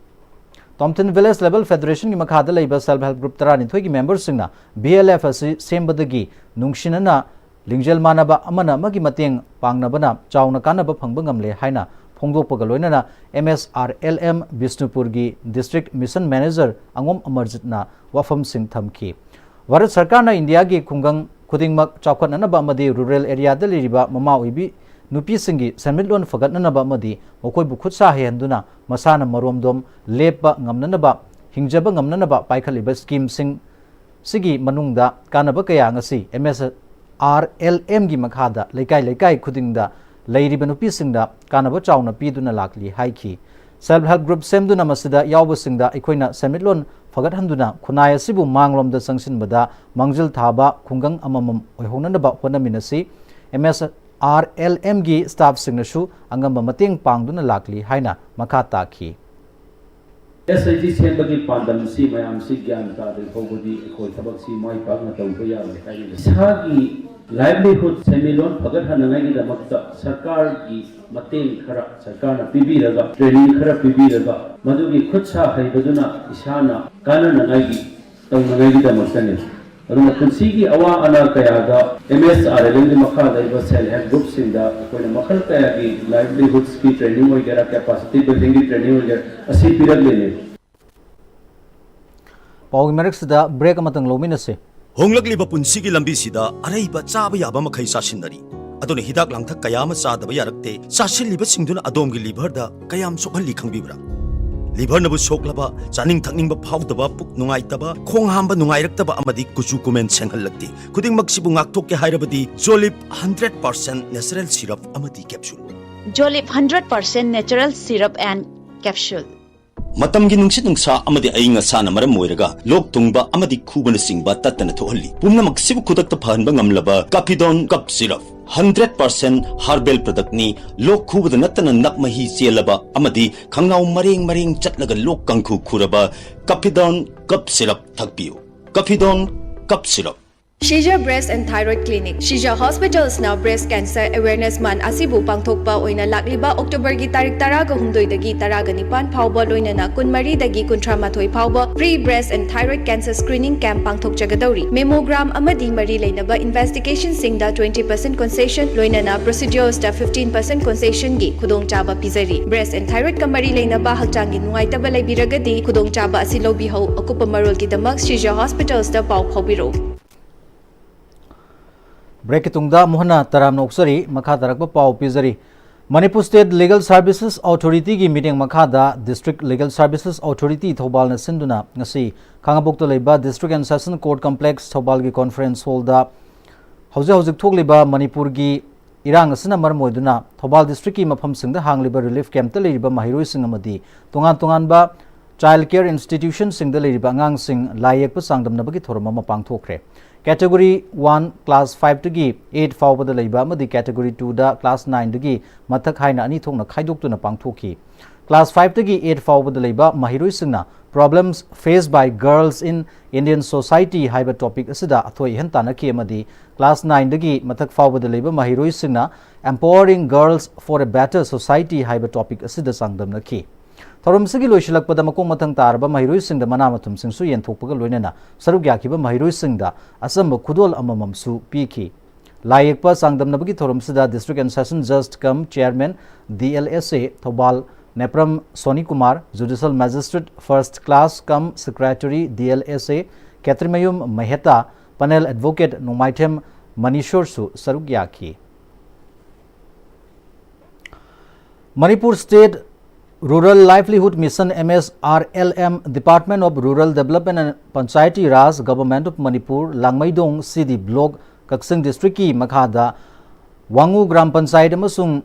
ꯇꯣꯝꯊꯤꯟ Village Level Federationꯒꯤ ꯃꯈꯥꯗ ꯂꯩꯕ Self Help Group ꯇꯔꯥꯅꯤꯊꯣꯏꯒꯤ memberꯁꯤꯡꯅ ꯚꯤ ꯑꯦꯜ ꯑꯦꯐ ꯑꯁꯤ ꯁꯦꯝꯕꯗꯒꯤ ꯅꯨꯡꯁꯤꯅꯅ ꯂꯤꯡꯖꯦꯜ ꯃꯥꯟꯅꯕ ꯑꯃꯅ ꯑꯃꯒꯤ ꯃꯇꯦꯡ ꯄꯥꯡꯅꯕꯅ ꯆꯥꯎꯅ ꯀꯥꯟꯅꯕ ꯐꯪꯕ ꯉꯝꯂꯦ ꯍꯥꯏꯅ ꯐꯣꯡꯗꯣꯛꯄꯒ ꯂꯣꯏꯅꯅ M S R L M ꯕꯤꯁꯅꯨꯄꯨꯔꯒꯤ District Mission Manager ꯑꯉꯣꯝ ꯑꯃꯔꯖꯤꯠꯅ ꯋꯥꯐꯝꯁꯤꯡ ꯊꯝꯈꯤ꯫ ꯚꯥꯔꯠ ꯁꯔꯀꯥꯔꯅ ꯏꯟꯗꯤꯌꯥꯒꯤ ꯈꯨꯡꯒꯪ ꯈꯨꯗꯤꯡꯃꯛ ꯆꯥꯎꯈꯠꯅꯅꯕ ꯑꯃꯗꯤ ꯔꯨꯔꯦꯜ ꯑꯦꯔꯤꯌꯥꯗ ꯂꯩꯔꯤꯕ ꯃꯃꯥ ꯑꯣꯏꯕꯤ ꯅꯨꯄꯤꯁꯤꯡꯒꯤ ꯁꯦꯟꯃꯤꯠꯂꯣꯟ ꯐꯒꯠꯅꯅꯕ ꯑꯃꯗꯤ ꯃꯈꯣꯏꯕꯨ ꯈꯨꯠꯁꯥ ꯍꯩꯍꯟꯗꯨꯅ ꯃꯁꯥꯅ ꯃꯔꯣꯝꯗꯣꯝ ꯂꯦꯞꯄ ꯉꯝꯅꯅꯕ, ꯍꯤꯡꯖꯕ ꯉꯝꯅꯅꯕ ꯄꯥꯏꯈꯠꯂꯤꯕ ꯁ꯭ꯀꯤꯝꯁꯤꯡ ꯁꯤꯒꯤ ꯃꯅꯨꯡꯗ ꯀꯥꯟꯅꯕ ꯀꯌꯥ ꯉꯁꯤ ꯑꯦꯝ ꯑꯦꯁ ꯑꯥꯔ ꯑꯦꯜ ꯑꯦꯝꯒꯤ ꯃꯈꯥꯗ ꯂꯩꯀꯥꯏ ꯂꯩꯀꯥꯏ ꯈꯨꯗꯤꯡꯗ ꯂꯩꯔꯤꯕ ꯅꯨꯄꯤꯁꯤꯡꯗ ꯀꯥꯟꯅꯕ ꯆꯥꯎꯅ ꯄꯤꯗꯨꯅ ꯂꯥꯛꯂꯤ ꯍꯥꯏꯈꯤ꯫ Self Help Group ꯁꯦꯝꯗꯨꯅ ꯃꯁꯤꯗ ꯌꯥꯎꯕꯁꯤꯡꯗ ꯑꯩꯈꯣꯏꯅ ꯁꯦꯟꯃꯤꯠꯂꯣꯟ ꯐꯒꯠꯍꯟꯗꯨꯅ ꯈꯨꯟꯅꯥꯏ ꯑꯁꯤꯕꯨ ꯃꯥꯡꯂꯣꯝꯗ ꯆꯪꯁꯤꯟꯕꯗ ꯃꯥꯡꯖꯤꯜ ꯊꯥꯕ ꯈꯨꯡꯒꯪ ꯑꯃꯃꯝ ꯑꯣꯏꯍꯧꯅꯅꯕ ꯍꯣꯠꯅꯃꯤꯟꯅꯁꯤ꯫ ꯑꯦꯝ ꯑꯦꯁ ꯑꯥꯔ ꯑꯦꯜ ꯑꯦꯝꯒꯤ staffꯁꯤꯡꯅꯁꯨ ꯑꯉꯝꯕ ꯃꯇꯦꯡ ꯄꯥꯡꯗꯨꯅ ꯂꯥꯛꯂꯤ ꯍꯥꯏꯅ ꯃꯈꯥ ꯇꯥꯈꯤ꯫ ꯑꯦꯁ ꯑꯩꯆ ꯖꯤ ꯁꯦꯝꯕꯒꯤ ꯄꯥꯟꯗꯝꯁꯤ ꯃꯌꯥꯝꯁꯤ ꯒ꯭ꯌꯥꯟ ꯇꯥꯗ꯭ꯔꯤ ꯐꯥꯎꯕꯗꯤ ꯑꯩꯈꯣꯏ ꯊꯕꯛꯁꯤ ꯃꯥꯏ ꯄꯥꯛꯅ ꯇꯧꯕ ꯌꯥꯔꯣꯏ ꯍꯥꯏꯔꯤꯕ ꯏꯁꯥꯒꯤ livelihood ꯁꯦꯟꯃꯤꯠꯂꯣꯟ ꯐꯒꯠꯍꯟꯅꯉꯥꯏꯒꯤꯗꯃꯛꯇ ꯁꯔꯀꯥꯔꯒꯤ ꯃꯇꯦꯡ ꯈꯔ ꯁꯔꯀꯥꯔꯅ ꯄꯤꯕꯤꯔꯒ, training ꯈꯔ ꯄꯤꯕꯤꯔꯒ, ꯃꯗꯨꯒꯤ ꯈꯨꯠ ꯁꯥ ꯍꯩꯕꯗꯨꯅ ꯏꯁꯥꯅ ꯀꯥꯟꯅꯅꯉꯥꯏꯒꯤ ꯇꯧꯅꯉꯥꯏꯒꯤꯗꯃꯛꯇꯅꯤ꯫ ꯑꯗꯨꯅ ꯄꯨꯟꯁꯤꯒꯤ ꯑꯋꯥ ꯑꯅꯥ ꯀꯌꯥꯗ ꯑꯦꯝ ꯑꯦꯁ ꯑꯥꯔ ꯑꯦꯜ ꯑꯦꯝꯒꯤ ꯃꯈꯥꯗ ꯂꯩꯕ Self Help Groupꯁꯤꯡꯗ ꯑꯩꯈꯣꯏꯅ ꯃꯈꯜ ꯀꯌꯥꯒꯤ livelihoodsꯀꯤ training ꯑꯣꯏꯒꯦꯔꯥ, capacity buildingꯒꯤ training ꯑꯣꯏꯒꯦꯔꯥ, ꯑꯁꯤ ꯄꯤꯔꯛꯂꯤꯅꯤ꯫ ꯄꯥꯎꯒꯤ ꯃꯔꯛꯁꯤꯗ break ꯑꯃꯇꯪ ꯂꯧꯃꯤꯟꯅꯁꯤ꯫ ꯍꯣꯡꯂꯛꯂꯤꯕ ꯄꯨꯟꯁꯤꯒꯤ ꯂꯝꯕꯤꯁꯤꯗ ꯑꯔꯩꯕ ꯆꯥꯕ ꯌꯥꯕ ꯃꯈꯩ ꯆꯥꯁꯤꯟꯅꯔꯤ꯫ ꯑꯗꯨꯅ ꯍꯤꯗꯥꯛ ꯂꯥꯡꯊꯛ ꯀꯌꯥ ꯑꯃ ꯆꯥꯗꯕ ꯌꯥꯔꯛꯇꯦ꯫ ꯆꯥꯁꯤꯜꯂꯤꯕꯁꯤꯡꯗꯨꯅ ꯑꯗꯣꯝꯒꯤ liverꯗ ꯀꯌꯥꯝ ꯁꯣꯛꯍꯜꯂꯤ ꯈꯪꯕꯤꯕ꯭ꯔꯥ? Liverꯅꯕꯨ ꯁꯣꯛꯂꯕ, ꯆꯥꯅꯤꯡ ꯊꯛꯅꯤꯡꯕ ꯐꯥꯎꯗꯕ, ꯄꯨꯛ ꯅꯨꯡꯉꯥꯏꯇꯕ, ꯈꯣꯡ ꯍꯥꯝꯕ ꯅꯨꯡꯉꯥꯏꯔꯛꯇꯕ ꯑꯃꯗꯤ ꯀꯨꯆꯨ ꯀꯨꯃꯦꯟ ꯁꯦꯡꯍꯜꯂꯛꯇꯦ꯫ ꯈꯨꯗꯤꯡꯃꯛꯁꯤꯕꯨ ꯉꯥꯛꯊꯣꯛꯀꯦ ꯍꯥꯏꯔꯕꯗꯤ Jolib hundred percent natural syrup ꯑꯃꯗꯤ capsule꯫ Jolib hundred percent natural syrup and capsule꯫ ꯃꯇꯝꯒꯤ ꯅꯨꯡꯁꯤꯠ ꯅꯨꯡꯁꯥ ꯑꯃꯗꯤ ꯑꯏꯪ ꯑꯁꯥꯅ ꯃꯔꯝ ꯑꯣꯏꯔꯒ ꯂꯣꯛ ꯊꯨꯡꯕ ꯑꯃꯗꯤ ꯈꯨꯕꯅꯆꯤꯡꯕ ꯇꯠꯇꯅ ꯊꯣꯛꯍꯜꯂꯤ꯫ ꯄꯨꯝꯅꯃꯛꯁꯤꯕꯨ ꯈꯨꯗꯛꯇ ꯐꯍꯟꯕ ꯉꯝꯂꯕ Capidon Cough Syrup, hundred percent herbal productꯅꯤ꯫ ꯂꯣꯛ ꯈꯨꯕꯗ ꯅꯠꯇꯅ ꯅꯞ ꯃꯍꯤ ꯆꯦꯜꯂꯕ ꯑꯃꯗꯤ ꯈꯪꯅꯥꯎ ꯃꯔꯦꯡ ꯃꯔꯦꯡ ꯆꯠꯂꯒ ꯂꯣꯛ ꯀꯥꯡꯈꯨ ꯈꯨꯔꯕ Capidon Cough Syrup ꯊꯛꯄꯤꯌꯨ꯫ Capidon Cough Syrup꯫ Shija Breast and Thyroid Clinic, Shija Hospitals ꯅ breast cancer awareness month ꯑꯁꯤꯕꯨ ꯄꯥꯡꯊꯣꯛꯄ ꯑꯣꯏꯅ ꯂꯥꯛꯂꯤꯕ Octoberꯒꯤ ꯇꯥꯔꯤꯛ ꯇꯔꯥꯒ ꯍꯨꯝꯗꯣꯏꯗꯒꯤ ꯇꯔꯥꯒ ꯅꯤꯄꯥꯟ ꯐꯥꯎꯕ, ꯂꯣꯏꯅꯅ ꯀꯨꯟꯃꯔꯤꯗꯒꯤ ꯀꯨꯟꯊ꯭ꯔꯥ ꯃꯥꯊꯣꯏ ꯐꯥꯎꯕ free breast and thyroid cancer screening camp ꯄꯥꯡꯊꯣꯛꯆꯒꯗꯧꯔꯤ꯫ Mammogram ꯑꯃꯗꯤ ꯃꯔꯤ ꯂꯩꯅꯕ investigationꯁꯤꯡꯗ twenty percent concession, ꯂꯣꯏꯅꯅ proceduresꯇ fifteen percent concessionꯒꯤ ꯈꯨꯗꯣꯡꯆꯥꯕ ꯄꯤꯖꯔꯤ꯫ Breast and thyroidꯀ ꯃꯔꯤ ꯂꯩꯅꯕ ꯍꯛꯆꯥꯡꯒꯤ ꯅꯨꯡꯉꯥꯏꯇꯕ ꯂꯩꯕꯤꯔꯒꯗꯤ ꯈꯨꯗꯣꯡꯆꯥꯕ ꯑꯁꯤ ꯂꯧꯕꯤꯍꯧ꯫ ꯑꯀꯨꯞꯄ ꯃꯔꯣꯜꯒꯤꯗꯃꯛ Shija Hospitals ꯇ ꯄꯥꯎ ꯐꯥꯎꯕꯤꯔꯛꯎ꯫ Breakꯀꯤ ꯇꯨꯡꯗ ꯑꯃꯨꯛ ꯍꯟꯅ ꯇꯔꯥꯝꯅ ꯑꯣꯛꯆꯔꯤ꯫ ꯃꯈꯥ ꯇꯥꯔꯛꯄ ꯄꯥꯎ ꯄꯤꯖꯔꯤ꯫ Manipur State Legal Services Authorityꯒꯤ ꯃꯤꯠꯌꯦꯡ ꯃꯈꯥꯗ District Legal Services Authority ꯊꯧꯕꯥꯜꯅ ꯁꯤꯟꯗꯨꯅ ꯉꯁꯤ ꯈꯥꯉꯕꯣꯛꯇ ꯂꯩꯕ District and Session Court Complex ꯊꯧꯕꯥꯜꯒꯤ conference hallꯗ ꯍꯧꯖꯤꯛ ꯍꯧꯖꯤꯛ ꯊꯣꯛꯂꯤꯕ ꯃꯅꯤꯄꯨꯔꯒꯤ ꯏꯔꯥꯡ ꯑꯁꯤꯅ ꯃꯔꯝ ꯑꯣꯏꯗꯨꯅ ꯊꯧꯕꯥꯜ districtꯀꯤ ꯃꯐꯝꯁꯤꯡꯗ ꯍꯥꯡꯂꯤꯕ relief campꯇ ꯂꯩꯔꯤꯕ ꯃꯍꯩꯔꯣꯏꯁꯤꯡ ꯑꯃꯗꯤ ꯇꯣꯉꯥꯟ ꯇꯣꯉꯥꯟꯕ child care institutionꯁꯤꯡꯗ ꯂꯩꯔꯤꯕ ꯑꯉꯥꯡꯁꯤꯡ ꯂꯥꯏ ꯌꯦꯛꯄ ꯆꯥꯡꯗꯝꯅꯕꯒꯤ ꯊꯧꯔꯝ ꯑꯃ ꯄꯥꯡꯊꯣꯛꯈ꯭ꯔꯦ꯫ Category one, class fiveꯇꯒꯤ eight ꯐꯥꯎꯕꯗ ꯂꯩꯕ ꯑꯃꯗꯤ Category twoꯗ class nineꯗꯒꯤ ꯃꯊꯛ ꯍꯥꯏꯅ ꯑꯅꯤ ꯊꯣꯛꯅ ꯈꯥꯏꯗꯣꯛꯇꯨꯅ ꯄꯥꯡꯊꯣꯛꯈꯤ꯫ Class fiveꯇꯒꯤ eight ꯐꯥꯎꯕꯗ ꯂꯩꯕ ꯃꯍꯩꯔꯣꯏꯁꯤꯡꯅ Problems Faced by Girls in Indian Society ꯍꯥꯏꯕ topic ꯑꯁꯤꯗ ꯑꯊꯣꯏ ꯑꯍꯦꯟ ꯇꯥꯟꯅꯈꯤ ꯑꯃꯗꯤ class nineꯗꯒꯤ ꯃꯊꯛ ꯐꯥꯎꯕꯗ ꯂꯩꯕ ꯃꯍꯩꯔꯣꯏꯁꯤꯡꯅ Empowering Girls for a Better Society ꯍꯥꯏꯕ topic ꯑꯁꯤꯗ ꯆꯥꯡꯗꯝꯅꯈꯤ꯫ ꯊꯧꯔꯝꯁꯤꯒꯤ ꯂꯣꯏꯁꯤꯜꯂꯛꯄꯗ ꯃꯈꯣꯡ ꯃꯊꯪ ꯇꯥꯔꯕ ꯃꯍꯩꯔꯣꯏꯁꯤꯡꯗ ꯃꯅꯥ ꯃꯊꯨꯝꯁꯤꯡꯁꯨ ꯌꯦꯟꯊꯣꯛꯄꯒ ꯂꯣꯏꯅꯅ ꯁꯔꯨꯛ ꯌꯥꯈꯤꯕ ꯃꯍꯩꯔꯣꯏꯁꯤꯡꯗ ꯑꯆꯝꯕ ꯈꯨꯗꯣꯜ ꯑꯃꯃꯝꯁꯨ ꯄꯤꯈꯤ꯫ ꯂꯥꯏ ꯌꯦꯛꯄ ꯆꯥꯡꯗꯝꯅꯕꯒꯤ ꯊꯧꯔꯝꯁꯤꯗ District and Session Judge cum Chairman, D L S A, Thoubal Nepram Soni Kumar, Judicial Magistrate First Class cum Secretary D L S A Khetrimayum Mehta, Panel Advocate Nongmaithem ꯃꯅꯤꯁꯣꯔꯁꯨ ꯁꯔꯨꯛ ꯌꯥꯈꯤ꯫ Manipur State Rural Livelihood Mission, M S R L M, Department of Rural Development and Panchayati Raj, Government of Manipur, ꯂꯥꯡꯃꯩꯗꯣꯡ C D Block, Kakching District ꯀꯤ ꯃꯈꯥꯗ ꯋꯥꯉꯨ ꯒ꯭ꯔꯥꯝ ꯄꯟꯆꯥꯌꯠ ꯑꯃꯁꯨꯡ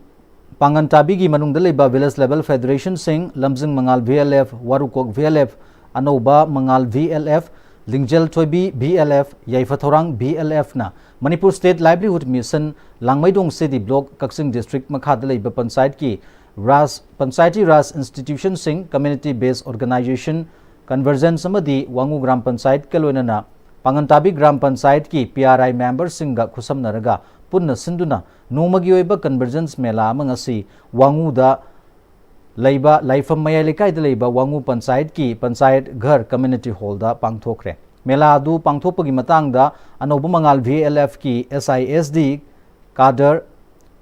ꯄꯥꯡꯒꯟ ꯇꯥꯕꯤꯒꯤ ꯃꯅꯨꯡꯗ ꯂꯩꯕ Village Level Federation ꯁꯤꯡ, ꯂꯝꯖꯤꯡ ꯃꯉꯥꯜ V L F, ꯋꯥꯔꯨꯀꯣꯛ V L F, ꯑꯅꯧꯕ ꯃꯉꯥꯜ V L F, ꯂꯤꯡꯖꯦꯜ ꯊꯣꯏꯕꯤ V L F, ꯌꯥꯏꯐ ꯊꯧꯔꯥꯡ V L F ꯅ Manipur State Livelihood Mission, ꯂꯥꯡꯃꯩꯗꯣꯡ C D Block, ꯀꯛꯆꯤꯡ District ꯃꯈꯥꯗ ꯂꯩꯕ ꯄꯟꯆꯥꯌꯠꯀꯤ ꯔꯥꯖ, ꯄꯟꯆꯥꯌꯇꯤ ꯔꯥꯖ institution ꯁꯤꯡ, community based organization, convergence ꯑꯃꯗꯤ ꯋꯥꯉꯨ ꯒ꯭ꯔꯥꯝ ꯄꯟꯆꯥꯌꯠꯀ ꯂꯣꯏꯅꯅ ꯄꯥꯡꯒꯟ ꯇꯥꯕꯤ ꯒ꯭ꯔꯥꯝ ꯄꯟꯆꯥꯌꯠꯀꯤ P R I member ꯁꯤꯡꯒ ꯈꯨꯠꯁꯝꯅꯔꯒ ꯄꯨꯟꯅ ꯁꯤꯟꯗꯨꯅ ꯅꯣꯡꯃꯒꯤ ꯑꯣꯏꯕ convergence ꯃꯦꯂꯥ ꯑꯃ ꯉꯁꯤ ꯋꯥꯉꯨꯗ ꯂꯩꯕ ꯂꯥꯏꯐꯝ ꯃꯌꯥꯏ ꯂꯩꯀꯥꯏꯗ ꯂꯩꯕ ꯋꯥꯉꯨ ꯄꯟꯆꯥꯌꯠꯀꯤ ꯄꯟꯆꯥꯌꯠ ꯘꯔ community hall ꯗ ꯄꯥꯡꯊꯣꯛꯈ꯭ꯔꯦ꯫ ꯃꯦꯂꯥ ꯑꯗꯨ ꯄꯥꯡꯊꯣꯛꯄꯒꯤ ꯃꯇꯥꯡꯗ ꯑꯅꯧꯕ ꯃꯉꯥꯜ V L F ꯀꯤ S I S D ꯀꯥꯗꯔ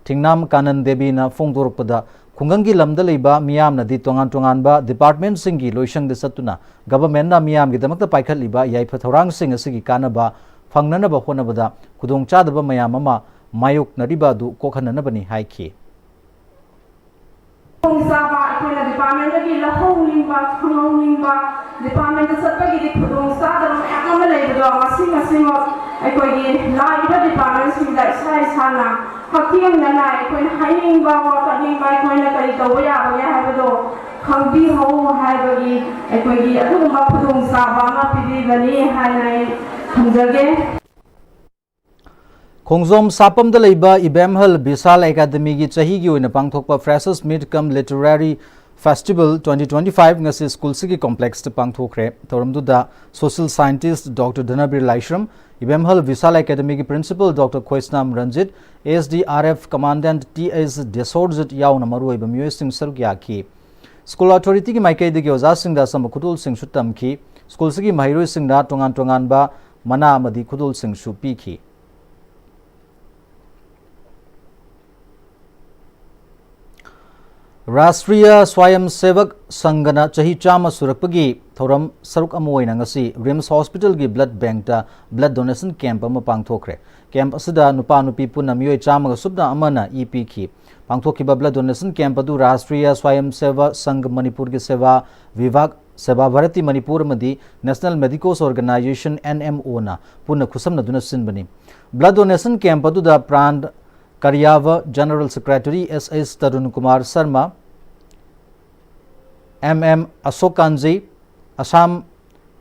ꯊꯤꯡꯅꯥꯝ Kanan ꯗꯦꯕꯤꯅ ꯐꯣꯡꯗꯣꯔꯛꯄꯗ, ꯈꯨꯡꯒꯪꯒꯤ ꯂꯝꯗ ꯂꯩꯕ ꯃꯤꯌꯥꯝꯅꯗꯤ ꯇꯣꯉꯥꯟ ꯇꯣꯉꯥꯟꯕ department ꯁꯤꯡꯒꯤ ꯂꯣꯏꯁꯪꯗ ꯆꯠꯇꯨꯅ government ꯅ ꯃꯤꯌꯥꯝꯒꯤꯗꯃꯛꯇ ꯄꯥꯏꯈꯠꯂꯤꯕ ꯌꯥꯏꯐ ꯊꯧꯔꯥꯡꯁꯤꯡ ꯑꯁꯤꯒꯤ ꯀꯥꯟꯅꯕ ꯐꯪꯅꯅꯕ ꯍꯣꯠꯅꯕꯗ ꯈꯨꯗꯣꯡꯆꯥꯗꯕ ꯃꯌꯥꯝ ꯑꯃ ꯃꯥꯌꯣꯛꯅꯔꯤꯕ ꯑꯗꯨ ꯀꯣꯛꯍꯟꯅꯅꯕꯅꯤ ꯍꯥꯏꯈꯤ꯫ ꯈꯨꯗꯣꯡꯆꯥꯕ ꯑꯩꯈꯣꯏꯅ department ꯇꯒꯤ ꯂꯧꯍꯧꯅꯤꯡꯕ, ꯈꯪꯍꯧꯅꯤꯡꯕ, department ꯇ ꯆꯠꯄꯒꯤꯗꯤ ꯈꯨꯗꯣꯡꯆꯥꯗꯕ ꯃꯌꯥꯝ ꯑꯃ ꯂꯩꯕꯗꯣ, ꯉꯁꯤ ꯉꯁꯤꯃꯛ ꯑꯩꯈꯣꯏꯒꯤ ꯂꯥꯛꯏꯕ department ꯁꯤꯡꯗ ꯏꯁꯥ ꯏꯁꯥꯅ ꯍꯛꯊꯦꯡꯅꯅ ꯑꯩꯈꯣꯏꯅ ꯍꯥꯏꯅꯤꯡꯕ, ꯋꯥꯀꯠꯅꯤꯡꯕ, ꯑꯩꯈꯣꯏꯅ ꯀꯔꯤ ꯇꯧꯕ ꯌꯥꯕꯒꯦ ꯍꯥꯏꯕꯗꯣ ꯈꯪꯕꯤꯍꯧ ꯍꯥꯏꯕꯒꯤ ꯑꯩꯈꯣꯏꯒꯤ ꯑꯗꯨꯒꯨꯝꯕ ꯈꯨꯗꯣꯡꯆꯥꯕ ꯑꯃ ꯄꯤꯕꯤꯕꯅꯤ ꯍꯥꯏꯅ ꯑꯩ ꯊꯝꯖꯒꯦ꯫ ꯈꯣꯡꯖꯣꯝ ꯁꯥꯄꯝꯗ ꯂꯩꯕ ꯏꯕꯦꯝꯍꯜ ꯕꯤꯁꯥꯜ ꯑꯦꯀꯥꯗꯃꯤꯒꯤ ꯆꯍꯤꯒꯤ ꯑꯣꯏꯅ ꯄꯥꯡꯊꯣꯛꯄ Freshers Meet cum Literary Festival twenty twenty-five ꯉꯁꯤ ꯁ꯭ꯀꯨꯜꯁꯤꯒꯤ complex ꯇ ꯄꯥꯡꯊꯣꯛꯈ꯭ꯔꯦ꯫ ꯊꯧꯔꯝꯗꯨꯗ social scientist Doctor ꯙꯅꯕꯤꯔ ꯂꯥꯏꯁ꯭ꯔꯝ, ꯏꯕꯦꯝꯍꯜ ꯕꯤꯁꯥꯜ ꯑꯦꯀꯥꯗꯃꯤꯒꯤ principal Doctor ꯈꯣꯏꯁꯅꯥꯝ Ranjit, S D R F Commandant T S ꯗꯦꯁꯣꯔꯖꯤꯠ ꯌꯥꯎꯅ ꯃꯔꯨꯑꯣꯏꯕ ꯃꯤꯑꯣꯏꯁꯤꯡ ꯁꯔꯨꯛ ꯌꯥꯈꯤ꯫ ꯁ꯭ꯀꯨꯜ authority ꯒꯤ ꯃꯥꯏꯀꯩꯗꯒꯤ ꯑꯣꯖꯥꯁꯤꯡꯗ ꯑꯆꯝꯕ ꯈꯨꯗꯣꯜꯁꯤꯡꯁꯨ ꯇꯝꯈꯤ꯫ ꯁ꯭ꯀꯨꯜꯁꯤꯒꯤ ꯃꯍꯩꯔꯣꯏꯁꯤꯡꯗ ꯇꯣꯉꯥꯟ ꯇꯣꯉꯥꯟꯕ ꯃꯅꯥ ꯑꯃꯗꯤ ꯈꯨꯗꯣꯜꯁꯤꯡꯁꯨ ꯄꯤꯈꯤ꯫ ꯔꯥꯁꯇ꯭ꯔꯤꯌꯥ ꯁ꯭ꯋꯥꯌꯝ ꯁꯦꯚꯛ ꯁꯪꯘꯅ ꯆꯍꯤ ꯆꯥꯝꯃ ꯁꯨꯔꯛꯄꯒꯤ ꯊꯧꯔꯝ ꯁꯔꯨꯛ ꯑꯃ ꯑꯣꯏꯅ ꯉꯁꯤ ꯔꯤꯝꯁ ꯍꯣꯁꯄꯤꯇꯥꯜꯒꯤ ꯕ꯭ꯂꯗ ꯕꯦꯡꯛꯇ ꯕ꯭ꯂꯗ ꯗꯣꯅꯦꯁꯟ ꯀꯦꯝꯞ ꯑꯃ ꯄꯥꯡꯊꯣꯛꯈ꯭ꯔꯦ꯫ ꯀꯦꯝꯞ ꯑꯁꯤꯗ ꯅꯨꯄꯥ ꯅꯨꯄꯤ ꯄꯨꯟꯅ ꯃꯤꯑꯣꯏ ꯆꯥꯝꯃꯒ ꯁꯨꯞꯅ ꯑꯃꯅ ꯏ ꯄꯤꯈꯤ꯫ ꯄꯥꯡꯊꯣꯛꯈꯤꯕ ꯕ꯭ꯂꯗ ꯗꯣꯅꯦꯁꯟ ꯀꯦꯝꯞ ꯑꯗꯨ ꯔꯥꯁꯇ꯭ꯔꯤꯌꯥ ꯁ꯭ꯋꯥꯌꯝ ꯁꯦꯚꯥ ꯁꯪꯘ ꯃꯅꯤꯄꯨꯔꯒꯤ ꯁꯦꯚꯥ ꯚꯤꯚꯥꯒ, ꯁꯦꯚꯥ ꯚꯥꯔꯇꯤ ꯃꯅꯤꯄꯨꯔ ꯑꯃꯗꯤ ꯅꯦꯁꯅꯦꯜ ꯃꯦꯗꯤꯀꯣꯁ ꯑꯣꯔꯒꯅꯥꯏꯖꯦꯁꯟ, ꯑꯦꯟ ꯑꯦꯝ ꯑꯣꯅ ꯄꯨꯟꯅ ꯈꯨꯠꯁꯝꯅꯗꯨꯅ ꯁꯤꯟꯕꯅꯤ꯫ ꯕ꯭ꯂꯗ ꯗꯣꯅꯦꯁꯟ ꯀꯦꯝꯞ ꯑꯗꯨꯗ ꯄ꯭ꯔꯥꯟ ꯀꯔꯤꯌꯥꯚ, ꯖꯦꯅꯔꯦꯜ ꯁꯦꯀ꯭ꯔꯦꯇꯔꯤ ꯑꯦꯁ ꯑꯦꯁ ꯇꯔꯨꯟ ꯀꯨꯃꯥꯔ ꯁꯔꯃ, ꯑꯦꯝ ꯑꯦꯝ ꯑꯁꯣꯛ ꯀꯥꯟꯖꯤ, ꯑꯁꯥꯝ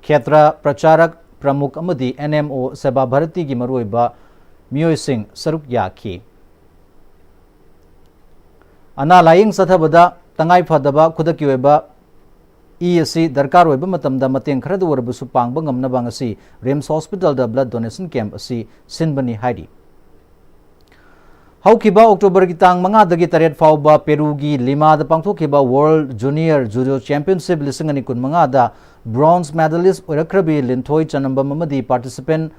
ꯈꯦꯇ꯭ꯔ ꯄ꯭ꯔꯆꯥꯔꯛ ꯄ꯭ꯔꯃꯨꯈ ꯑꯃꯗꯤ ꯑꯦꯟ ꯑꯦꯝ ꯑꯣ ꯁꯦꯕꯥ ꯚꯥꯔꯇꯤꯒꯤ ꯃꯔꯨꯑꯣꯏꯕ ꯃꯤꯑꯣꯏꯁꯤꯡ ꯁꯔꯨꯛ ꯌꯥꯈꯤ꯫ ꯑꯅꯥ ꯂꯥꯌꯦꯡ ꯆꯠꯊꯕꯗ ꯇꯉꯥꯏ ꯐꯗꯕ ꯈꯨꯗꯛꯀꯤ ꯑꯣꯏꯕ ꯏ ꯑꯁꯤ ꯗꯔꯀꯥꯔ ꯑꯣꯏꯕ ꯃꯇꯝꯗ ꯃꯇꯦꯡ ꯈꯔꯗ ꯑꯣꯏꯔꯕꯁꯨ ꯄꯥꯡꯕ ꯉꯝꯅꯕ ꯉꯁꯤ ꯔꯤꯝꯁ ꯍꯣꯁꯄꯤꯇꯥꯜꯗ ꯕ꯭ꯂꯗ ꯗꯣꯅꯦꯁꯟ ꯀꯦꯝꯞ ꯑꯁꯤ ꯁꯤꯟꯕꯅꯤ ꯍꯥꯏꯔꯤ꯫ ꯍꯧꯈꯤꯕ ꯑꯣꯛꯇꯣꯕꯔꯒꯤ ꯇꯥꯡ ꯃꯉꯥꯗꯒꯤ ꯇꯔꯦꯠ ꯐꯥꯎꯕ ꯄꯦꯔꯨꯒꯤ ꯂꯤꯃꯥꯗ ꯄꯥꯡꯊꯣꯛꯈꯤꯕ ꯋꯥꯔꯜꯗ ꯖꯨꯅꯤꯌꯔ ꯖꯨꯗꯣ ꯆꯦꯝꯄꯤꯌꯟꯁꯤꯞ ꯂꯤꯁꯤꯡ ꯑꯅꯤ ꯀꯨꯟꯃꯉꯥꯗ ꯕ꯭ꯔꯣꯟꯖ ꯃꯦꯗꯥꯂꯤꯁ꯭ꯠ ꯑꯣꯏꯔꯛꯈ꯭ꯔꯕꯤ ꯂꯤꯟꯊꯣꯏ ꯆꯅꯝꯕꯝ ꯑꯃꯗꯤ ꯄꯥꯔꯇꯤꯁꯤꯄꯦꯟꯠ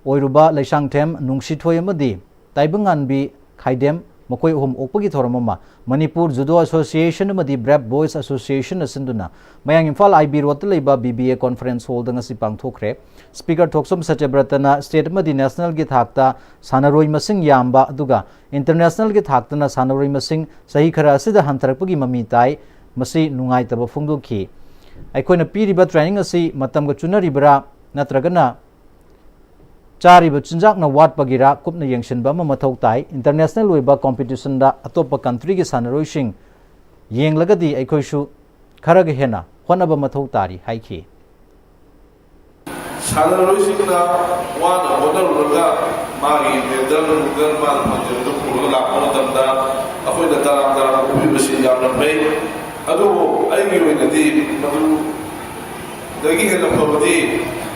ꯑꯣꯏꯔꯨꯕ ꯂꯩꯁꯥꯡꯊꯦꯝ ꯅꯨꯡꯁꯤꯊꯣꯏ ꯑꯃꯗꯤ ꯇꯥꯏꯕꯪꯉꯥꯟꯕꯤ ꯈꯥꯏꯗꯦꯝ, ꯃꯈꯣꯏ ꯑꯍꯨꯝ ꯑꯣꯛꯄꯒꯤ ꯊꯧꯔꯝ ꯑꯃ ꯃꯅꯤꯄꯨꯔ ꯖꯨꯗꯣ ꯑꯦꯁꯣꯁꯤꯌꯦꯁꯟ ꯑꯃꯗꯤ ꯕ꯭ꯔꯦꯚ ꯕꯣꯏꯁ ꯑꯦꯁꯣꯁꯤꯌꯦꯁꯟꯅ ꯁꯤꯟꯗꯨꯅ ꯃꯌꯥꯡ ꯏꯝꯐꯥꯜ ꯑꯥꯏ ꯕꯤ ꯔꯣꯗꯇ ꯂꯩꯕ ꯕꯤ ꯕꯤ ꯑꯦ ꯀꯣꯟꯐꯔꯦꯟꯁ ꯍꯣꯜꯗ ꯉꯁꯤ ꯄꯥꯡꯊꯣꯛꯈ꯭ꯔꯦ꯫ ꯁ꯭ꯄꯤꯀꯔ ꯊꯣꯛꯆꯣꯝ ꯁꯇ꯭ꯌꯕ꯭ꯔꯇꯅ ꯁ꯭ꯇꯦꯠ ꯑꯃꯗꯤ ꯅꯦꯁꯅꯦꯜꯒꯤ ꯊꯥꯛꯇ ꯁꯥꯟꯅꯔꯣꯏ ꯃꯁꯤꯡ ꯌꯥꯝꯕ ꯑꯗꯨꯒ ꯏꯟꯇꯔꯅꯦꯁꯅꯦꯜꯒꯤ ꯊꯥꯛꯇꯅ ꯁꯥꯟꯅꯔꯣꯏ ꯃꯁꯤꯡ ꯆꯍꯤ ꯈꯔ ꯑꯁꯤꯗ ꯍꯟꯊꯔꯛꯄꯒꯤ ꯃꯃꯤ ꯇꯥꯏ꯫ ꯃꯁꯤ ꯅꯨꯡꯉꯥꯏꯇꯕ ꯐꯣꯡꯗꯣꯛꯈꯤ꯫ ꯑꯩꯈꯣꯏꯅ ꯄꯤꯔꯤꯕ ꯇ꯭ꯔꯦꯅꯤꯡ ꯑꯁꯤ ꯃꯇꯝꯒ ꯆꯨꯅꯔꯤꯕ꯭ꯔꯥ ꯅꯠꯇ꯭ꯔꯒꯅ ꯆꯥꯔꯤꯕ ꯆꯤꯟꯖꯥꯛꯅ ꯋꯥꯠꯄꯒꯤꯔꯥ ꯀꯨꯞꯅ ꯌꯦꯡꯁꯤꯟꯕ ꯑꯃ ꯃꯊꯧ ꯇꯥꯏ꯫ ꯏꯟꯇꯔꯅꯦꯁꯅꯦꯜ ꯑꯣꯏꯕ ꯀꯣꯝꯄꯤꯇꯤꯁꯟꯗ ꯑꯇꯣꯞꯄ ꯀꯟꯇ꯭ꯔꯤꯒꯤ ꯁꯥꯟꯅꯔꯣꯏꯁꯤꯡ ꯌꯦꯡꯂꯒꯗꯤ ꯑꯩꯈꯣꯏꯁꯨ ꯈꯔꯒ ꯍꯦꯟꯅ ꯍꯣꯠꯅꯕ ꯃꯊꯧ ꯇꯥꯔꯤ ꯍꯥꯏꯈꯤ꯫ ꯁꯥꯟꯅꯔꯣꯏꯁꯤꯡꯅ ꯋꯥꯅ ꯍꯣꯠꯅꯔꯨꯔꯒ ꯃꯥꯒꯤ ꯃꯦꯗꯜ ꯅꯨꯡꯗꯜ ꯃꯥꯅ ꯐꯪꯖꯕꯗꯨ ꯄꯨꯔꯒ ꯂꯥꯛꯄ ꯃꯇꯝꯗ ꯑꯩꯈꯣꯏꯅ ꯇꯔꯥꯝ ꯇꯔꯥꯝꯅ ꯄꯨꯕꯤꯕꯁꯤ ꯌꯥꯝꯅ ꯐꯩ꯫ ꯑꯗꯨꯕꯨ ꯑꯩꯒꯤ ꯑꯣꯏꯅꯗꯤ ꯃꯗꯨꯗꯒꯤ ꯍꯦꯟꯅ ꯐꯕꯗꯤ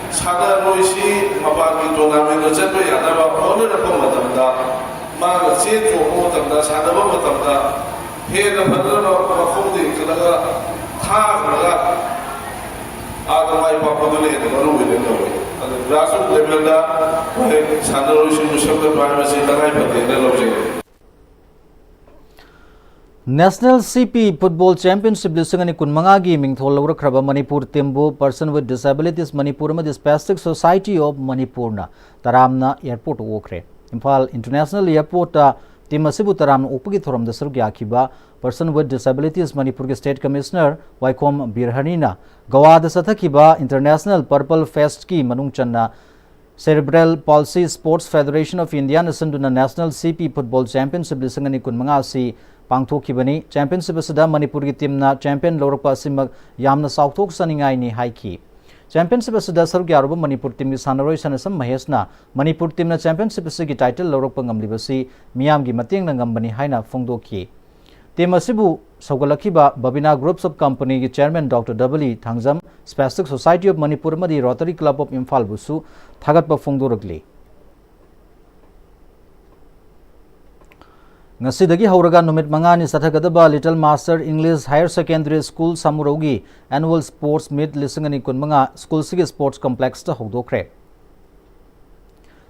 ꯁꯥꯟꯅꯔꯣꯏꯁꯤ ꯃꯄꯥꯟꯒꯤ ꯇꯣꯔꯅꯥꯃꯦꯟꯗ ꯆꯠꯄ ꯌꯥꯅꯕ ꯍꯣꯠꯅꯔꯛꯄ ꯃꯇꯝꯗ, ꯃꯥꯅ ꯆꯦꯟ ꯆꯣꯡꯕ ꯃꯇꯝꯗ, ꯁꯥꯟꯅꯕ ꯃꯇꯝꯗ ꯍꯦꯟꯅ ꯐꯖꯅ ꯃꯈꯣꯡꯗ ꯏꯟꯈꯠꯂꯒ ꯊꯥꯈ꯭ꯔꯒ ꯑꯥꯗ ꯃꯥꯏ ꯄꯥꯛꯄꯗꯨꯅ ꯍꯦꯟꯅ ꯃꯔꯨ ꯑꯣꯏꯅ ꯂꯧꯏ꯫ ꯑꯗꯨ ꯒ꯭ꯔꯥꯁꯔꯨꯠ ꯂꯦꯚꯦꯜꯗ ꯑꯩꯈꯣꯏ ꯁꯥꯟꯅꯔꯣꯏꯁꯤꯡꯕꯨ ꯁꯦꯝꯒꯠꯄ ꯍꯥꯏꯕꯁꯤ ꯇꯉꯥꯏ ꯐꯗꯦꯅ ꯂꯧꯖꯩ꯫ National C P Football Championship ꯂꯤꯁꯤꯡ ꯑꯅꯤ ꯀꯨꯟꯃꯉꯥꯒꯤ ꯃꯤꯡꯊꯣꯜ ꯂꯧꯔꯛꯈ꯭ꯔꯕ Manipur teamꯕꯨ Person with Disabilities Manipur ꯑꯃꯗꯤ Spastic Society of Manipurꯅ ꯇꯔꯥꯝꯅ airportꯇ ꯑꯣꯛꯈ꯭ꯔꯦ꯫ ꯏꯝꯐꯥꯜ International Airportꯇ team ꯑꯁꯤꯕꯨ ꯇꯔꯥꯝꯅ ꯑꯣꯛꯄꯒꯤ ꯊꯧꯔꯝꯗ ꯁꯔꯨꯛ ꯌꯥꯈꯤꯕ Person with Disabilities Manipurꯒꯤ State Commissioner ꯋꯥꯏꯈꯣꯝ ꯕꯤꯔꯍꯔꯤꯅ ꯒꯋꯥꯗ ꯆꯠꯊꯈꯤꯕ International Purple Festꯀꯤ ꯃꯅꯨꯡ ꯆꯟꯅ Cerebral Palsy Sports Federation of Indiaꯅ ꯁꯤꯟꯗꯨꯅ National C P Football Championship ꯂꯤꯁꯤꯡ ꯑꯅꯤ ꯀꯨꯟꯃꯉꯥ ꯑꯁꯤ ꯄꯥꯡꯊꯣꯛꯈꯤꯕꯅꯤ꯫ Championship ꯑꯁꯤꯗ ꯃꯅꯤꯄꯨꯔꯒꯤ teamꯅ champion ꯂꯧꯔꯛꯄ ꯑꯁꯤꯃꯛ ꯌꯥꯝꯅ ꯆꯥꯎꯊꯣꯛꯆꯅꯤꯡꯉꯥꯏꯅꯤ ꯍꯥꯏꯈꯤ꯫ Championship ꯑꯁꯤꯗ ꯁꯔꯨꯛ ꯌꯥꯔꯨꯕ ꯃꯅꯤꯄꯨꯔ teamꯒꯤ ꯁꯥꯟꯅꯔꯣꯏ ꯁꯅꯥꯁꯝ ꯃꯍꯦꯁꯅ ꯃꯅꯤꯄꯨꯔ teamꯅ championship ꯑꯁꯤꯒꯤ title ꯂꯧꯔꯛꯄ ꯉꯝꯂꯤꯕꯁꯤ ꯃꯤꯌꯥꯝꯒꯤ ꯃꯇꯦꯡꯅ ꯉꯝꯕꯅꯤ ꯍꯥꯏꯅ ꯐꯣꯡꯗꯣꯛꯈꯤ꯫ Team ꯑꯁꯤꯕꯨ ꯁꯧꯒꯠꯂꯛꯈꯤꯕ Babina Groups of Companyꯒꯤ chairman Doctor W Thangjam, Spastic Society of Manipur ꯑꯃꯗꯤ Rotary Club of ꯏꯝꯐꯥꯜꯕꯨꯁꯨ ꯊꯥꯒꯠꯄ ꯐꯣꯡꯗꯣꯔꯛꯂꯤ꯫ ꯉꯁꯤꯗꯒꯤ ꯍꯧꯔꯒ ꯅꯨꯃꯤꯠ ꯃꯉꯥꯅꯤ ꯆꯠꯊꯒꯗꯕ Little Master English Higher Secondary School ꯁꯥꯃꯨꯔꯧꯒꯤ annual sports meet ꯂꯤꯁꯤꯡ ꯑꯅꯤ ꯀꯨꯟꯃꯉꯥ schoolꯁꯤꯒꯤ sports complexꯇ ꯍꯧꯗꯣꯛꯈ꯭ꯔꯦ꯫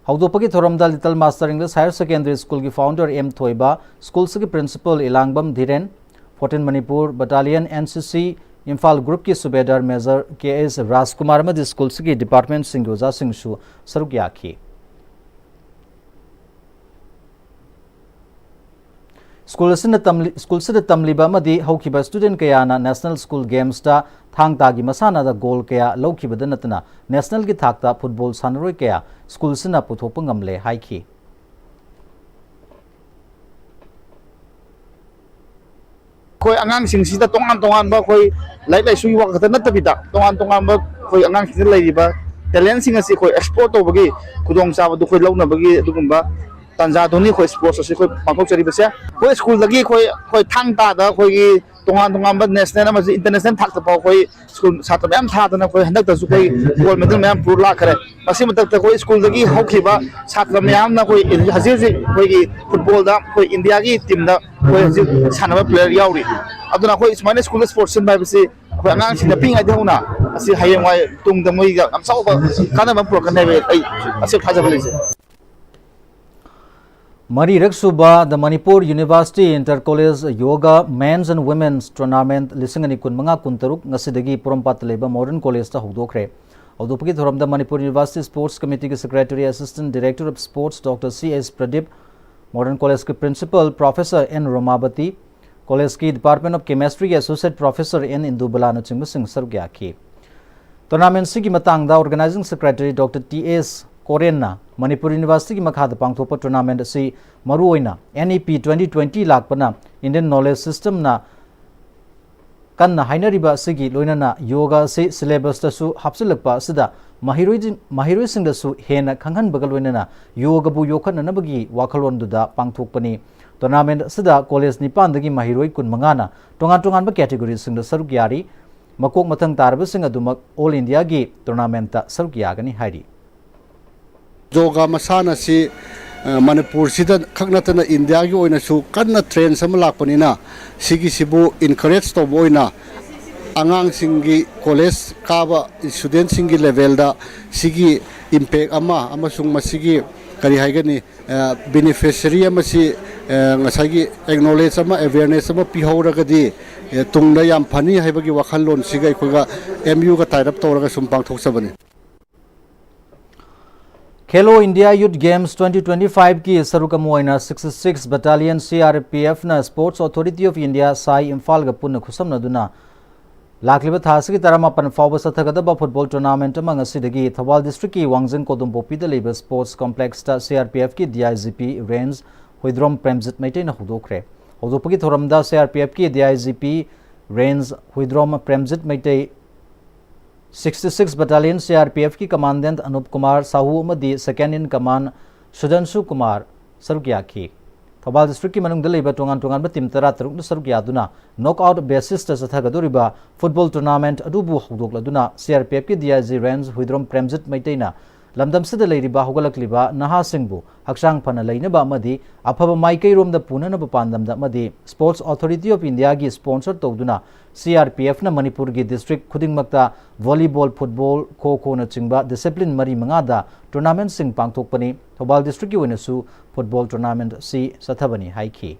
ꯍꯧꯗꯣꯛꯄꯒꯤ ꯊꯧꯔꯝꯗ Little Master English Higher Secondary Schoolꯒꯤ founder ꯑꯦꯝ ꯊꯣꯏꯕ, schoolꯁꯤꯒꯤ principal ꯏꯂꯥꯡꯕꯝ ꯙꯤꯔꯦꯟ, fourteen Manipur Battalion N C C Imphal groupꯀꯤ subedar major ꯀꯦ ꯑꯦꯁ ꯔꯥꯖꯀꯨꯃꯥꯔ ꯑꯃꯗꯤ schoolꯁꯤꯒꯤ departmentꯁꯤꯡꯒꯤ ꯑꯣꯖꯥꯁꯤꯡꯁꯨ ꯁꯔꯨꯛ ꯌꯥꯈꯤ꯫ School ꯑꯁꯤꯅ ꯇꯝꯂꯤ-, schoolꯁꯤꯗ ꯇꯝꯂꯤꯕ ꯑꯃꯗꯤ ꯍꯧꯈꯤꯕ student ꯀꯌꯥꯅ National School Gamesꯇ ꯊꯥꯡ ꯇꯥꯒꯤ ꯃꯁꯥꯟꯅꯗ gold ꯀꯌꯥ ꯂꯧꯈꯤꯕꯗ ꯅꯠꯇꯅ nationalꯒꯤ ꯊꯥꯛꯇ football ꯁꯥꯟꯅꯔꯣꯏ ꯀꯌꯥ schoolꯁꯤꯅ ꯄꯨꯊꯣꯛꯄ ꯉꯝꯂꯦ ꯍꯥꯏꯈꯤ꯫ ꯑꯩꯈꯣꯏ ꯑꯉꯥꯡꯁꯤꯡꯁꯤꯗ ꯇꯣꯉꯥꯟ ꯇꯣꯉꯥꯟꯕ ꯑꯩꯈꯣꯏ ꯂꯥꯏꯔꯤꯛ ꯂꯥꯏꯁꯨꯒꯤ ꯋꯥ ꯈꯛꯇ ꯅꯠꯇꯕꯤꯗ ꯇꯣꯉꯥꯟ ꯇꯣꯉꯥꯟꯕ ꯑꯩꯈꯣꯏ ꯑꯉꯥꯡꯁꯤꯡꯗ ꯂꯩꯔꯤꯕ talentꯁꯤꯡ ꯑꯁꯤ ꯑꯩꯈꯣꯏ explore ꯇꯧꯕꯒꯤ ꯈꯨꯗꯣꯡꯆꯥꯕꯗꯨ ꯑꯩꯈꯣꯏ ꯂꯧꯅꯕꯒꯤ ꯑꯗꯨꯒꯨꯝꯕ ꯇꯥꯟꯖꯥꯗꯨꯅꯤ ꯑꯩꯈꯣꯏ sports ꯑꯁꯤ ꯑꯩꯈꯣꯏ ꯄꯥꯡꯊꯣꯛꯆꯔꯤꯕꯁꯦ꯫ ꯑꯩꯈꯣꯏ schoolꯗꯒꯤ ꯑꯩꯈꯣꯏ, ꯑꯩꯈꯣꯏ ꯊꯥꯡ ꯇꯥꯗ ꯑꯩꯈꯣꯏꯒꯤ ꯇꯣꯉꯥꯟ ꯇꯣꯉꯥꯟꯕ national ꯑꯃꯁꯨꯡ international ꯊꯥꯛꯇ ꯐꯥꯎ ꯑꯩꯈꯣꯏ school ꯁꯥꯇ꯭ꯔ ꯃꯌꯥꯝ ꯊꯥꯗꯅ ꯑꯩꯈꯣꯏ ꯍꯟꯗꯛꯇꯁꯨ ꯑꯩꯈꯣꯏ gold medal ꯃꯌꯥꯝ ꯄꯨꯔ ꯂꯥꯛꯈ꯭ꯔꯦ꯫ ꯃꯁꯤ ꯃꯊꯛꯇ ꯑꯩꯈꯣꯏ schoolꯗꯒꯤ ꯍꯧꯈꯤꯕ ꯁꯥꯇ꯭ꯔ ꯃꯌꯥꯝꯅ ꯑꯩꯈꯣꯏ ꯍꯧꯖꯤꯛ ꯍꯧꯖꯤꯛ ꯑꯩꯈꯣꯏꯒꯤ footballꯗ ꯑꯩꯈꯣꯏ Indiaꯒꯤ teamꯗ ꯑꯩꯈꯣꯏ ꯍꯧꯖꯤꯛ ꯁꯥꯟꯅꯕ player ꯌꯥꯎꯔꯤ꯫ ꯑꯗꯨꯅ ꯑꯩꯈꯣꯏ ꯁꯨꯃꯥꯏꯅ schoolꯗ sports ꯁꯤꯟꯕ ꯍꯥꯏꯕꯁꯤ ꯑꯩꯈꯣꯏ ꯑꯉꯥꯡꯁꯤꯡꯗ ꯄꯤꯛꯏꯉꯩꯗꯒꯤ ꯍꯧꯅ ꯑꯁꯤ ꯍꯌꯦꯡꯋꯥꯏ ꯇꯨꯡꯗ ꯃꯣꯏꯒ ꯌꯥꯝ ꯆꯥꯎꯕ ꯀꯥꯟꯅꯕ ꯑꯃ ꯄꯨꯔꯛꯀꯅꯤ ꯍꯥꯏꯕ ꯑꯩ ꯑꯁꯤ ꯊꯥꯖꯕ ꯂꯩꯖꯩ꯫ ꯃꯔꯤꯔꯛ ꯁꯨꯕ The Manipur University Inter College Yoga Men's and Women's Tournament ꯂꯤꯁꯤꯡ ꯑꯅꯤ ꯀꯨꯟꯃꯉꯥ ꯀꯨꯟꯇꯔꯨꯛ ꯉꯁꯤꯗꯒꯤ ꯄꯣꯔꯣꯝꯄꯥꯠꯇ ꯂꯩꯕ Modern College ꯇ ꯍꯧꯗꯣꯛꯈ꯭ꯔꯦ꯫ ꯍꯧꯗꯣꯛꯄꯒꯤ ꯊꯧꯔꯝꯗ ꯃꯅꯤꯄꯨꯔ University Sports Committee ꯒꯤ Secretary Assistant Director of Sports Doctor C S Pradip, Modern College ꯀꯤ Principal Professor N Romabati, College ꯀꯤ Department of Chemistry ꯒꯤ Associate Professor N ꯏꯟꯗꯨꯕꯂꯥꯅꯆꯤꯡꯕꯁꯤꯡ ꯁꯔꯨꯛ ꯌꯥꯈꯤ꯫ Tournament ꯁꯤꯒꯤ ꯃꯇꯥꯡꯗ Organizing Secretary Doctor T S ꯀꯣꯔꯦꯟꯅ Manipur University ꯒꯤ ꯃꯈꯥꯗ ꯄꯥꯡꯊꯣꯛꯄ tournament ꯑꯁꯤ ꯃꯔꯨꯑꯣꯏꯅ N E P twenty twenty ꯂꯥꯛꯄꯅ Indian Knowledge System ꯅ ꯀꯟꯅ ꯍꯥꯏꯅꯔꯤꯕ ꯑꯁꯤꯒꯤ ꯂꯣꯏꯅꯅ yoga ꯑꯁꯤ syllabus ꯇꯁꯨ ꯍꯥꯞꯆꯤꯜꯂꯛꯄ ꯑꯁꯤꯗ ꯃꯍꯩꯔꯣꯏꯁꯤꯡ, ꯃꯍꯩꯔꯣꯏꯁꯤꯡꯗꯁꯨ ꯍꯦꯟꯅ ꯈꯪꯍꯟꯕꯒ ꯂꯣꯏꯅꯅ yoga ꯕꯨ ꯌꯣꯛꯈꯠꯅꯅꯕꯒꯤ ꯋꯥꯈꯜꯂꯣꯟꯗꯨꯗ ꯄꯥꯡꯊꯣꯛꯄꯅꯤ꯫ Tournament ꯑꯁꯤꯗ college ꯅꯤꯄꯥꯟꯗꯒꯤ ꯃꯍꯩꯔꯣꯏ ꯀꯨꯟꯃꯉꯥꯅ ꯇꯣꯉꯥꯟ ꯇꯣꯉꯥꯟꯕ category ꯁꯤꯡꯗ ꯁꯔꯨꯛ ꯌꯥꯔꯤ꯫ ꯃꯀꯣꯛ ꯃꯊꯪ ꯇꯥꯔꯕꯁꯤꯡ ꯑꯗꯨꯃꯛ All India ꯒꯤ tournament ꯇ ꯁꯔꯨꯛ ꯌꯥꯒꯅꯤ ꯍꯥꯏꯔꯤ꯫ ꯌꯣꯒꯥ ꯃꯁꯥꯟꯅꯁꯤ, ꯑ, ꯃꯅꯤꯄꯨꯔꯁꯤꯗ ꯈꯛ ꯅꯠꯇꯅ ꯏꯟꯗꯤꯌꯥꯒꯤ ꯑꯣꯏꯅꯁꯨ ꯀꯟꯅ trends ꯑꯃ ꯂꯥꯛꯄꯅꯤꯅ, ꯁꯤꯒꯤꯁꯤꯕꯨ encourage ꯇꯧꯕ ꯑꯣꯏꯅ ꯑꯉꯥꯡꯁꯤꯡꯒꯤ, college ꯀꯥꯕ student ꯁꯤꯡꯒꯤ level ꯗ ꯁꯤꯒꯤ impact ꯑꯃ ꯑꯃꯁꯨꯡ ꯃꯁꯤꯒꯤ, ꯀꯔꯤ ꯍꯥꯏꯒꯅꯤ, ꯑ, beneficiary ꯑꯃꯁꯤ, ꯑ, ꯉꯁꯥꯏꯒꯤ acknowledge ꯑꯃ, awareness ꯑꯃ ꯄꯤꯍꯧꯔꯒꯗꯤ, ꯑ, ꯇꯨꯡꯗ ꯌꯥꯝ ꯐꯅꯤ ꯍꯥꯏꯕꯒꯤ ꯋꯥꯈꯜꯂꯣꯟꯁꯤꯒ ꯑꯩꯈꯣꯏꯒ M U ꯒ tie up ꯇꯧꯔꯒ ꯁꯨꯝ ꯄꯥꯡꯊꯣꯛꯆꯕꯅꯤ꯫ Khelo India Youth Games twenty twenty-five ꯀꯤ ꯁꯔꯨꯛ ꯑꯃ ꯑꯣꯏꯅ sixty-six Battalion C R P F ꯅ Sports Authority of India, ꯁꯥꯏ, ꯏꯝꯐꯥꯜꯒ ꯄꯨꯟꯅ ꯈꯨꯠꯁꯝꯅꯗꯨꯅ ꯂꯥꯛꯂꯤꯕ ꯊꯥ ꯑꯁꯤꯒꯤ ꯇꯔꯥꯃꯥꯄꯟ ꯐꯥꯎꯕ ꯆꯠꯊꯒꯗꯕ football tournament ꯑꯃ ꯉꯁꯤꯗꯒꯤ ꯊꯧꯕꯥꯜ district ꯀꯤ ꯋꯥꯡꯖꯤꯡ ꯀꯣꯗꯨꯝꯄꯣꯛꯄꯤꯗ ꯂꯩꯕ sports complex ꯇ C R P F ꯀꯤ D I G P range Huidrom Premjit ꯃꯩꯇꯩꯅ ꯍꯧꯗꯣꯛꯈ꯭ꯔꯦ꯫ ꯍꯧꯗꯣꯛꯄꯒꯤ ꯊꯧꯔꯝꯗ C R P F ꯀꯤ D I G P range Huidrom Premjit Meitei, sixty-six Battalion C R P F ꯀꯤ Commandant ꯑꯅꯨꯞ ꯀꯨꯃꯥꯔ ꯁꯥꯍꯨ ꯑꯃꯗꯤ Second in Command ꯁꯨꯙꯟꯁꯨ ꯀꯨꯃꯥꯔ ꯁꯔꯨꯛ ꯌꯥꯈꯤ꯫ ꯊꯧꯕꯥꯜ district ꯀꯤ ꯃꯅꯨꯡꯗ ꯂꯩꯕ ꯇꯣꯉꯥꯟ ꯇꯣꯉꯥꯟꯕ team ꯇꯔꯥꯇꯔꯨꯛꯅ ꯁꯔꯨꯛ ꯌꯥꯗꯨꯅ knock out basis ꯇ ꯆꯠꯊꯒꯗꯧꯔꯤꯕ football tournament ꯑꯗꯨꯕꯨ ꯍꯧꯗꯣꯛꯂꯗꯨꯅ C R P F ꯀꯤ D I G range Huidrom Premjit ꯃꯩꯇꯩꯅ ꯂꯝꯗꯝꯁꯤꯗ ꯂꯩꯔꯤꯕ ꯍꯧꯒꯠꯂꯛꯂꯤꯕ ꯅꯍꯥꯁꯤꯡꯕꯨ ꯍꯛꯆꯥꯡ ꯐꯅ ꯂꯩꯅꯕ ꯑꯃꯗꯤ ꯑꯐꯕ ꯃꯥꯏꯀꯩꯔꯣꯝꯗ ꯄꯨꯅꯅꯕ ꯄꯥꯟꯗꯝꯗ ꯑꯃꯗꯤ Sports Authority of Indiaꯒꯤ sponsor ꯇꯧꯗꯨꯅ C R P Fꯅ ꯃꯅꯤꯄꯨꯔꯒꯤ district ꯈꯨꯗꯤꯡꯃꯛꯇ volleyball, football, ꯈꯣ ꯈꯣꯅꯆꯤꯡꯕ discipline ꯃꯔꯤ ꯃꯉꯥꯗ tournamentꯁꯤꯡ ꯄꯥꯡꯊꯣꯛꯄꯅꯤ꯫ ꯊꯧꯕꯥꯜ districtꯀꯤ ꯑꯣꯏꯅꯁꯨ football tournament ꯑꯁꯤ ꯆꯠꯊꯕꯅꯤ ꯍꯥꯏꯈꯤ꯫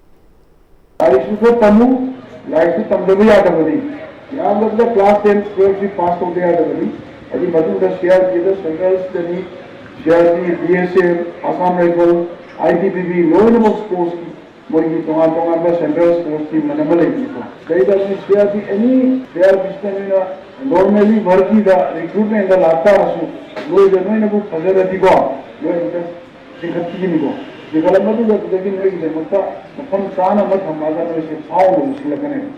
ꯂꯥꯏꯔꯤꯛꯁꯨ ꯈꯔ ꯇꯝꯃꯨ, ꯂꯥꯏꯔꯤꯛꯁꯨ ꯇꯝꯗꯕ ꯌꯥꯗꯕꯅꯤ꯫ ꯌꯥꯝꯗꯕꯗ class ten, twelve ꯁꯤ pass ꯇꯧꯗ ꯌꯥꯗꯕꯅꯤ꯫ ꯑꯗꯨꯒꯤ ꯃꯇꯨꯡꯗ C R P Fꯇ centralꯗꯅꯤ, C R P F, B S F, Assam Rifle, I T B P ꯂꯣꯏꯅꯃꯛ sportsꯀꯤ ꯃꯣꯏꯒꯤ ꯇꯣꯉꯥꯟ ꯇꯣꯉꯥꯟꯕ central sportsꯀꯤ ꯃꯅꯝ ꯑꯃ ꯂꯩꯕꯅꯤꯀꯣ꯫ ꯁꯤꯗꯩꯗ ꯑꯩꯈꯣꯏ C R P any C R P Fꯇ ꯅꯣꯏꯅ normally ꯚꯔꯇꯤꯗ recruitmentꯗ ꯂꯥꯛꯇꯥꯔꯁꯨ ꯅꯣꯏꯗ ꯅꯣꯏꯅꯕꯨ ꯐꯖꯔꯗꯤꯀꯣ, ꯅꯣꯏ ꯑꯝꯇ ꯆꯤꯡꯈꯠꯈꯤꯒꯅꯤꯀꯣ꯫ ꯆꯤꯡꯈꯠꯂ ꯃꯇꯨꯡꯗ ꯑꯗꯨꯗꯒꯤ ꯅꯣꯏꯒꯤꯗꯃꯛꯇ ꯃꯐꯝ ꯆꯥꯅ ꯑꯃ ꯊꯝꯃꯒ ꯅꯣꯏꯁꯦ ꯐꯥꯎꯅꯕ ꯁꯤꯜꯂꯛꯀꯅꯦꯕ꯫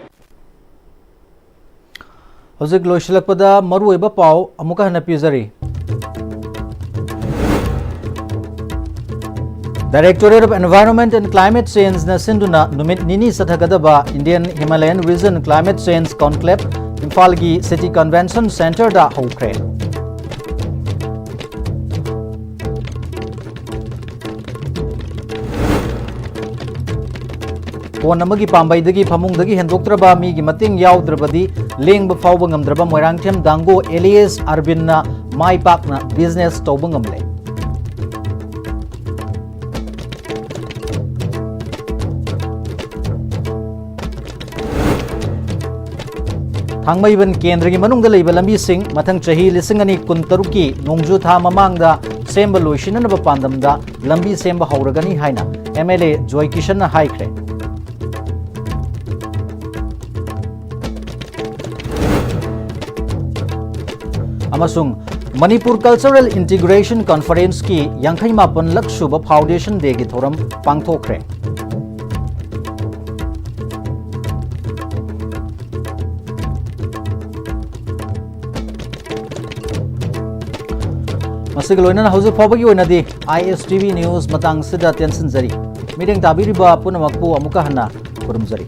ꯍꯧꯖꯤꯛ ꯂꯣꯏꯁꯤꯜꯂꯛꯄꯗ ꯃꯔꯨꯑꯣꯏꯕ ꯄꯥꯎ ꯑꯃꯨꯛꯀ ꯍꯟꯅ ꯄꯤꯖꯔꯤ꯫ Directorate of Environment and Climate Changeꯅ ꯁꯤꯟꯗꯨꯅ ꯅꯨꯃꯤꯠ ꯅꯤꯅꯤ ꯆꯠꯊꯒꯗꯕ Indian Himalayan Region Climate Change Conclave ꯏꯝꯐꯥꯜꯒꯤ City Convention Centreꯗ ꯍꯧꯈ꯭ꯔꯦ꯫ ꯀꯣꯟ ꯑꯃꯒꯤ ꯄꯥꯝꯕꯩꯗꯒꯤ ꯐꯃꯨꯡꯗꯒꯤ ꯍꯦꯟꯗꯣꯛꯇ꯭ꯔꯕ ꯃꯤꯒꯤ ꯃꯇꯦꯡ ꯌꯥꯎꯗ꯭ꯔꯕꯗꯤ ꯂꯦꯡꯕ ꯐꯥꯎꯕ ꯉꯝꯗ꯭ꯔꯕ ꯃꯣꯏꯔꯥꯡꯊꯦꯝ ꯗꯥꯡꯒꯣ alias ꯑꯔꯕꯤꯟꯅ ꯃꯥꯏ ꯄꯥꯛꯅ business ꯇꯧꯕ ꯉꯝꯂꯦ꯫ ꯊꯥꯡꯃꯩꯕꯟ ꯀꯦꯟꯗ꯭ꯔꯒꯤ ꯃꯅꯨꯡꯗ ꯂꯩꯕ ꯂꯝꯕꯤꯁꯤꯡ ꯃꯊꯪ ꯆꯍꯤ ꯂꯤꯁꯤꯡ ꯑꯅꯤ ꯀꯨꯟꯇꯔꯨꯛꯀꯤ ꯅꯣꯡꯖꯨ ꯊꯥ ꯃꯃꯥꯡꯗ ꯁꯦꯝꯕ ꯂꯣꯏꯁꯤꯟꯅꯅꯕ ꯄꯥꯟꯗꯝꯗ ꯂꯝꯕꯤ ꯁꯦꯝꯕ ꯍꯧꯔꯒꯅꯤ ꯍꯥꯏꯅ M L A ꯖꯣꯏ ꯀꯤꯁꯟꯅ ꯍꯥꯏꯈ꯭ꯔꯦ꯫ ꯑꯃꯁꯨꯡ Manipur Cultural Integration Conferenceꯀꯤ ꯌꯥꯡꯈꯩ ꯃꯥꯄꯟ ꯂꯛ ꯁꯨꯕ Foundation Dayꯒꯤ ꯊꯧꯔꯝ ꯄꯥꯡꯊꯣꯛꯈ꯭ꯔꯦ꯫ ꯃꯁꯤꯒ ꯂꯣꯏꯅꯅ ꯍꯧꯖꯤꯛ ꯐꯥꯎꯕꯒꯤ ꯑꯣꯏꯅꯗꯤ I S T V News ꯃꯇꯥꯡꯁꯤꯗ ꯇꯦꯟꯁꯤꯟꯖꯔꯤ꯫ ꯃꯤꯠꯌꯦꯡ ꯇꯥꯕꯤꯔꯤꯕ ꯄꯨꯝꯅꯃꯛꯄꯨ ꯑꯃꯨꯛꯀ ꯍꯟꯅ ꯈꯨꯔꯨꯝꯖꯔꯤ꯫